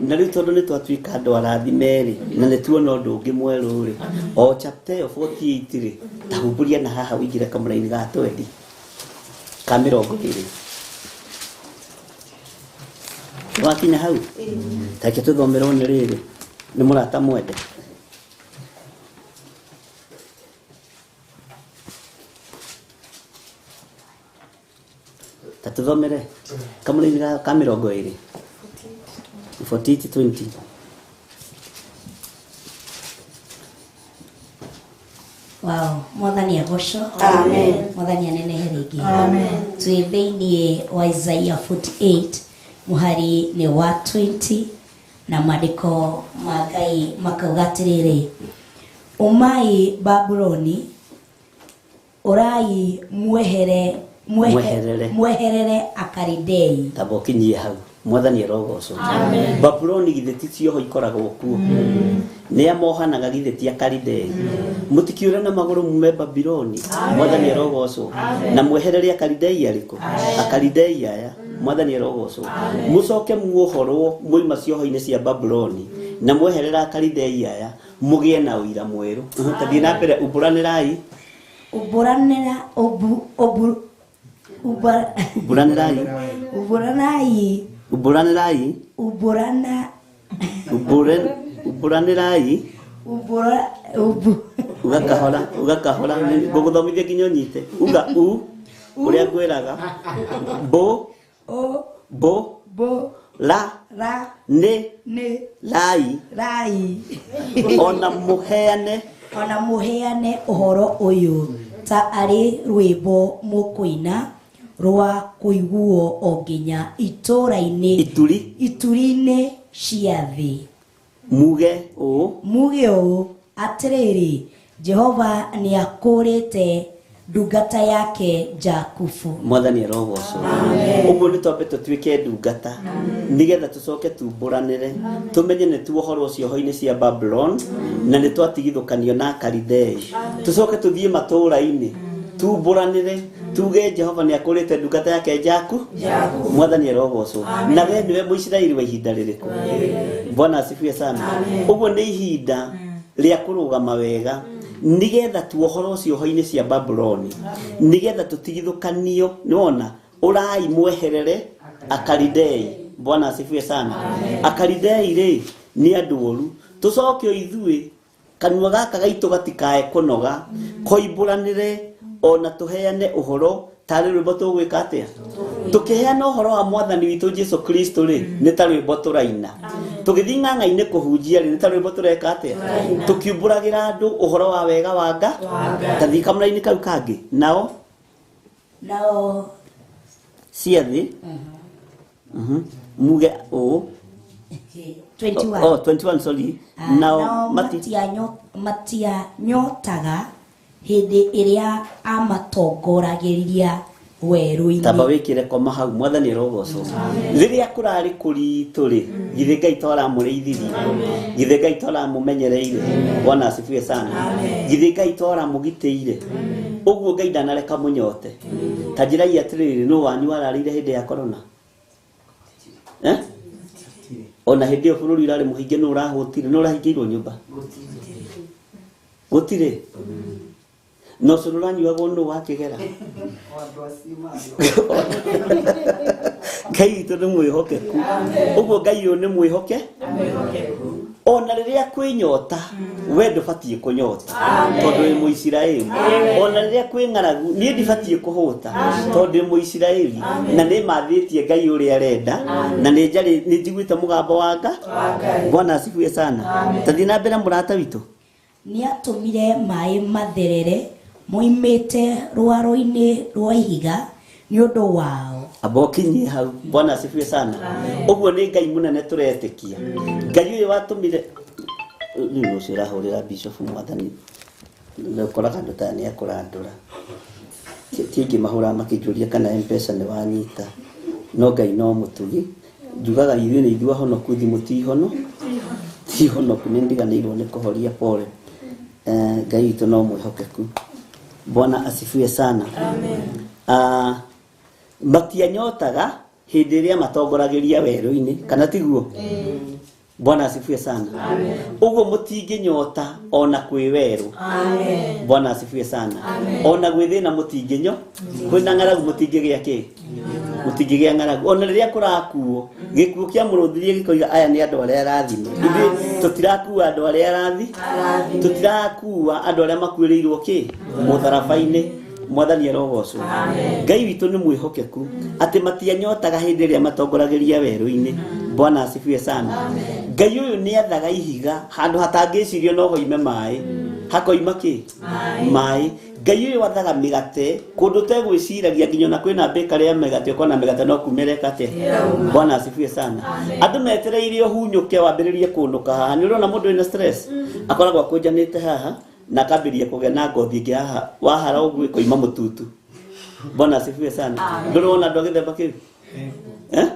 Na rĩu tondũ nĩ twatuĩka andũ arathime rĩ, na nĩ tuona ũndũ ũngĩ mwerũ rĩ, o chapter ĩyo 48 rĩ, ta humbũria na haha ũingĩre kamũraini ga 20 ka 20. Wakinya hau take tũthomerwo nĩ rĩrĩ nĩ mũrata mwende. Ta tũthomere kamũraini ka 20 48:20. Wow, mwathani agocwo. Amen. Mwathani anenehe rĩngĩ. Amen. Twĩ thĩinĩ wa Isaiah 48 mũhari nĩ wa 20 na maandĩko ma Ngai makauga atĩrĩrĩ, umai Babuloni, ũrai mwehere Mweherere. mweherere Akalidei. Tamba ũkinyie hau. Mwathani arogocwo. Babuloni githĩ ti cioho ikoragwo kuo. Nĩ amohanaga githĩ ti Akalidei. Mũtikiũre na magũrũ mume Babuloni. Mwathani arogocwo. Na mweherere Akalidei arĩkũ? Akalidei aya. Mwathani arogocwo. Mũcoke muohorwo mwoima cioho-inĩ cia Babuloni na mweherera Akalidei aya mũgĩe na ũira mwerũ. Tathiĩ na mbere, umbũranĩrai. Umbũranĩra ubu ubu uba Umbũranĩrai. umbũranai Umbũranĩrai. umbũrana Umbũranĩrai. umbũra ubu Uga kahora, uga kahora, ngũgũthomithia nginya ũnyite. Uga u ũrĩa ngwĩraga. Bũ o bũ bo la ra nĩ nĩ lai rai ona mũheane ona mũheane ũhoro ũyũ ta arĩ rwĩmbo mũkũina rwa kũiguo o nginya itũũra-inĩ ituri ituri-inĩ cia thĩ. Muge ũũ Muge ũũ atĩrĩrĩ, Jehova nĩakũũrĩte ndungata yake Jakubu. Mwathani arogocwo. Ũguo nĩ twambe tũtuĩke ndungata nĩgetha tũcoke tumbũranĩre tũmenye nĩ tuohorwo cioho-inĩ cia Babulon na nĩ twatigithũkanio na Akalidei. Tũcoke tũthiĩ matũũra-inĩ tumbũranĩre tuge Jehova nĩ akũrĩte ndungata yake Jaku. Mwathani arogocwo. Na we nĩwe Mũisiraeli wa ihinda rĩrĩkũ? Bwana asifiwe sana. Ũguo nĩ ihinda rĩa kũrũgama wega nigetha tuohorwo cioho-inĩ cia Babuloni nigetha tũtigithũkanio. Nĩwona ũrai mweherere Akalidei. Bwana asifiwe sana. Akalidei rĩ nĩ andũ oru. Tũcoke o ithuĩ kanua gaka gaitũ gatikae kũnoga koimbũranĩre ona tũheane ũhoro tarĩ rwĩmbo tũgwĩka atĩa. Tũkĩheana ũhoro wa mwathani witũ Jesu Kristo rĩ nĩ ta rwĩmbo tũraina. Tũgĩthiĩ ng'ang'a-inĩ kũhunjia rĩ nĩ ta rwĩmbo tũreka atĩa. Tũkiumbũragĩra andũ ũhoro wa wega wa Nga. Tathiĩ kamũra-inĩ kau kangĩ nao nao cia thĩ. Muge ũũ 21. Oh, 21 sorry. Nao matianyotaga hĩndĩ ĩrĩa amatongoragĩria werũ-inĩ. Tamba wĩkĩre koma hau. Mwathani arogocwo. Rĩrĩa kũrarĩ kũritũ rĩ githĩ Ngai to aramũrĩithirie, githĩ Ngai to aramũmenyereire. Bwana asifiwe sana. Githĩ Ngai to aramũgitĩire. Ũguo Ngai ndanareka mũnyote. Ta njĩrai atĩrĩrĩ, nũ wanyu wararĩire hĩndĩ ya corona? Ona hĩndĩ ĩyo bũrũri ũrarĩ mũhinge nũ ũrahũtire, nũ ũrahingĩirwo nyũmba? Gũtirĩ. No cũrũ ũranyuagwo nũ wakĩgera? Ngai witũ nĩ mwĩhokeku. Ũguo Ngai ũyũ nĩ mwĩhoke. Ona rĩrĩa kwĩ nyota we ndũbatiĩ kũnyota tondũ wĩ Mũisiraeli. Ona rĩrĩa kwĩ ng'aragu niĩ ndibatiĩ kũhũta tondũ ndĩ Mũisiraeli na nĩ mathĩtie Ngai ũrĩa arenda na nĩ njiguĩte mũgambo wa Nga. Bwana asifiwe sana. Tathiĩ na mbere mũrata witũ. Nĩatũmire maĩ matherere moimĩte rwaro-inĩ rwa ihiga nĩ ũndũ wao. Amba ũkinyie hau. Bwana asifiwe sana. Ũguo nĩ Ngai mũnene tũretĩkia. Ngai ũyũ watũmire rĩu ũcio ũrahũrĩra bishop mwathani ũkoraga andũ ta nĩ akũrandũra. Ti aingĩ mahũraga makĩnjũria kana M-Pesa nĩ wanyita. No Ngai no mũtugi. Njugaga ithuĩ nĩ ithuĩ ahonoku thimũ ti hono. Ti honoku nĩ ndiganĩirwo nĩ kũhoria pole. Ngai witũ no mwĩhokeku. Bwana asifiwe sana. Amen. Matianyotaga Hĩndĩ ĩrĩa matongorageria werũ-inĩ kana tiguo? Bwana asifiwe sana. Ũguo mũtingĩnyota ona kwĩ werũ. Bwana asifiwe sana. Ona gwĩ thĩna mũtingĩnyo, kwĩna ng'aragu mũtingĩgĩa kĩ? Mũtingĩgĩa ng'aragu. Ona rĩrĩa kũrakuo, gĩkuũ kĩa mũrũthi gĩkoiga aya nĩ andũ arĩa arathime. Ithuĩ tũtirakua andũ arĩa arathi, tũtirakua andũ arĩa makuĩrĩirwo kĩ? Mũtharaba-inĩ. Mwathani arogocwo. Ngai witũ nĩ mwĩhokeku atĩ matianyotaga hĩndĩ ĩrĩa matongorageria werũ-inĩ. Bwana asifiwe sana. Ngai ũyũ nĩ athaga ihiga handũ hatangĩcirio no hoime maĩ, hakoima kĩ? Maĩ. Ngai ũyũ athaga mĩgate kũndũ ũtegwĩciragia nginya ona kwĩna bakery ya mĩgate ũkona mĩgate no kumĩra ĩkate. Bwana asifiwe sana. Andũ metereire ũhunyũke wambĩrĩrie kũnũka haha. Nĩ ũrona mũndũ wĩna stress akoragwo akũnjanĩte haha na akambĩrĩria kũgĩa na ngothi ĩngĩ haha, wahara ũguo ĩkoima mũtutu. Bwana asifiwe sana. Ndũrĩ wona andũ a gĩthemba kĩu? Eh?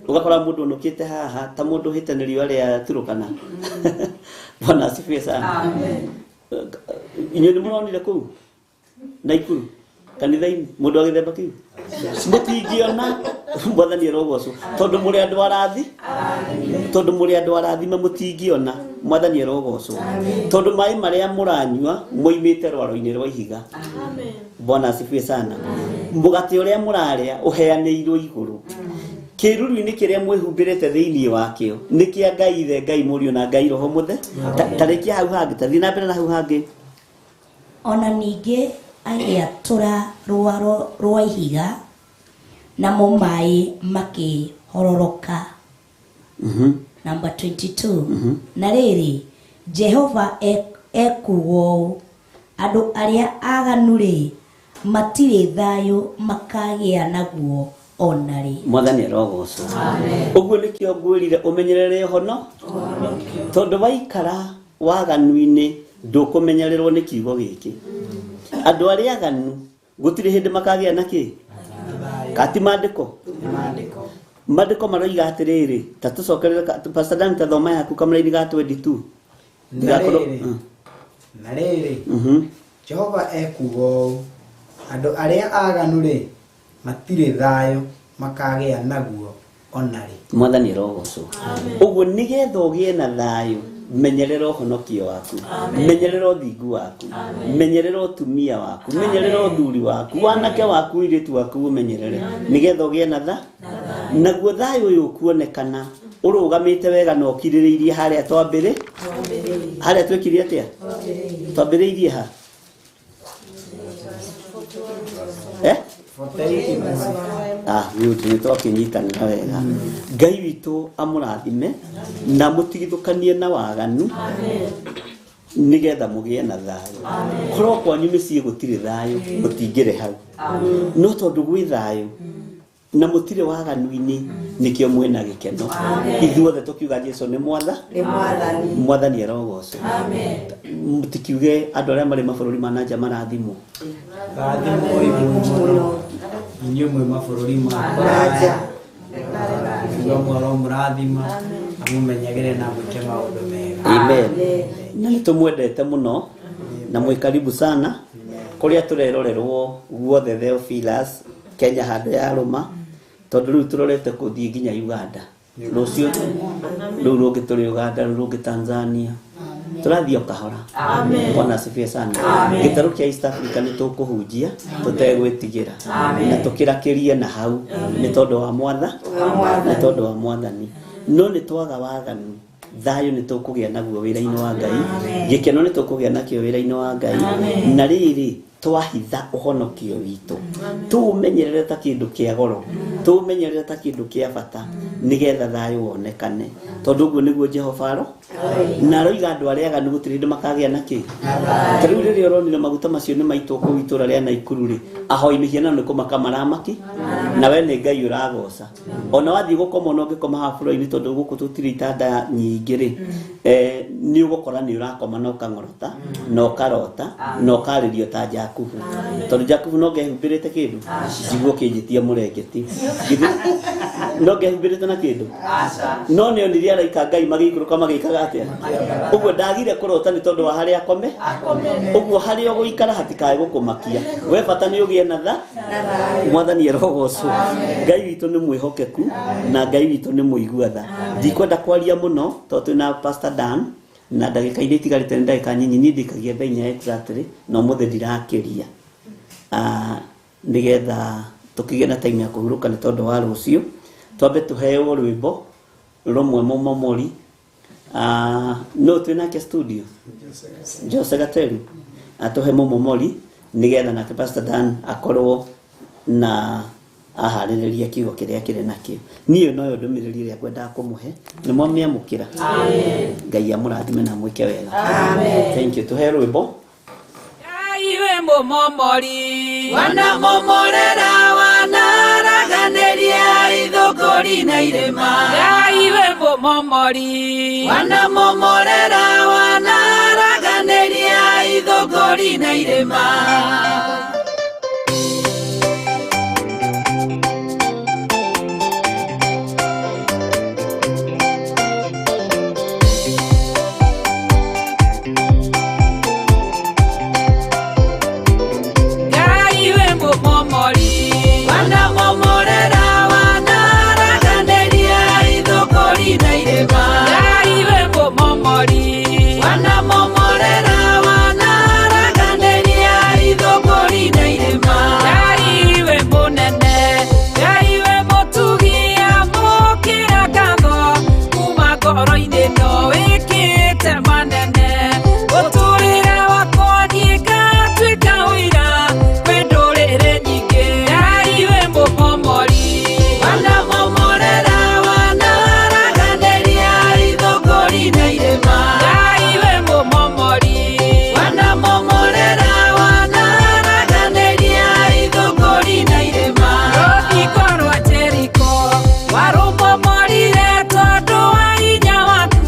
Ũgakora mũndũ ũnũkĩte haha ta mũndũ ũhĩte nĩ riũa rĩa Turukana. Bwana asifiwe sana. Inyuĩ nĩ mũronire kũu Naikuru kanitha-inĩ mũndũ wa gĩthemba kĩu? Mũtingĩona. Mwathani arogocwo tondũ mũrĩ andũ arathi, tondũ mũrĩ andũ arathime mũtingĩona. Mwathani arogocwo tondũ maĩ marĩa mũranyua moimĩte rwaro-inĩ rwa ihiga. Bwana asifiwe sana. Mũgate ũrĩa mũrarĩa ũheanĩirwo igũrũ. Kĩruru-inĩ kĩrĩa mwĩhumbĩrĩte thĩinĩ wakĩo nĩ kĩa Ngai Ithe, Ngai Mũriũ na Ngai Roho Mũthe. Tarĩkia hau hangĩ, tathiĩ na mbere na hau hangĩ. Ona ningĩ agĩatũra rwaro rwa ihiga namo maĩ makĩhororoka. Number 22. Na rĩrĩ, Jehova ekuuga ũũ, andũ arĩa aganu rĩ matirĩ thayũ makagĩa naguo ona rĩ. Mwathani arogocwo. Ũguo nĩkĩo ngwĩrire ũmenyerere ũhono, tondũ waikara waganu-inĩ ndũkũmenyererwo nĩ kiugo gĩkĩ. Andũ arĩa aganu gũtirĩ hĩndĩ makagĩa na kĩ? Kati maandĩko. Maandĩko maroiga atĩrĩrĩ, ta tũcokerere Pastor Dan ta thoma yaku kamũraini ga 22. Na rĩrĩ, Jehova ekuuga ũũ, andũ arĩa aganu rĩ matirĩ thayũ makagĩa naguo ona rĩ. Mwathani arogocwo. Ũguo nĩgetha ũgĩe na thayũ, menyerera ũhonokio waku, menyerera ũthingu waku, menyerera ũtumia waku, menyerera ũthuri waku, wanake waku, ũirĩtu waku ũmenyerere, nĩgetha ũgĩe na tha. Naguo thayũ ũyũ ũkuonekana ũrũgamĩte wega na ũkirĩrĩirie harĩa twambĩrĩ, harĩa twĩkire atĩa? Twambĩrĩirie ha? Good, nĩ twakĩnyitanĩra wega. Ngai witũ amũrathime na mũtigithũkanie na waganu nĩgetha mũgĩe na thayũ. Korwo kwanyu mĩciĩ gũtirĩ thayũ, mũtingĩrĩ hau. No tondũ gwĩ thayũ na mũtirĩ waganu-inĩ, nĩkĩo mwĩna gĩkeno. Ithuothe tũkiuga Jesũ nĩ mwatha, Mwathani arogocwo. Mũtikiuge andũ arĩa marĩ mabũrũri ma na nja marathimwo. Rathimwo mũno. Inyuĩ mwĩ mabũrũri ma kũraya. Kiuga mwaro mũrathima, amũmenyagĩre na mwĩke maũndũ mega. Amen. Na nĩ tũmwendete mũno na mwĩ karibu sana kũrĩa tũrerorerwo guothe Theophilus Kenya handũ ya rũma, tondũ rĩu tũrorete kũthiĩ nginya Uganda. Rũciũ rũu rũngĩ tũrĩ Uganda, rũu rũngĩ Tanzania. Tũrathiĩ o kahora. Bwana asifiwe sana. Gĩtarũ kĩa East Africa nĩ tũkũhunjia tũtegwĩtigĩra na tũkĩrakĩrie na hau nĩ tondũ wa mwatha, nĩ tondũ wa Mwathani. No nĩ twaga waganu, thayũ nĩ tũkũgĩa naguo wĩra-inĩ wa Ngai, gĩkeno nĩ tũkũgĩa nakĩo wĩra-inĩ wa Ngai. Na rĩrĩ twahitha ũhonokio witũ, tũũmenyerere ta kĩndũ kĩa goro, tũũmenyerere ta kĩndũ kĩa bata, nĩgetha thayũ wonekane, tondũ ũguo nĩguo Jehova aro na aroiga andũ arĩa aganu gũtirĩ hĩndĩ makagĩa na kĩ. Ta rĩu rĩrĩa ũronire maguta macio nĩ maitwo kũu itũũra rĩa Naikuru rĩ, ahoi mĩhianano nĩ kũmaka maramaki, na we nĩ Ngai ũragoca. Ona wathiĩ gũkoma, ona ũngĩkoma haha bũrũri-inĩ, tondũ gũkũ tũtirĩ itanda nyingĩ rĩ, nĩ ũgũkora nĩ ũrakoma na ũkang'orota na ũkarota na ũkarĩrio ta Jack. Jakubu. Tondũ Jakubu no ngehumbĩrĩte kĩndũ, njiguo kĩnjĩtia mũrengeti. Githĩ no ngehumbĩrĩte na kĩndũ? No nĩ onirie araika Ngai magĩikũrũka magĩkaga atĩa? Ũguo ndagire kũrota nĩ tondũ wa harĩa akome. Ũguo harĩa ũgũikara hatikae gũkũmakia. We bata nĩ ũgĩe na tha. Mwathani arogocwo. Ngai witũ nĩ mwĩhokeku na Ngai witũ nĩ mũigua tha. Ndikwenda kwaria mũno tondũ twĩna Pastor Dan na ndagĩka iria itigarĩte nĩ ndagĩka nyinyi. Niĩ ndĩkagia thaa inya exactly na ũmũthĩ ndirakĩria, nĩgetha tũkĩgĩe na time ya kũhurũka nĩ tondũ wa rũciũ. Twambe tũheo rwĩmbo rũmwe mũmomori. No twĩ nake studio Jose Gateru atũhe mũmomori nĩgetha nake Pastor Dan akorwo na aharĩrĩria kiugo kĩrĩa kĩrĩ nakĩo. Niĩ noyo ndũmĩrĩri ĩrĩa ngwendaga kũmũhe. Nĩ mwamĩamũkĩra? Ngai amũrathime na mwĩke wega. Thank you. Tũhe rwĩmbo. Ngai wĩ mũmomori, wanamomorera, wanaraganĩria ithũngũri na irĩma. Ngai wĩ mũmomori, wanamomorera, wanaraganĩria ithũngũri na irĩma. Ngai wĩ mũmomori, wanamomorera, wanaraganĩria ithũngũri na irĩma. Ngai wĩ mũmomori, wanamomorera, wanaraganĩria ithũngũri na irĩma. Ngai wĩ mũnene, Ngai wĩ mũtugi, amũkĩra ngatho kuma ngoro-inĩ, no wĩkĩte manene. Mũtũrĩre wakwa niĩ ngatuĩka ũira kwĩ ndũrĩrĩ nyingĩ. Ngai wĩ mũmomori, wanamomorera, wanaraganĩria ithũngũri na irĩma. Ngai wĩ mũmomori, wanamomorera, wanaraganĩria ithũngũri na irĩma. Rũthingo rwa Jeriko warũmomorire tondũ wa hinya waku.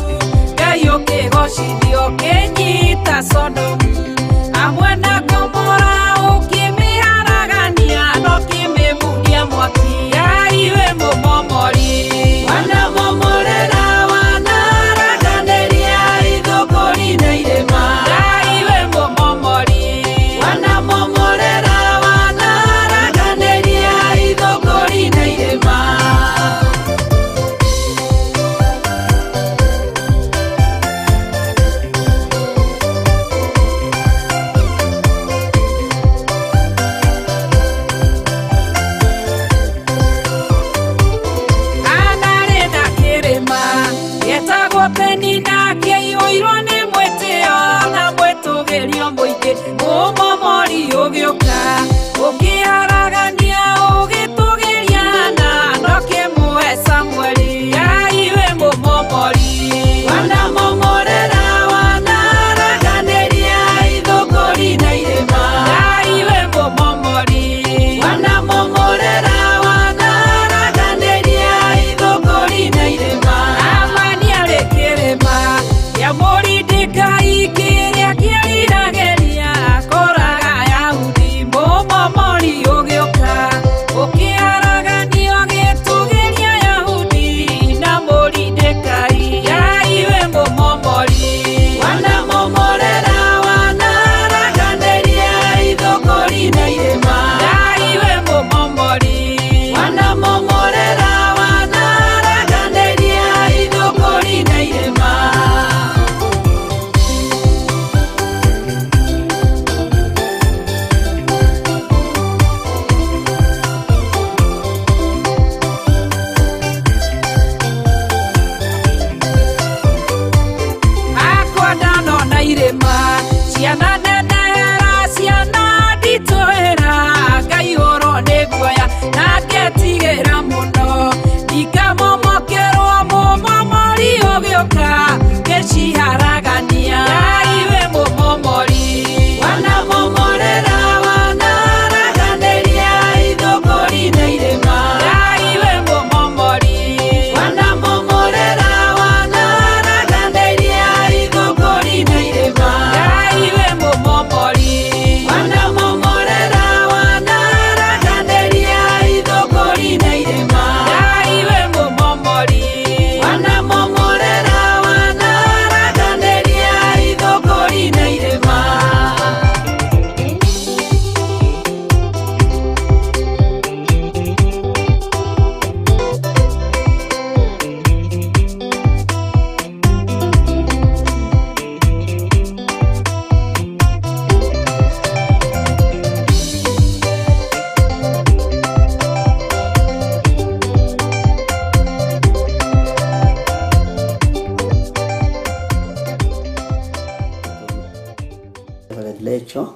Rachel,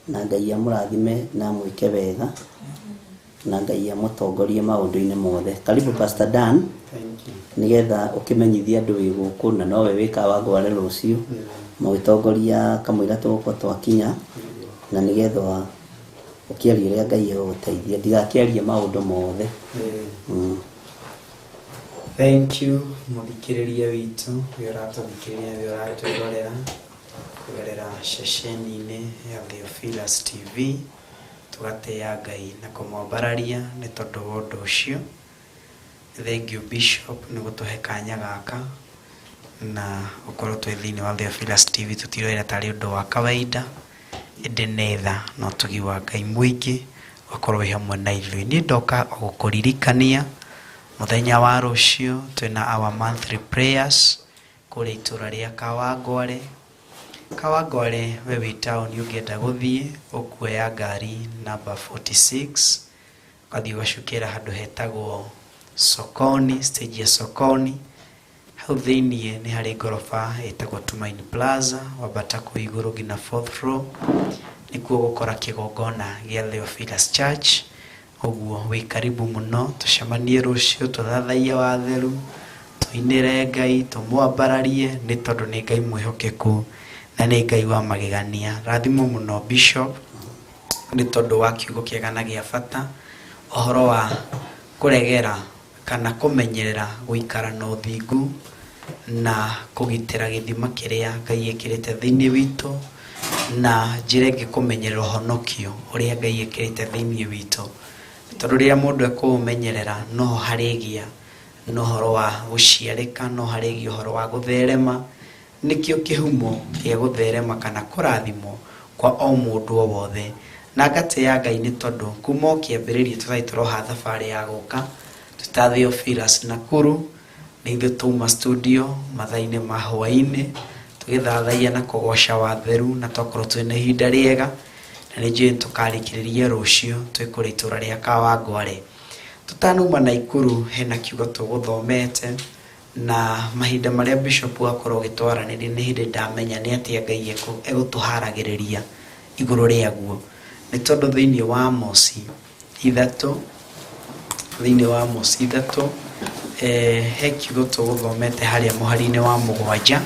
na Ngai amũrathime na amwĩke wega, na Ngai amũtongorie maũndũ-inĩ mothe. Karibu Pastor Dan. Thank you. Nigetha ũkĩmenyithie andũ wĩ gũkũ na nowe wĩ Kawangware rũciũ, mũgĩtongoria kamũira tũgũkorwo twakinya, na nigetha ũkĩaria ũrĩa Ngai egũgũteithia, ndigakĩarie maũndũ mothe. Thank you mũthikĩrĩria witũ ũrĩa ũratũthikĩrĩria, ũrĩa ũratwĩrorera kũgerera ceceni-inĩ ya Theophilus TV. Tũgatĩĩa Ngai na kũmwambararia nĩ tondũ wa ũndũ ũcio. Thank you Bishop nĩ gũtũhe kanya gaka na gũkorwo twĩ thĩinĩ wa Theophilus TV. Tũtiroera tarĩ ũndũ wa kawaida, ĩndĩ nĩ tha na ũtugi wa Ngai mũingĩ ũgakorwo wĩ hamwe na ithuĩ. Niĩ ndoka o gũkũririkania mũthenya wa rũciũ twĩna our monthly prayers kũrĩa itũra rĩa Kawangware. Kawangware we wĩ taũni ũngĩenda gũthiĩ ũkuoya ngari namba 46, ũgathiĩ ũgacukĩra handũ hetagwo Sokoni, stage ya Sokoni. Hau thĩiniĩ nĩ harĩ ngoroba ĩtagwo Tumaini Plaza, wambata kũu igũrũ nginya fourth floor nĩkuo gũkora kĩgongona gĩa Theophilus Church. Ũguo wĩ karibu mũno, tũcemanie rũciũ tũthathaiye watheru, tũinĩre Ngai, tũmwambararie nĩ tondũ nĩ Ngai mwĩhokeku na nĩ Ngai wa magegania. Rathimwo mũno Bishop nĩ tondũ wa kiugo kĩega na gĩa bata, ũhoro wa kũregera kana kũmenyerera gũikara na ũthingu na kũgitĩra gĩthima kĩrĩa Ngai ekĩrĩte thĩinĩ witũ, na njĩra ĩngĩ kũmenyerera ũhonokio ũrĩa Ngai ekĩrĩte thĩinĩ witũ, tondũ rĩrĩa mũndũ ekũũmenyerera noho harĩgĩa na ũhoro wa gũciarĩka, no harĩgĩa ũhoro wa gũtherema. Nĩkĩo kĩhumo gĩa gũtherema kana kũrathimwo kwa o mũndũ o wothe. Na ngatĩĩa Ngai nĩ tondũ kuma o kĩambĩrĩria tũtarĩ tũroha thabarĩ ya gũka twĩ Theophilus Nakuru, nĩ ithuĩ twauma studio mathaa-inĩ ma hwaĩ-inĩ tũgĩthathaiya na kũgoca watheru, na twakorwo twĩna ihinda rĩega, na nĩ njũĩ tũkarĩkĩrĩria rũciũ twĩ kũrĩa itũra rĩa Kawangware. Tũtanauma Naikuru hena kiugo tũgũthomete, na mahinda marĩa Bishop akorwo agĩtwaranĩria nĩ hĩndĩ ndamenya nĩ atĩa Ngai egũtũharagĩrĩria igũrũ rĩaguo, nĩ tondũ thĩinĩ wa Amosi 3, thĩinĩ wa Amosi 3, he kiugo tũgũthomete harĩa mũhari-inĩ wa 7,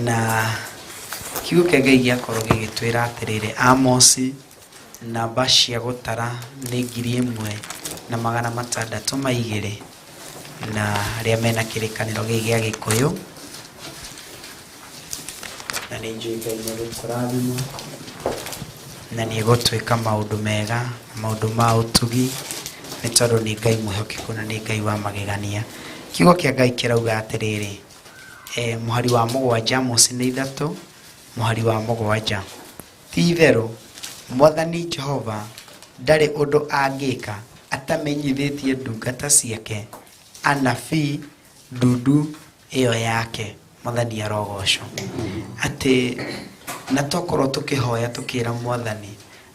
na kiugo kĩa Ngai gĩakorwo gĩgĩtwĩra atĩrĩrĩ, Amosi namba cia gũtara nĩ 1602, na arĩa mena kĩrĩkanĩro gĩkĩ gĩa Gĩkũyũ, na nĩ njũĩ Ngai nĩ egũtũrathima na nĩ egũtwĩka maũndũ mega na maũndũ ma ũtugi, nĩ tondũ nĩ Ngai mwĩhokeku na nĩ Ngai wa magegania. Kiugo kĩa Ngai kĩrauga atĩrĩrĩ, mũhari wa 7, Amosi nĩ 3 mũhari wa 7, ti itherũ Mwathani Jehova ndarĩ ũndũ angĩka atamenyithĩtie ndungata ciake anabii ndundu ĩyo yake. Mwathani arogocwo. Atĩ na tokorwo tũkĩhoya tũkĩra Mwathani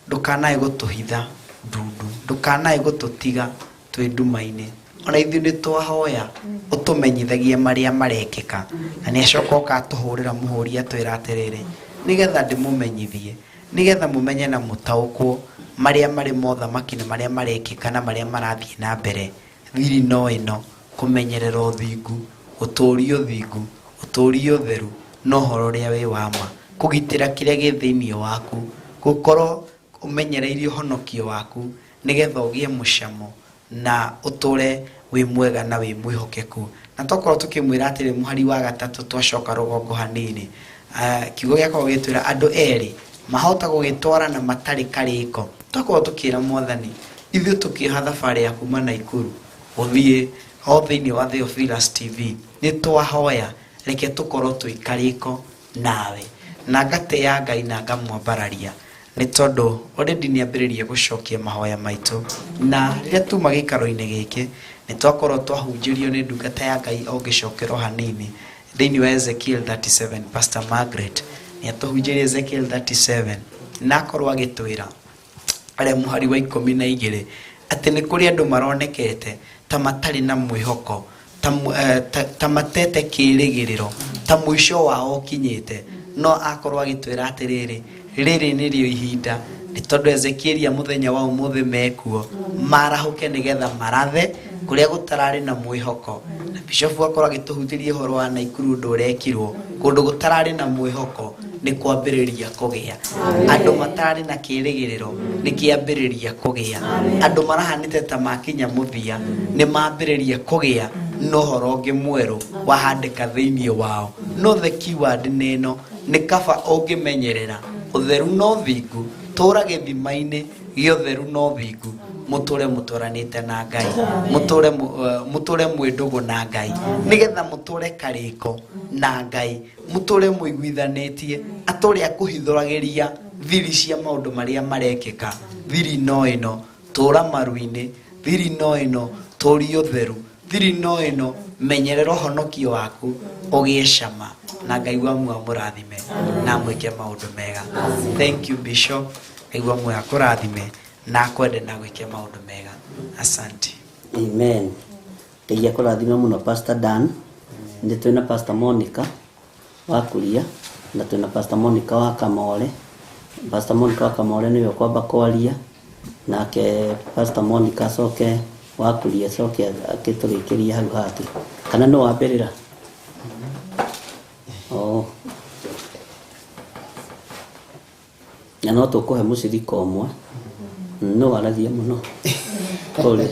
ndũkanae gũtũhitha ndundu, ndũkanae gũtũtiga twĩ nduma-inĩ, ona ithuĩ nĩ twahoya ũtũmenyithagie marĩa marekĩka. Na nĩ acoka oka atũhũrĩra mũhũri atwĩra atĩrĩrĩ, nĩgetha ndĩmũmenyithie, nĩgetha mũmenye na mũtaũkwo marĩa marĩ mothamaki na marĩa marekĩka na marĩa marathiĩ na mbere. Thiri no ĩno, kũmenyerera ũthingu, gũtũũria ũthingu, ũtũũria ũtheru na ũhoro ũrĩa wĩ wa ma, kũgitĩra kĩrĩa gĩ thĩinĩ waku, gũkorwo ũmenyereirie ũhonokio waku nĩgetha ũgĩe mũcamo na ũtũre wĩ mwega na wĩ mwĩhokeku. Na tokorwo tũkĩmwĩra atĩrĩ, mũhari wa 3 twacoka rũgongo hanini, kiugo gĩakorwo gĩtwĩra andũ erĩ mahota gũgĩtwara na matarĩ karĩko. Twakorwo tũkĩra Mwathani ithuĩ tũkĩoha thabarĩ ya kuma Naikuru gũthiĩ o thĩinĩ wa Theophilus TV, nĩ twahoya reke tũkorwo twĩ karĩko nawe, na ngatĩĩa Ngai na ngamwambararia nĩ tondũ already nĩ ambĩrĩrie gũcokia mahoya maitũ. Na rĩrĩa tuma gĩikaro-inĩ gĩkĩ nĩ twakorwo twahunjĩrio nĩ ndungata ya Ngai o ngĩcokerwo hanini thĩinĩ wa Ezekiel 37, Pastor Margaret nĩ atũhunjĩrie Ezekiel 37, na akorwo agĩtwĩra arĩa mũhari wa 12 atĩ nĩ kũrĩ andũ maronekete ta matarĩ na mwĩhoko, ta matete kĩrĩgĩrĩro, ta mũico wao ũkinyĩte, no akorwo agĩtwĩra atĩrĩrĩ, Rĩrĩ nĩrĩo ihinda, nĩ tondũ Ezekieli a mũthenya wa ũmũthĩ mekuo, marahũke nĩgetha marathe kũrĩa gũtararĩ na mwĩhoko. Na bishofu akorwo agĩtũhutĩria ũhoro wa Naikuru ũndũ ũrekirwo, kũndũ gũtararĩ na mwĩhoko nĩ kwambĩrĩria kũgĩa. Andũ matararĩ na kĩrĩgĩrĩro nĩ kĩambĩrĩria kũgĩa. Andũ marahanĩte ta makinya mũthia nĩ mambĩrĩria kũgĩa na ũhoro ũngĩ mwerũ wahandĩka thĩinĩ wao. No the keyword nĩ ĩno, nĩ kaba ũngĩmenyerera ũtheru na ũthingu, tũra gĩthima-inĩ gĩa ũtheru na ũthingu, mũtũre mũtũranĩte na Ngai, mũtũre mũtũre mwĩ ndũgũ na Ngai, nĩgetha mũtũre karĩko na Ngai, mũtũre mũiguithanĩtie, atũre akũhithũragĩria thiri cia maũndũ marĩa marekĩka. Thiri no ĩno, tũra maru-inĩ, thiri no ĩno, tũria ũtheru, thiri no ĩno, menyerera ũhonokio waku ũgĩe cama, na Ngai wa muoyo amũrathime na amwĩke maũndũ mega. Thank you Bishop, Ngai wa muoyo akũrathime na akwende na agwĩke maũndũ mega. Asante. Amen. Ngai akũrathime mũno Pastor Dan. Nĩ twĩna Pastor Monica wa Kuria na twĩna Pastor Monica wa Kamore. Pastor Monica wa Kamore nĩwe ũkwamba kwaria, nake Pastor Monica acoke wa Kuria acoke akĩtũrĩkĩrie hau hangĩ. Kana nĩ wambĩrĩra? Oh. Na no tũkũhe mũcirika ũmwe no waragia mũno kũrĩa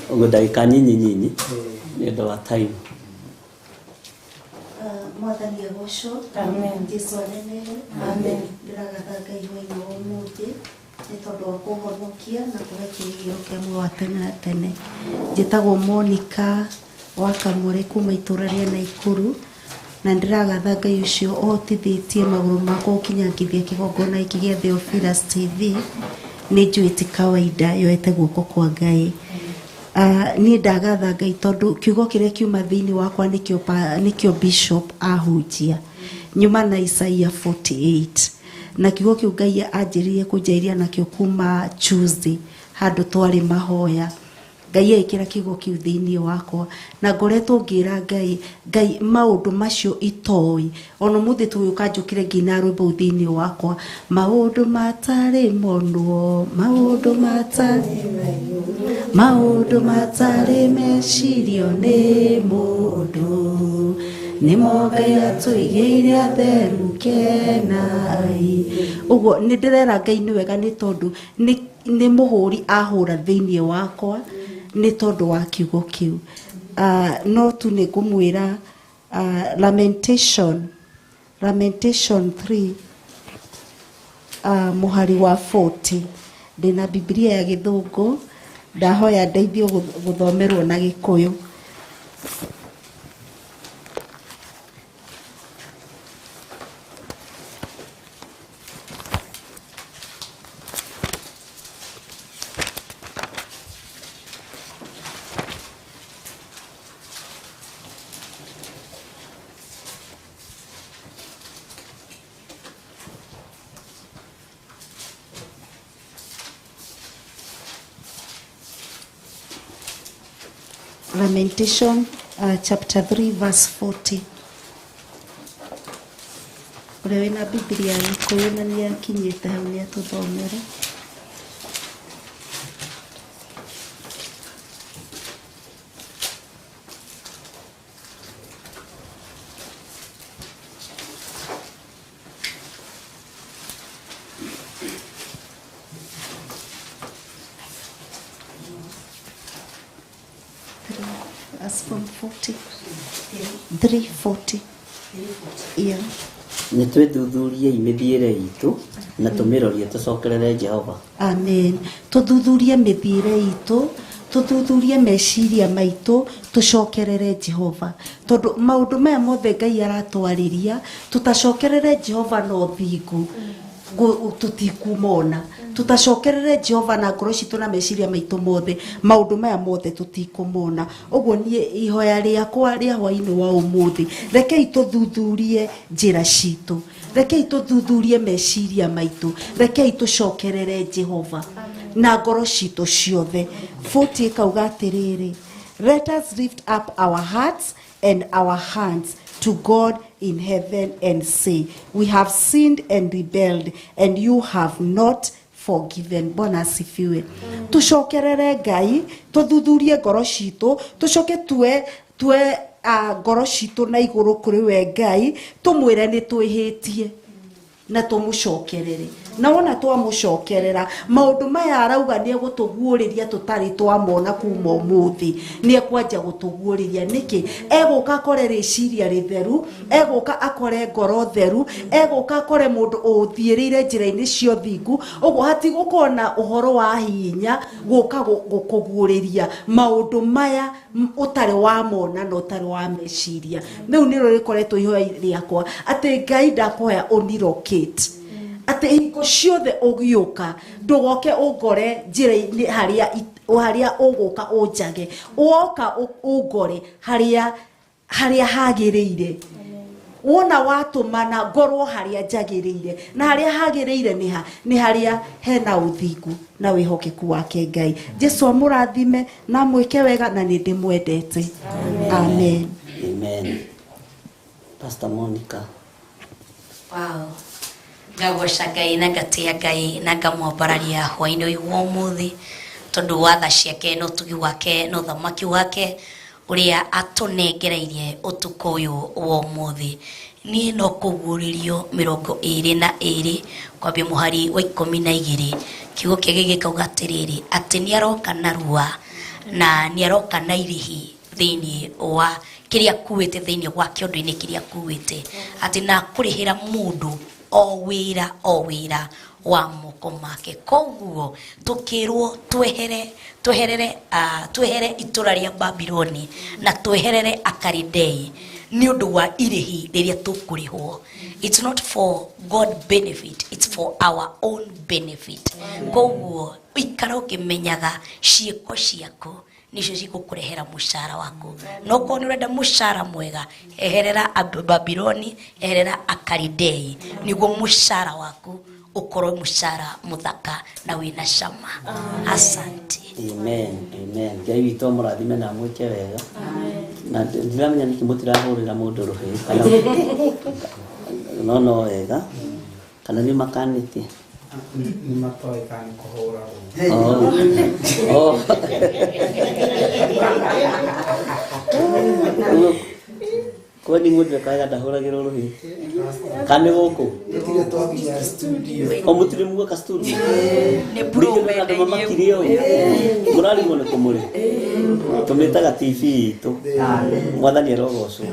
ũguo ndagĩka nyinyi nyinyi nĩ ũndũ wa time. Mwathani agocwo. Amen. Jesu anenehe. Amen. Ndĩragatha Ngai hwainĩ wa ũmũthĩ nĩ tondũ wa kũhonokia na kũhe kĩrĩgĩrĩro kĩa muoyo wa tene na tene. Njĩtagwo Monica wa Kamore kuma itũra rĩa Naikuru, na ndĩragatha Ngai ũcio ũhotithĩtie magũrũ makwa gũkinyangithia kĩgongona gĩkĩ gĩa Theophilus TV. Nĩ njũĩ ti kawaida yoete guoko kwa Ngai. Niĩ ndagatha Ngai tondũ kiugo kĩrĩa kiuma thĩinĩ wakwa nĩkĩo Bishop ahunjia. Nyuma na Isaiah 48. Na kiugo kĩu Ngai anjĩrire kũnjairia nakĩo kuma Tuesday handũ twarĩ mahoya. Ngai agĩkĩra kiugo kĩu thĩinĩ wakwa na ngoretwo ngĩra Ngai, Ngai maũndũ macio itoĩ. Ona ũmũthĩ tũgĩũka njũkĩre ngĩina rwĩmbo rũu thĩinĩ wakwa, maũndũ matarĩ monwo, maũndũ matarĩ, maũndũ matarĩ mecirio nĩ mũndũ, nĩmo Ngai atũigĩire atheru kenai. Ũguo nĩ ndĩrera Ngai nĩ wega nĩ tondũ nĩ mũhũri ahũra thĩinĩ wakwa nĩ tondũ wa kiugo kĩu. No tu nĩ ngũmwĩra, Lamentation 3, mũhari wa 40. Ndĩna Bibilia ya Gĩthũngũ, ndahoya ndeithio gũthomerwo na Gĩkũyũ. Lamentation, chapter 3 verse 40. Ũrĩa wĩna Bibilia ya Gĩkũyũ na nĩ akinyĩte hau nĩ atũthomere. As from 40. 340. Yeah. Nĩ twĩthuthuriei mĩthiĩre itũ na tũmĩrorie tũcokerere Jehova. Amen. Tũthuthurie mĩthiĩre itũ, tũthuthurie meciria maitũ, tũcokerere Jehova. Tondũ maũndũ maya mothe Ngai aratwarĩria, tũtacokerere Jehova na ũthingu, tũtikumona. Tũtacokerere Jehova na ngoro citũ na meciria maitũ mothe, maũndũ maya mothe tũtikumona. Ũguo niĩ ihoya rĩakwa rĩa hwainĩ wa ũmũthĩ, rekei tũthuthurie njĩra citũ, rekei tũthuthurie meciria maitũ, rekei tũcokerere Jehova na ngoro citũ ciothe. 40 ĩkauga atĩrĩrĩ, Let us lift up our hearts and our hands to God in heaven and say, we have sinned and rebelled, and you have not forgiven. Bwana asifiwe. Tucokerere Ngai, tuthuthurie ngoro citũ, tucoke tue ngoro citũ na igũrũ kũrĩ we Ngai, tumwĩre nĩ twĩhĩtie na tumucokerere. Na wona twamucokerera maundu maya arauga ni egutuguuriria tutari twamona kuma umuthi, ni ekwanja gutuguuriria niki. Eguka akore riciria ritheru, eguka akore ngoro theru, eguka akore mundu uthiiriire njira-ini cia thingu. Uguo hatigũkorwo na uhoro wa hinya guka gukuguuriria maundu maya utari wamona na utari wa meciria. Riu niro rikoretwo ihoya riakwa ati Ngai ndakoya unirokate, ati hingo ciothe ũgĩũka ndũgoke ũngore njĩra-inĩ harĩa ũgũka ũnjage, woka ũngore harĩa hagĩrĩire. Wona watũmana ngorwo harĩa njagĩrĩire, na harĩa hagĩrĩire nĩ ha? Nĩ harĩa hena ũthingu na wĩhokeku wake Ngai. Jesu amũrathime na amwĩke wega, na nĩ ndĩmwendete. Amen. Amen. Pastor Monica. Wow. Ngagoca Ngai na ngatia Ngai na ngamwambararia hwainĩ ũyũ wa ũmũthĩ, tondũ wa tha ciake na ũtugi wake na ũthamaki wake ũrĩa atũnengereirie ũtukũ ũyũ wa ũmũthĩ. Niĩ no kũguũrĩrio 22 kwambia mũhari wa 12, kiugo kĩngĩ gĩkauga atĩrĩrĩ, atĩ nĩaroka narua na nĩaroka na irĩhi thĩinĩ wa kĩrĩa akuĩte, thĩinĩ wa kĩondo-inĩ kĩrĩa akuĩte, atĩ na kũrĩhĩra mũndũ o wĩra wa moko make. Koguo tukirwo twehere itũra rĩa Babiloni na tweherere Akaridei nĩ ũndũ wa irĩhi rĩrĩa tũkũrĩhwo. It's not for God benefit, it's for our own benefit. Koguo ikara ũkĩmenyaga ciĩko ciaku nicio cigũkũrehera mũcara waku. No korwo nĩ ũrenda mũcara mwega, eherera Babiloni, eherera Akaridei, nĩguo mũcara waku ũkorwo mũcara mũthaka na wĩna cama. Asante. Amen. Amen. Ngai witũ amũrathime na amwĩke wega. Na ndiramenya nĩkĩ mũtirahũrĩra mũndũ rũhĩ kana no wega, kana nĩ makanĩtie. Nĩ matoĩ kana nĩ kũhũragwo. Oh. Kwani mũndũ ekaga ndahũragĩrwo rũhĩ? Kana nĩ gũkũ? Gũtirĩ twakinya studio. O mũtirĩ muoka studio? Nĩ andũ mamakire ũũ. Mũrarigwo nĩ kũ mũrĩ? Tũmĩtaga TV itũ. Mwathani arogocwo.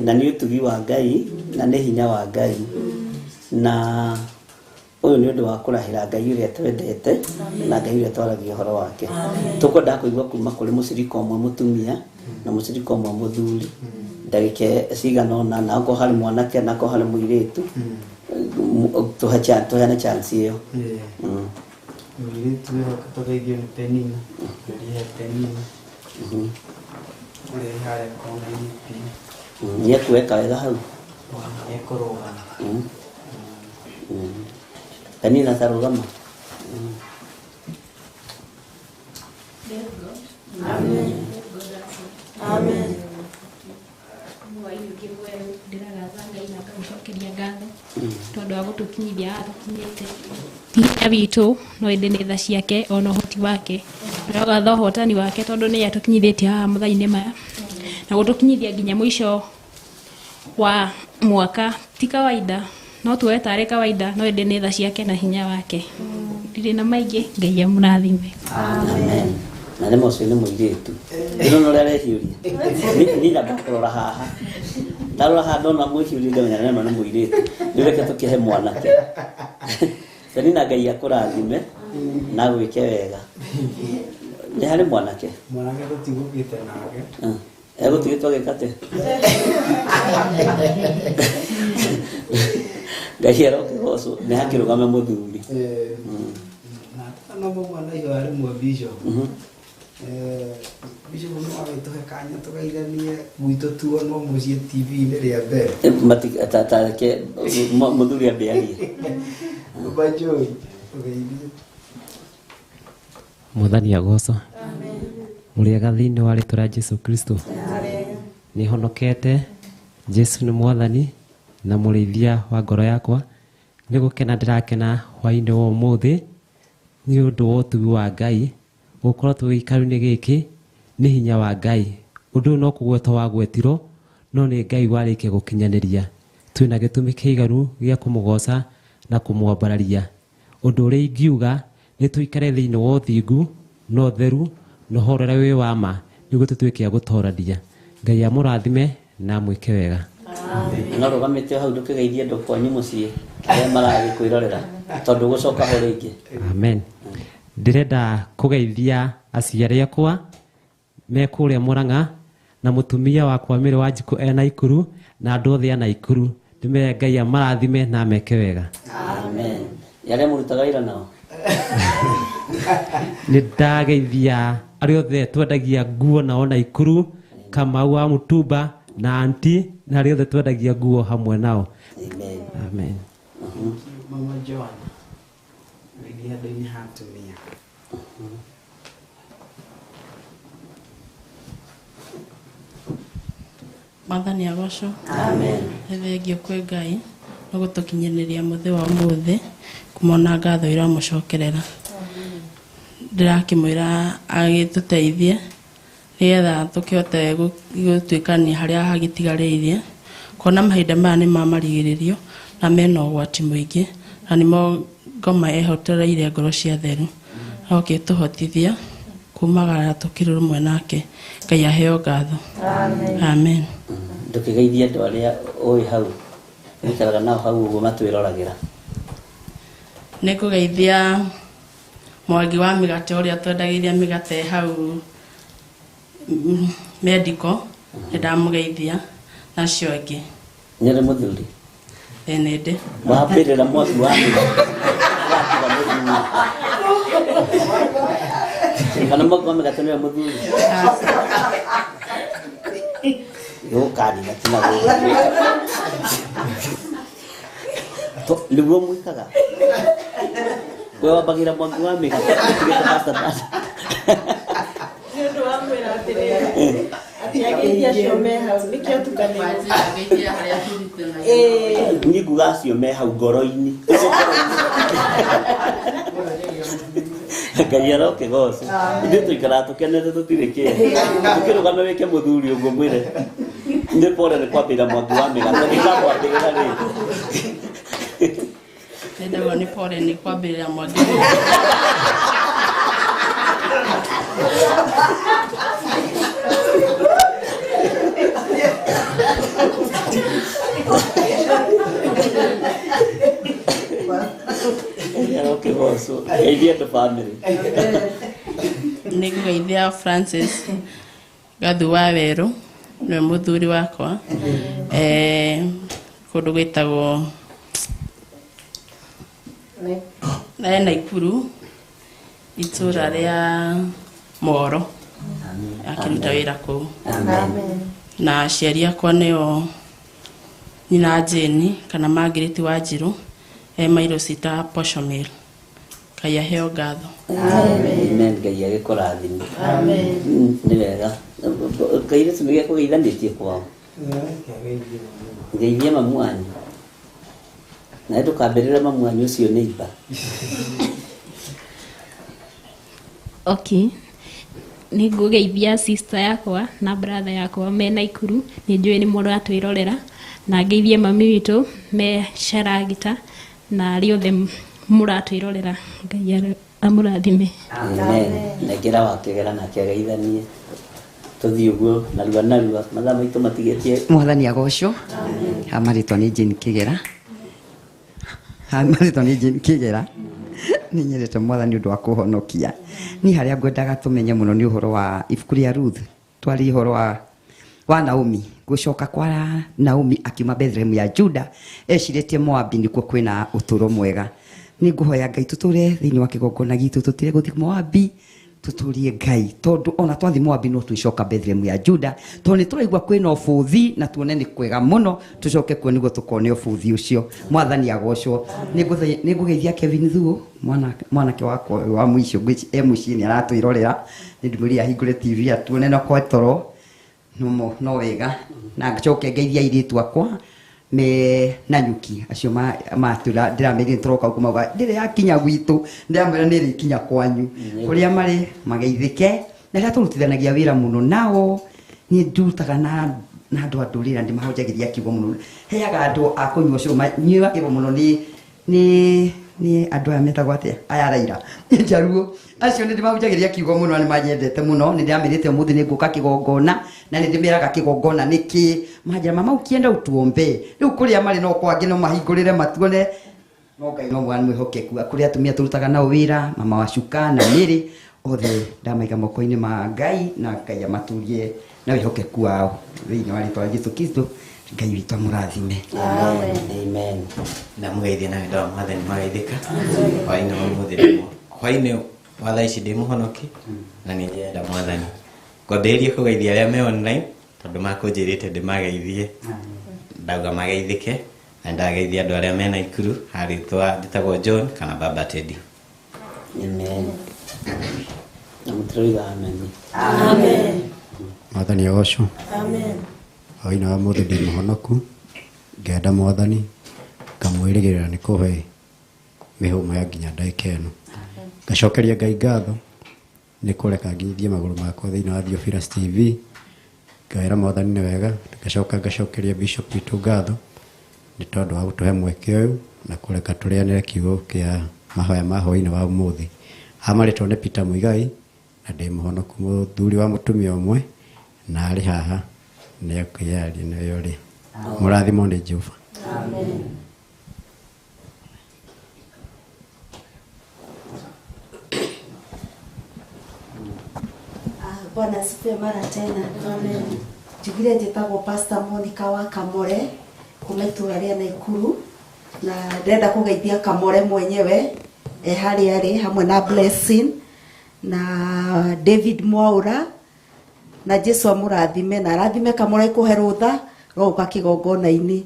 Na nĩ ũtugi wa Ngai na nĩ hinya wa Ngai. Na ũyũ nĩ ũndũ wa kũrahĩra Ngai ũrĩa twendete na Ngai ũrĩa twaragia ũhoro wake. Tũkwenda kũigua kuma kũrĩ mũcirika ũmwe mũtumia na mũcirika ũmwe mũthuri, ndagĩka cigana ũna, na okorwo harĩ mwanake na okorwo harĩ mũirĩtu, tũheane chance ĩyo. Mũirĩtu ũyũ tũgeithio nĩ Penina, ũrĩa Penina ũrĩa harĩa kona-inĩ biũ. Nĩekueka wega hau? Nĩekũrũgama. Penina tarũgama. Amen. Amen. Ndĩragatha Ngai na ngamũcokeria ngatho tondũ wa gũtũkinyithia haha tũkinyĩte. Hinya witũ no ĩndĩ nĩ tha ciake ona ũhoti wake. Ndĩragatha ũhotani wake tondũ nĩye atũkinyithĩtie haha mũthenya-inĩ maya na gũtũkinyithia nginya mũico wa mwaka. Ti kawaida, no tuoe tarĩ kawaida, no ĩndĩ nĩ tha ciake na hinya wake. Ndirĩ na maingĩ, Ngai amũrathime. Amen. Na nĩ ũcio nĩ mũirĩtu. Ndĩrona ũrĩa arehiũria. Niĩ nyamba kũrora haha. Ndarora haha ndona mwĩhiũria ndamenya nĩ nĩ mũirĩtu. Rĩu reke tũkĩhe mwanake. Penina Ngai akũrathime na gwĩke wega. Nĩ harĩ mwanake? Mwanake tũtigũkĩte nake. Egũtigĩtwo agĩka atĩa? Ngai arokĩgocwo. Nĩ hakĩrũgame mũthuri. Na no mwana ihoya rĩmwe Bishop. Bishop no agĩtũhe kanya tũgeithanie gwitũ tuonwo mũciĩ TV-inĩ rĩa mbere. Tareke mũthuri ambe arie. Baba Joy, ũgeithie. Mwathani agocwo. Mũrĩega thĩinĩ wa rĩtwa rĩa Jesu Kristo. Nĩ honokete. Jesu nĩ mwathani na mũrĩithia wa ngoro yakwa. Nĩ gũkena ndĩrakena hwaĩ-inĩ wa ũmũthĩ nĩ ũndũ wa ũtugi wa Ngai. Gũkorwo twĩ gĩikaro-inĩ gĩkĩ nĩ hinya wa Ngai. Ũndũ ũyũ no kũgwetwo wagwetirwo no nĩ Ngai warĩkia gũkinyanĩria. Twĩna gĩtũmi kĩiganu gĩa kũmũgoca na kũmwambararia. Ũndũ ũrĩa ingiuga nĩ tũikare thĩinĩ wa ũthingu na ũtheru na ũhoro ũrĩa wĩ wa ma nĩguo tũtuĩke a gũtorania. Ngai amũrathime na amwĩke wega. No rũgamĩte hau ndũkĩgeithie andũ kwanyu mũciĩ arĩa maragĩkwĩrorera tondũ gũcoka ho rĩngĩ. Amen. Ndĩrenda kũgeithia aciari akwa me kũrĩa Mũrang'a na mũtumia wakwa Mary Wanjikũ e Naikuru na andũ othe a Naikuru. Ndĩmere Ngai amarathime na ameke wega. Amen. Arĩa mũrutaga wĩra nao? Nĩ ndageithia arĩa othe twendagia nguo nao Naikuru, Kamau wa Mutumba na anti na arĩa othe twendagia nguo hamwe nao. Amen. Amen. Mama Joan, geithia andũ-inĩ ha atumia. Mwathani agocwo. Amen. Nĩ thengio kwĩ Ngai nĩ gũtũkinyanĩria mũthĩ wa ũmũthĩ kũmona ngatho iramũcokerera. Ndĩrakĩmwĩra agĩtũteithie nĩgetha tũkĩhote gũtuĩkania harĩa hagĩtigarĩirie kuona mahinda maya nĩ ma marigĩrĩrio na mena ũgwati mũingĩ na nĩmo ngoma ehotereire ngoro cia theru agũkĩtũhotithia kumagara tũkĩrĩ rũmwe nake. Ngai aheo ngatho. Amen. Ndũkĩgeithie andũ arĩa ũĩ hau ũikaraga nao hau ũguo matwĩroragĩra. Nĩ ngũgeithia mwangi wa mĩgate ũrĩa twendagĩria mĩgate hau medical, nĩ ndamũgeithia na acio angĩ. Nĩ ũrĩ mũthuri? Ĩĩ nĩ ndĩ. Wambĩrĩra mwangi wa mĩgate. Kana mwangi wa mĩgate nĩwe mũthuri? Gũkanina tina gũka. Nĩguo mwĩkaga? We wambagĩra mwangi wa mĩgate ũtigĩte Pastor Dan. Nĩ ũndũ wa mwĩra atĩrĩrĩ, atĩ ageithia acio me hau nĩkĩo tukanĩte. Niĩ nguga acio me hau ngoro-inĩ. Ngai arokĩgocwo. Ithuĩ tũikaraga tũkenete tũtirĩ kĩeha. Ũkĩrũgame wĩke mũthuri ũguo mwĩre nĩ pole nĩ kwambĩrĩra mwangi wa mĩgate ndĩkamwambĩrĩra rĩngĩ. Nĩndagwo nĩ pole nĩ kwambĩrĩra mwangi. Arokĩgocwo. Geithia andũ bamĩrĩ. Nĩ ngũgeithia Francis Gathu wa Werũ nĩwe mũthuri wakwa. Kũndũ gwĩtagwo Naikuru itũra rĩa Moro akĩruta wĩra kũu. Na aciari akwa nĩo nyina Jane kana Margaret Wanjirũ e mairo cita posho mill. Ngai aheo ngatho. Amen. Ngai agĩkũrathime. Amen. Nĩ wega. Kairĩtu nĩ gĩakũgeithanĩtie kwao. Ngeithia mamu wanyu. Na ndũkambĩrĩre mamu wanyu ũcio nĩ imba. Okay. Nĩ ngũgeithia sister yakwa na brother yakwa me Naikuru, nĩ njũĩ nĩ mũratwĩrorera, na ngeithie mami witũ me Sharagita na arĩa othe mũratwĩrorera. Ngai amũrathime. Amen. Nengera wakĩgera nake ageithanie. Tũthiĩ ũguo narua narua mathaa maitũ matigĩtie. Mwathani agocwo. Ha marĩtwa nĩ Jane Kĩgera. Ha marĩtwa nĩ Jane Kĩgera. Nĩ nyendete mwathani ũndũ wa kũhonokia. Niĩ harĩa ngwendaga tũmenye mũno nĩ ũhoro wa ibuku rĩa Ruth. Twarie ũhoro wa Naomi. Gũcoka kwa Naomi akiuma Bethlehem ya Juda ecirĩtie Moabi nĩkuo kwĩna ũtũũro mwega. Nĩ ngũhoya Ngai tũtũre thĩinĩ wa kĩgongona gitũ tũtire gũthiĩ Moabi Tuturie Ngai tondu ona twathi Moabi no twicoka Bethlehem ya Juda tondu ni turaigua kwina ubuthi na tuone ni kwega muno tucoke kuo niguo tukone ubuthi ucio. Mwathani agocwo. Ningugeithia Kevin Thuo mwanake wakwa wa mwisho e muciĩ ni aratwirorera ni ndimwĩrire ahingũre TV atuone no kwa toro no wega na ngacoke ngeithia airĩtu akwa me Nanyuki acio matura ndĩramerire tũroka gũkũ mauga ndĩrĩ yakinya gwitũ ndĩramwĩra nĩ ĩrĩkinya kwanyu kũrĩa marĩ mageithĩke na rĩrĩa tũrutithanagia wĩra mũno nao niĩ ndutaga na andũ a ndũrĩrĩ na ndĩmahunjagĩria kiugo mũno heaga andũ a kũnyua ũcũrũ manyuagĩrwo mũno nĩ andũ aya metagwo atĩa aya Raila njaruo acio nĩ ndĩmahunjagĩria kiugo mũno na nĩmanyendete mũno nĩ ndĩramerĩte ũmũthĩ nĩ ngũka kĩgongona na nĩ ndĩmeraga kĩgongona nĩkĩ manjĩra mama ukienda utuombe rĩu kũrĩa marĩ no kwangĩ no mahingũrĩre matuone no Ngai no mwana mwĩhokeku kũrĩa atumia tũrutaga nao wĩra mama wa Cuka na Mĩrĩ othe ndamaiga moko-inĩ ma Ngai na Ngai amaturie na wĩhokeku wao thĩinĩ wa rĩtwa rĩa Jesũ Kristo. Ngai witũ amũrathime. Amen. Amen. Ndamũgeithia na wendo wa Mwathani magaithĩka hwaĩ-inĩ wa ũmũthĩ hwaĩ-inĩ wa thaa ici ndĩ mũhonoki na nĩ ndĩrenda Mwathani. Ngwambĩrĩrie kũgeithia arĩa me online tondũ makũnjĩrĩte ndĩmageithie ndauga mageithĩke na ndageithia andũ arĩa me Naikuru harĩtwa njĩtagwo John kana Baba Teddy. Amen. Na mũtũrĩre amen. Amen. Mwathani agocwo. Amen. Hwaĩ-inĩ wa ũmũthĩ ndĩ mũhonoku ngenda Mwathani ngamwĩrĩgĩrĩra nĩ kũhe mĩhũmũ ya nginya ndagĩka ĩno. Ngacokeria Ngai ngatho nĩ kũreka nginyithie magũrũ makwa thĩinĩ wa Theophilus TV ngawĩra Mwathani nĩ wega. Ngacoka ngacokeria Bishop witũ ngatho nĩ tondũ wa gũtũhe mweke ũyũ na kũreka tũrĩanĩre kiugo kĩa mahoya ma hwaĩ-inĩ wa ũmũthĩ. Hamarĩtwo nĩ Peter Muigai na ndĩ mũhonoku mũthuri wa mũtumia ũmwe na arĩ haha nĩ akwĩyaria nĩwe ũrĩa. Mũrathimwo nĩ Jehova. Amen. Bwana asifiwe mara tena. Amen. Njugire njĩtagwo Pastor Monica wa Kamore kuma itũra rĩa Naikuru na ndĩrenda kũgeithia Kamore mwenyewe e harĩa arĩ hamwe na Blessing na David Mwaura na Jesu amũrathime na arathime Kamore kũhe rũtha rwa gũka kĩgongona-inĩ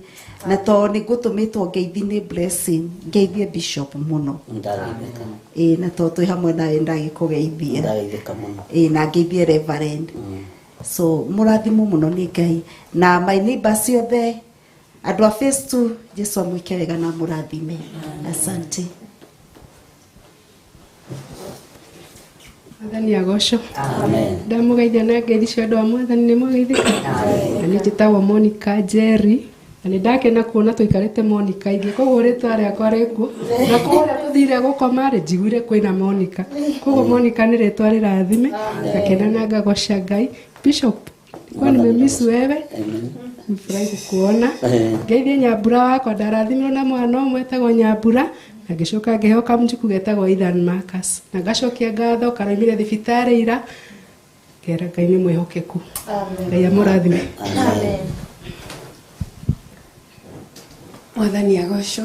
na to nĩ ngũtũmĩtwo ngeithi nĩ Blessing ngeithie Bishop mũno ĩĩ na to twĩ hamwe nawe ndagĩkũgeithia ĩĩ na ngeithie Reverend so mũrathimwo mũno nĩ Ngai na my neighbors ciothe andũ a phase 2 Jesu amwĩke wega na amũrathime. Asante. Mwathani agocwo. Amen. Ndamũgeithia na ngeithi cia andũ a Mwathani nĩ mwageithĩka. Na niĩ njĩtagwo Monica Jerry na nĩ ndakena kuona tũikarĩte Monica ingĩ koguo rĩtwa rĩakwa rĩkuo na kũrĩa tũthire gũkoma rĩ njiguire kwĩna Monica koguo Monica nĩ rĩtwa rĩrathime ngakena na ngagoca Ngai. Bishop kwa nimemiss wewe nifurahi kukuona. Ngeithie Nyambura wakwa ndarathimirwo na mwana ũmwe etagwo Nyambura na ngĩcoka ngĩheo kamũjuku getagwo Ethan Marcus na ngacokia ngatho karaumire thibitarĩ ira ngera Ngai nĩ mwĩhokeku. Ngai amũrathime. Amen. Mwathani agocwo.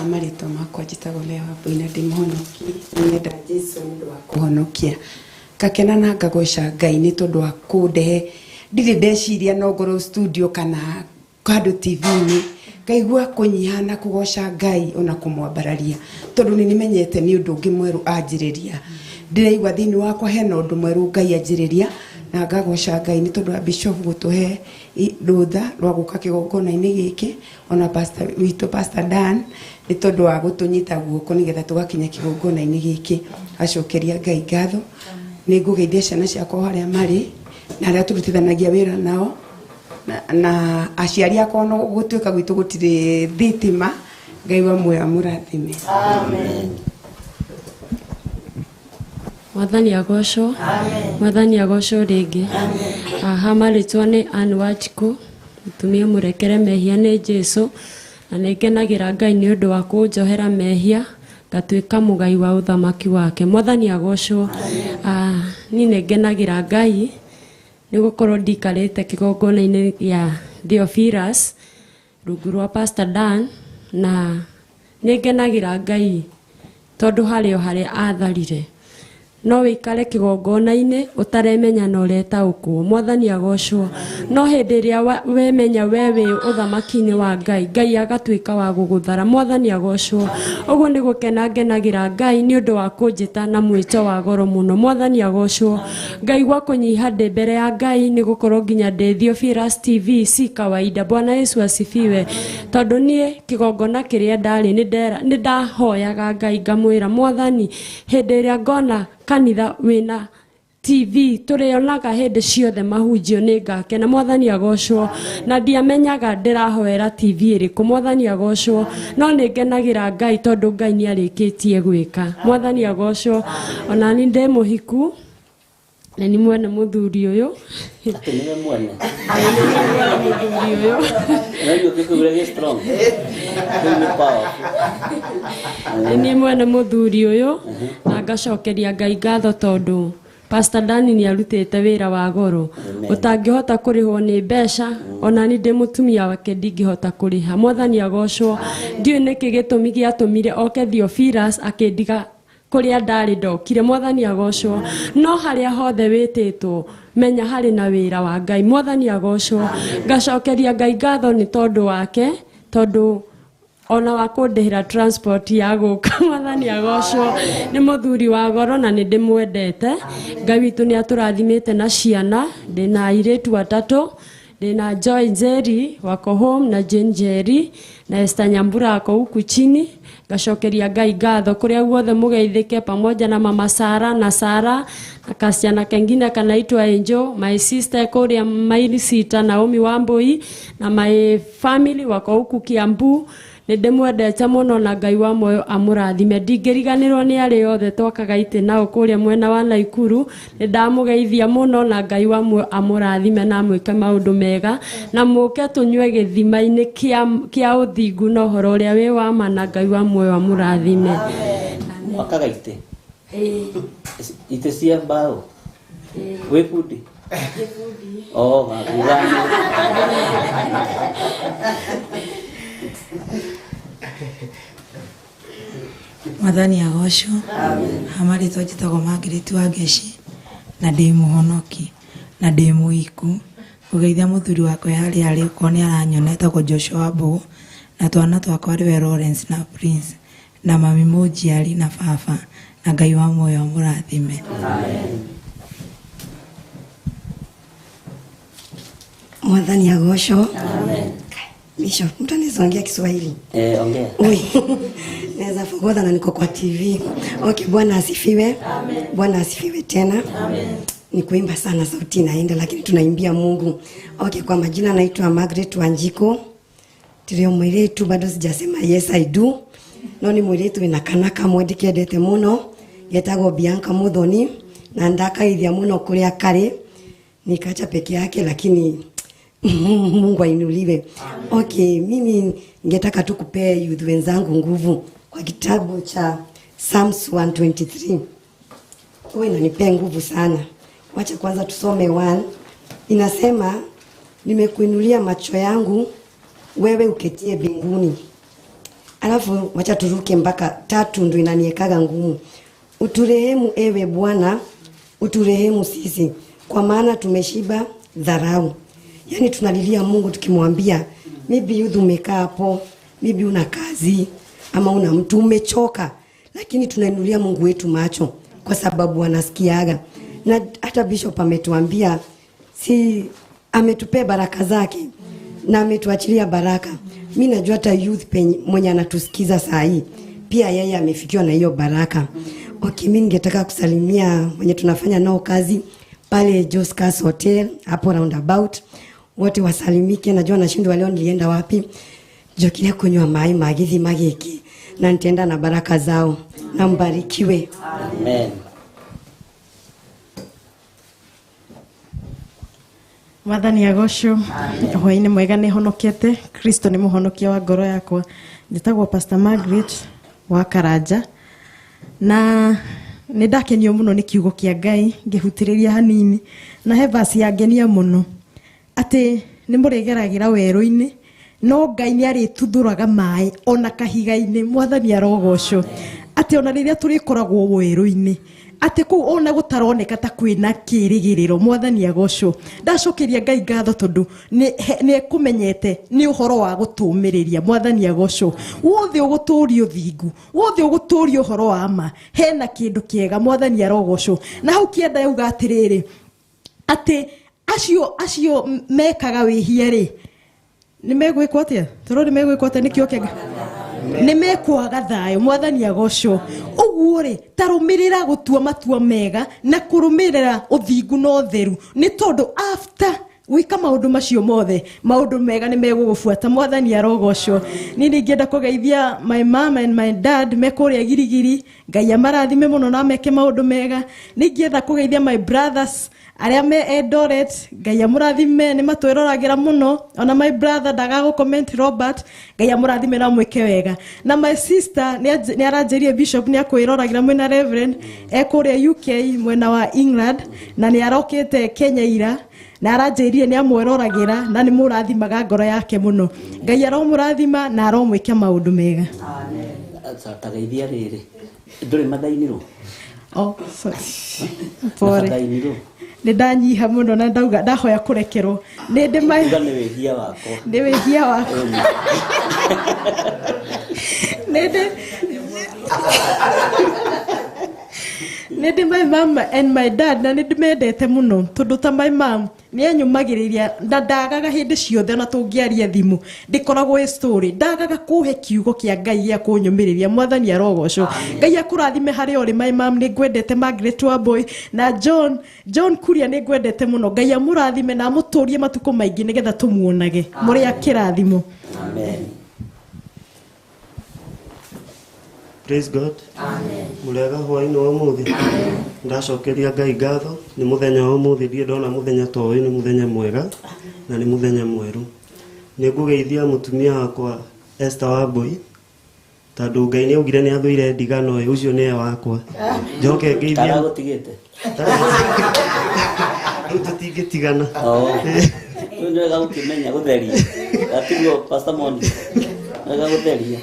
Amarĩtwa makwa njĩtagwo Lea Wambui na ndĩ mũhonoki nĩnyenda Jesũ nĩ ũndũ wa kũhonokia ngakena na ngagoca Ngai nĩ tondũ wa kũndehe ndirĩ ndeciria no ngorwo studio kana handũ TV-inĩ ngaigua kũnyiha na kũgoca Ngai ona kũmwambararia tondũ nĩ nĩmenyete nĩ ũndũ ũngĩ mwerũ anjĩrĩria ndĩraigua thĩinĩ wakwa hena ũndũ mwerũ Ngai anjĩrĩria na ngagoca Ngai nĩ tondũ wa Bishop gũtũhe rũtha rwa gũka kĩgongona-inĩ gĩkĩ ona pastor witũ Pastor Dan nĩ tondũ wa gũtũnyita guoko nĩgetha tũgakinya kĩgongona-inĩ gĩkĩ. Acokeria Ngai ngatho. Nĩ ngũgeithia ciana ciakwa harĩa marĩ na arĩa tũrutithanagia wĩra nao na aciari akwa no gũtuĩka gwitũ gũtirĩ thitima. Ngai wa muoyo amũrathime. Amen. Mwathani agocwo. Mwathani agocwo rĩngĩ. Aha marĩtwa nĩ Ann Wanjikũ mũtumia mũrekere mehia nĩ Jesũ na nĩngenagĩra Ngai nĩ ũndũ wa kũnjohera mehia ngatuĩka mũgai wa ũthamaki wake. Mwathani agocwo. Niĩ nĩngenagĩra Ngai nĩ gũkorwo ndikarĩte kĩgongona-inĩ gĩa Theophilus rungu rwa Pastor Dan na nĩngenagĩra Ngai tondũ harĩ o harĩa atharire No wĩikare kĩgongona-inĩ ũtaremenya na ũretaũkwo. Mwathani agocwo. No hĩndĩ ĩrĩa wemenya we wĩ ũthamaki-inĩ wa Ngai, Ngai agatuĩka wa gũgũthara. Mwathani agocwo. Ũguo nĩ gũkena ngenagĩra Ngai nĩ ũndũ wa kũnjĩta na mwĩto wa goro mũno. Mwathani agocwo. Ngai gwa kũnyiha ndĩ mbere ya Ngai nĩ gũkorwo nginya ndĩ Theophilus TV si kawaida. Bwana Yesu asifiwe. Tondũ niĩ kĩgongona kĩrĩa ndarĩ nĩ ndahoyaga Ngai ngamwĩra Mwathani hĩndĩ ĩrĩa ngona kanitha wĩna TV tũrĩonaga hĩndĩ ciothe mahunjio nĩ ngakena. Mwathani agocwo. Na ndiamenyaga ndĩrahoera TV ĩrĩkũ. Mwathani agocwo. No nĩ ngenagĩra Ngai tondũ Ngai nĩ arĩkĩtie gwĩka. Mwathani agocwo. Ona niĩ ndĩ mũhiku na nĩ mwene mũthuri ũyũ. Atĩ nĩwe mwene? Mũthuri ũyũ. Ũraigua gĩkũyũ ũrĩa gĩ strong? Kĩu nĩ powerful. Nĩ mwene mũthuri ũyũ na ngacokeria Ngai ngatho tondũ Pastor Dani nĩ arutĩte wĩra wa goro ũtangĩhota kũrĩhwo nĩ mbeca. Ona niĩ ndĩ mũtumia wake ndingĩhota kũrĩha. Mwathani agocwo. Ndiũĩ nĩkĩ gĩtũmi gĩatũmire oke Theophilus akĩndiga kũrĩa ndarĩ ndokire. Mwathani agocwo. No harĩa hothe wĩtĩtwo menya harĩ na wĩra wa Ngai. Mwathani agocwo. Ngacokeria Ngai ngatho nĩ tondũ wake, tondũ ona wa kũndĩhĩra transport ya gũka. Mwathani agocwo. Nĩ mũthuri wa goro na nĩ ndĩmwendete. Ngai witũ nĩ atũrathimĩte na ciana. Ndĩna airĩtu atatũ. Ndĩna Joy Njeri wako home na Jane Njeri na Esther Nyambura ako huku chini. Ngacokeria Ngai ngatho kũrĩa guothe mũgeithĩke pamoja na mama Sara na Sara na kasichana kengine kanaitwa Angel, my sister kũrĩa maili sita Naomi Wambui na my family wako huku Kiambu. Nĩ ndĩmwendete mũno na Ngai wa muoyo amũrathime. Ndingĩriganĩrwo nĩ arĩa othe twakaga itĩ nao kũrĩa mwena wa Naikuru. Nĩ ndamũgeithia mũno na Ngai wa muoyo amũrathime na amwĩke maũndũ mega na mũke tũnyue gĩthima-inĩ kĩa ũthingu na ũhoro ũrĩa wĩ wa ma na Ngai wa muoyo amũrathime. Mwakaga itĩ? Itĩ cia mbaũ? Wĩ bundi? Oh, Mwathani agocwo. Amarĩtwa njĩtagwo Margaret wa Ngeci na ndĩ mũhonoki na ndĩ mũhiku. Ngũgeithia mũthuri wakwa harĩa arĩ okorwo nĩ aranyona etagwo Joshua Wambũgũ na twana twakwa arĩwe Lawrence na Prince na mami mũnjiari na baba na Ngai wa muoyo amũrathime. Mwathani agocwo. Bishop, mtu anaweza ongea Kiswahili? Ongea. Ui. Naweza fogodha na niko kwa TV. Okay, Bwana asifiwe. Amen. Bwana asifiwe tena. Amen. Ni kuimba sana sauti inaenda lakini tunaimbia Mungu. Okay, kwa majina naitwa Margaret Wanjiko. Tirio mwiretu bado sijasema yes I do. No ni mwiretu ina kanaka mwendikendete muno. Yetagwo Bianca Muthoni na ndakaithia muno kuria kare. Nikacha peke yake lakini Mungu ainuliwe. Okay, mimi ningetaka tu kupea youth wenzangu nguvu kwa kitabu cha Psalms 123. Wewe inanipea nguvu sana. Wacha kwanza tusome 1. Inasema nimekuinulia macho yangu wewe uketie mbinguni. Alafu wacha turuke mpaka 3 ndio inaniekaga ngumu. Uturehemu ewe Bwana, uturehemu sisi kwa maana tumeshiba dharau. Yaani tunalilia Mungu tukimwambia maybe youth umekaa hapo, maybe una kazi ama una mtu umechoka, lakini tunainulia Mungu wetu macho kwa sababu anasikiaga. Na hata bishop ametuambia si ametupea baraka zake na ametuachilia baraka. Mimi najua hata youth mwenye anatusikiza saa hii pia yeye amefikiwa na hiyo baraka. Okay, mimi ningetaka kusalimia mwenye tunafanya nao kazi pale Joscas Hotel hapo roundabout. Wote wasalimike. Najua nashindwa leo nilienda wapi. Jokilia kunywa mai magithi magiki na nitaenda na baraka zao. Na mbarikiwe. Amen. Mwathani agocwo. Hwaini mwega nĩ honokete. Kristo nĩ mũhonokia wa ngoro yakwa. Njĩtagwo Pastor Margaret wa Karanja na nĩ ndakenio mũno nĩ kiugo kĩa Ngai ngĩhutĩrĩria hanini na he verse yangenia mũno atĩ nĩ mũrĩgeragĩra werũ-inĩ no Ngai nĩ arĩtuthũraga maĩ ona kahiga-inĩ. Mwathani arogocwo atĩ ona rĩrĩa tũrĩkoragwo werũ-inĩ Atĩ kũu ona gũtaroneka ta kwĩna kĩrĩgĩrĩro, mwathani agocwo. Ndacokeria Ngai ngatho tondũ nĩ ekũmenyete nĩ ũhoro wa gũtũmĩrĩria, mwathani agocwo. Wothe ũgũtũria ũthingu, wothe ũgũtũria ũhoro wa ma, hena kĩndũ kĩega, mwathani arogocwo. Na hau kĩanda yauga atĩrĩrĩ, atĩ acio mekaga wĩhia rĩ, nĩ megwĩkwo atĩa? Toro nĩ megwĩkwo atĩa? Nĩkĩo kĩanga nĩ mekwaga thayũ, mwathani agocwo. Ũguo rĩ, ta rũmĩrĩra gũtua matua mega na kũrũmĩrĩra ũthingu na ũtheru, nĩ tondũ after gwĩka maũndũ macio mothe, maũndũ mega nĩ megũgũbuata, mwathani arogocwo. Niĩ ningĩenda kũgeithia my mom and my dad me kũrĩa Girigiri, Ngai amarathime mũno na meke maũndũ mega. Ningĩenda kũgeithia my brothers arĩa me Eldoret, Ngai amũrathime, nĩ matwĩroragĩra mũno. Ona my brother ndaga gũ-comment, Robert, Ngai amũrathime na amwĩke wega. Na my sister nĩ aranjĩrire Bishop nĩ akwĩroragĩra mwĩna Reverend, e kũrĩa UK mwena wa England, na nĩ arokĩte Kenya ira, na aranjĩrire nĩ amwĩroragĩra na nĩ mũrathimaga ngoro yake mũno. Ngai aromũrathima na aromwĩka maũndũ mega. Ta geithia rĩrĩ, ndũrĩ mathainirwo? Oh, sorry. Pole. Mathainirwo. Nĩ ndanyiha mũno na ndauga ndahoya kũrekerwo. Nĩ ndĩ Uga nĩ wĩhia wakwa. Nĩ wĩhia wakwa. Nĩ ndĩ my mom and my dad na nĩ ndĩmendete mũno, tondũ ta my mom nĩ anyũmagĩrĩria na ndagaga hĩndĩ ciothe, ona tũngĩaria thimũ ndĩkoragwo ĩ story, ndagaga kũhe kiugo kĩa Ngai gĩa kũnyũmĩrĩria, mwathani arogocwo. Ngai akũrathime harĩa ũrĩ my mom, nĩ ngwendete. Margaret Wambui na John Kuria, nĩ ngwendete mũno. Ngai amũrathime na amũtũrie matukũ maingĩ nĩgetha tũmuonage mũrĩ a kĩrathimo. Amen. Praise God. Mũrĩega hwaĩ-inĩ wa ũmũthĩ. Ndacokeria Ngai ngatho nĩ mũthenya wa ũmũthĩ, ndirĩ ndona mũthenya ta ũyũ, nĩ mũthenya mwega na nĩ mũthenya mwerũ. Nĩ ngũgeithia mũtumia wakwa Esther Wambui, tondũ Ngai nĩ augire nĩ athũire ndigano ĩ, ũcio nĩwe wakwa. Njoke ngeithie Karagũtigĩte. Rĩu tũtingĩtigana. Oh. Rĩu nĩ wega gũkĩmenya gũtheria. Gatiguo Pastor Monica. Wega gũtheria.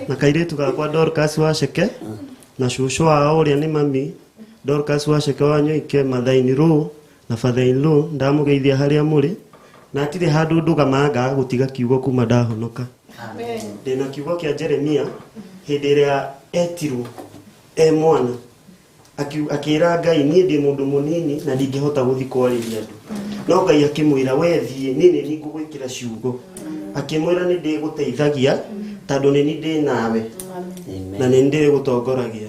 Na kairĩtu gakwa Dorcas Waceke na cũcũ wao ũrĩa nĩ mami Dorcas Waceke wa Nyoike, mother-in-law na father-in-law, ndamũgeithia harĩa mũrĩ, na hatirĩ handũ ndũgamaga ngaga gũtiga kiugo kuma ndahonoka. Ndĩna kiugo kĩa Jeremia hĩndĩ ĩrĩa etirwo e mwana, akĩra Ngai, niĩ ndĩ mũndũ mũnini na ndingĩhota gũthiĩ kwarĩria andũ, no Ngai akĩmwĩra, we thiĩ, niĩ nĩ ngũgwĩkĩra ciugo. Akĩmwĩra, nĩ ndĩgũteithagia tondũ nĩ niĩ ndĩ nawe na nĩ ndĩgũtongoragia.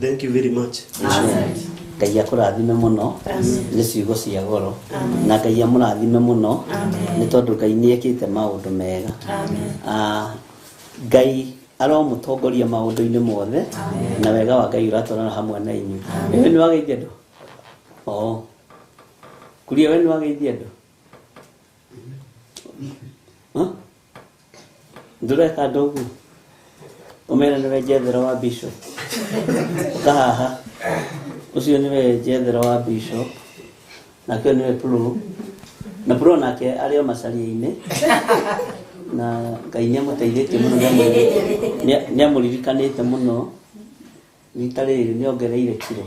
Thank you very much. Ngai akũrathime mũno nĩ ciugo cia goro, na Ngai amũrathime mũno nĩ tondũ Ngai nĩ ekĩte maũndũ mega. Ah, Ngai aromũtongoria maũndũ-inĩ mothe na wega wa Ngai ũratwarana hamwe na inyuĩ. Wewe nĩ wageithia andũ? Oh. Kuria, we nĩ wageithia andũ? Huh? Ndũreka andũ ũguo ũmere nĩwe njethero wa bishop, ũkahaha ũcio nĩwe njethero wa bishop, nake nĩwe pro na pro, nake arĩ o macaria-inĩ, na Ngai nĩ amũteithĩtie mũno, nĩ amũririkanĩte mũno. Rita rĩrĩ nĩ ongereire kiro,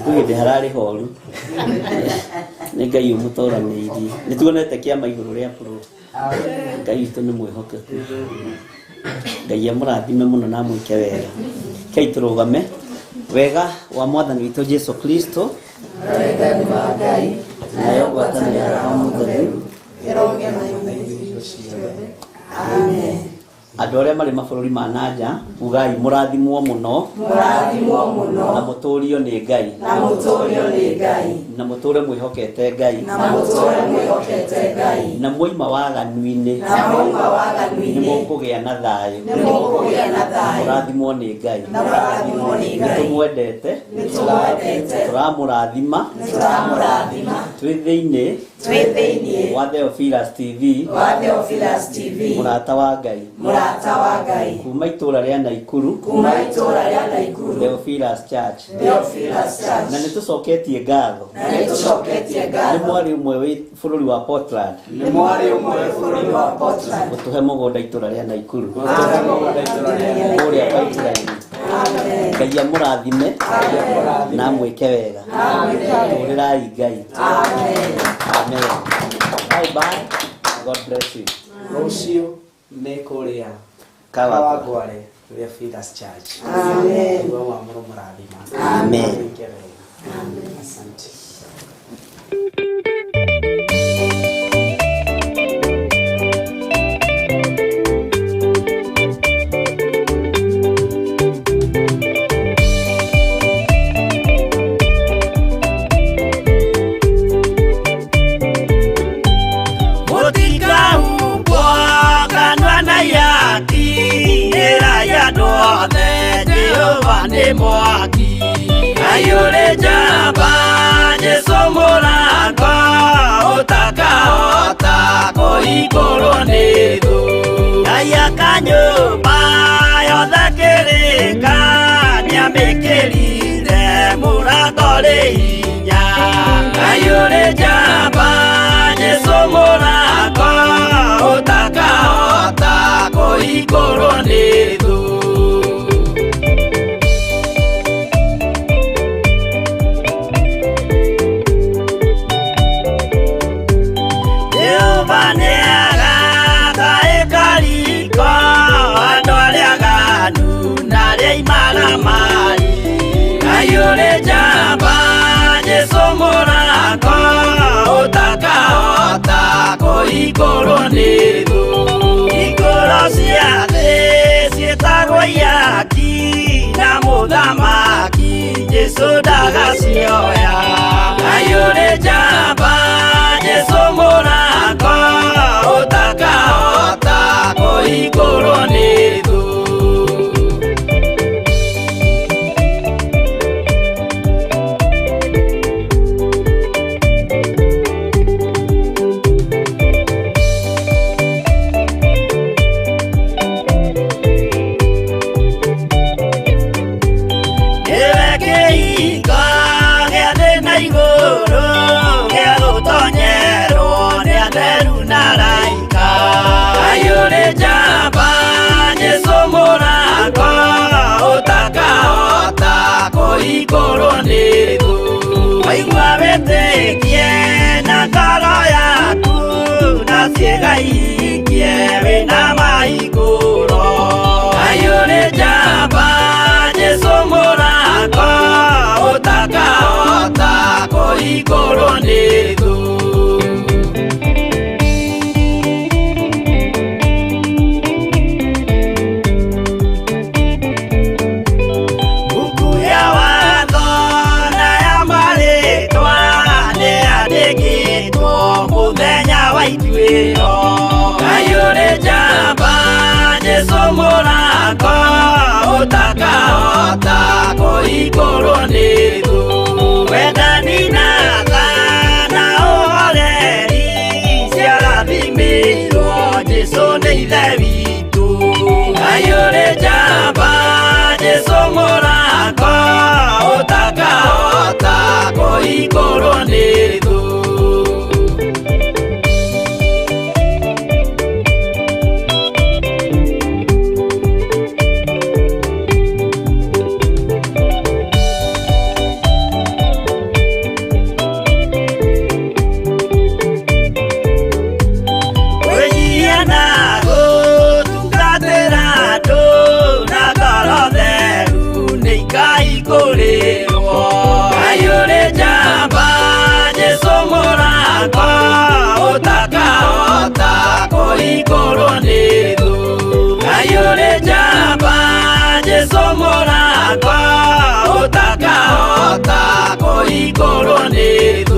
kwĩ hĩndĩ hararĩ horu. Nĩ Ngai ũmũtoranĩirie, nĩ tuonete kĩama igũrũ rĩa pro. Ngai witũ nĩ mwĩhokeku. Ngai amũrathime mũno na amwĩke wega. Kei tũrũgame. Wega wa mwathani witũ Jesu Kristo, Wendani wa Ngai, nayo ngwatanĩro ya Roho Mũtheru ĩrogĩa na inyuĩ ciothe. Amen. Andũ arĩa marĩ mabũrũri ma nanja, ugai mũrathimwo mũno. Mũrathimwo mũno. Na mũtũrio nĩ Ngai. Na mũtũrio nĩ Ngai. Na mũtũre mwĩhokete Ngai. Na mũtũre mwĩhokete Ngai. Na mwoima waganu-inĩ, Na mwauma waganu-inĩ, nĩ mũkũgĩa na thayũ. Nĩ mũkũgĩa na thayũ. Mũrathimwo nĩ Ngai. Na mũrathimwo nĩ Nĩ Ngai. tũmwendete. Nĩ tũmwendete. Tũramũrathima. Nĩ tũramũrathima. Twĩ thĩinĩ Twĩ thĩinĩ wa Theophilus TV, wa Theophilus TV, mũrata wa Ngai, mũrata wa Ngai, kuma itũra rĩa Naikuru, kuma itũũra rĩa Naikuru, Theophilus Church. Theophilus Church. Na nĩ tũcoketie ngatho. Na nĩ tũcoketie Nĩ ngatho. mwarĩ ũmwe wĩ bũrũri wa Portland Nĩ mwarĩ ũmwe wĩ bũrũri wa Portland gũtũhe mũgũnda itũra rĩa Naikuru Gũtũhe mũgũnda itũũra rĩa Naikuru. Kũrĩa pipeline. Ngai amũrathime na amwĩke wega. Tũrĩrai Ngai. Amen. Bye bye. God bless you. Rũciũ nĩ kũrĩa Kawangware. Kawangware Theophilus Church. Amen. Nĩguo wamũrũmũrathima. Amen. Mwĩke wega. Asante. Mũtikahumbwo kanua na ihaki, ĩrai andũ othe Jehova nĩ mwaki. Ngai ũrĩ njamba, Jesũ mũrango, ũtakahota kũhingũrwo nĩ thũ. Ngai aka nyũmba yothe kĩrĩka, nĩamĩkĩrire mũrango rĩ hinya. Ngai ũrĩ njamba, Jesũ mũrango, ũtakahota kũhingũrwo nĩ thũ. Jehova nĩarata ĩkariko, andũ arĩa aganu na arĩa imaramari. Ngai ũrĩ njamba, Jesũ mũrango, ũtakahota kũhingũrwo nĩ thũ. Hingũro cia thĩ ciĩtagwo ihaki, na mũthamaki Jesũ ndagacioya. Ngai ũrĩ njamba, Jesũ mũrango, ũtakahota kũhingũrwo nĩ thũ. Nĩwe kĩhingo gĩa thĩ na igũrũ, gĩa gũtonyerwo nĩ atheru na araika. Ngai ũrĩ njamba, Jesũ mũrango, ũtakahota kũhingũrwo nĩ thũ. Waigua wĩtĩkie na ngoro yaku, na ciĩga ihingie wĩna mahingũro. Ngai ũrĩ njamba, Jesũ mũrango, ũtakahota kũhingũrwo nĩ thũ. Mbuku ya watho na ya marĩtwa nĩyandĩkĩtwo mũthenya wa ituĩro. Ngai ũrĩ njamba, Jesũ mũrango, ũtakahota kũhingũrwo nĩ thũ. Wendani na tha na ũhoreri ciarathimĩirwo Jesũ nĩ Ithe witũ. Ngai ũrĩ njamba, Jesũ mũrango, ũtakahota kũhingũrwo nĩ thũ. Wĩnyihia na gũtungatĩra andũ na ngoro theru nĩikahingũrĩrwo. Ngai ũrĩ njamba, Jesũ mũrango, ũtakahota kũhingũrwo nĩ thũ. Ngai ũrĩ njamba, Jesũ mũrango, ũtakahota kũhingũrwo nĩ thũ.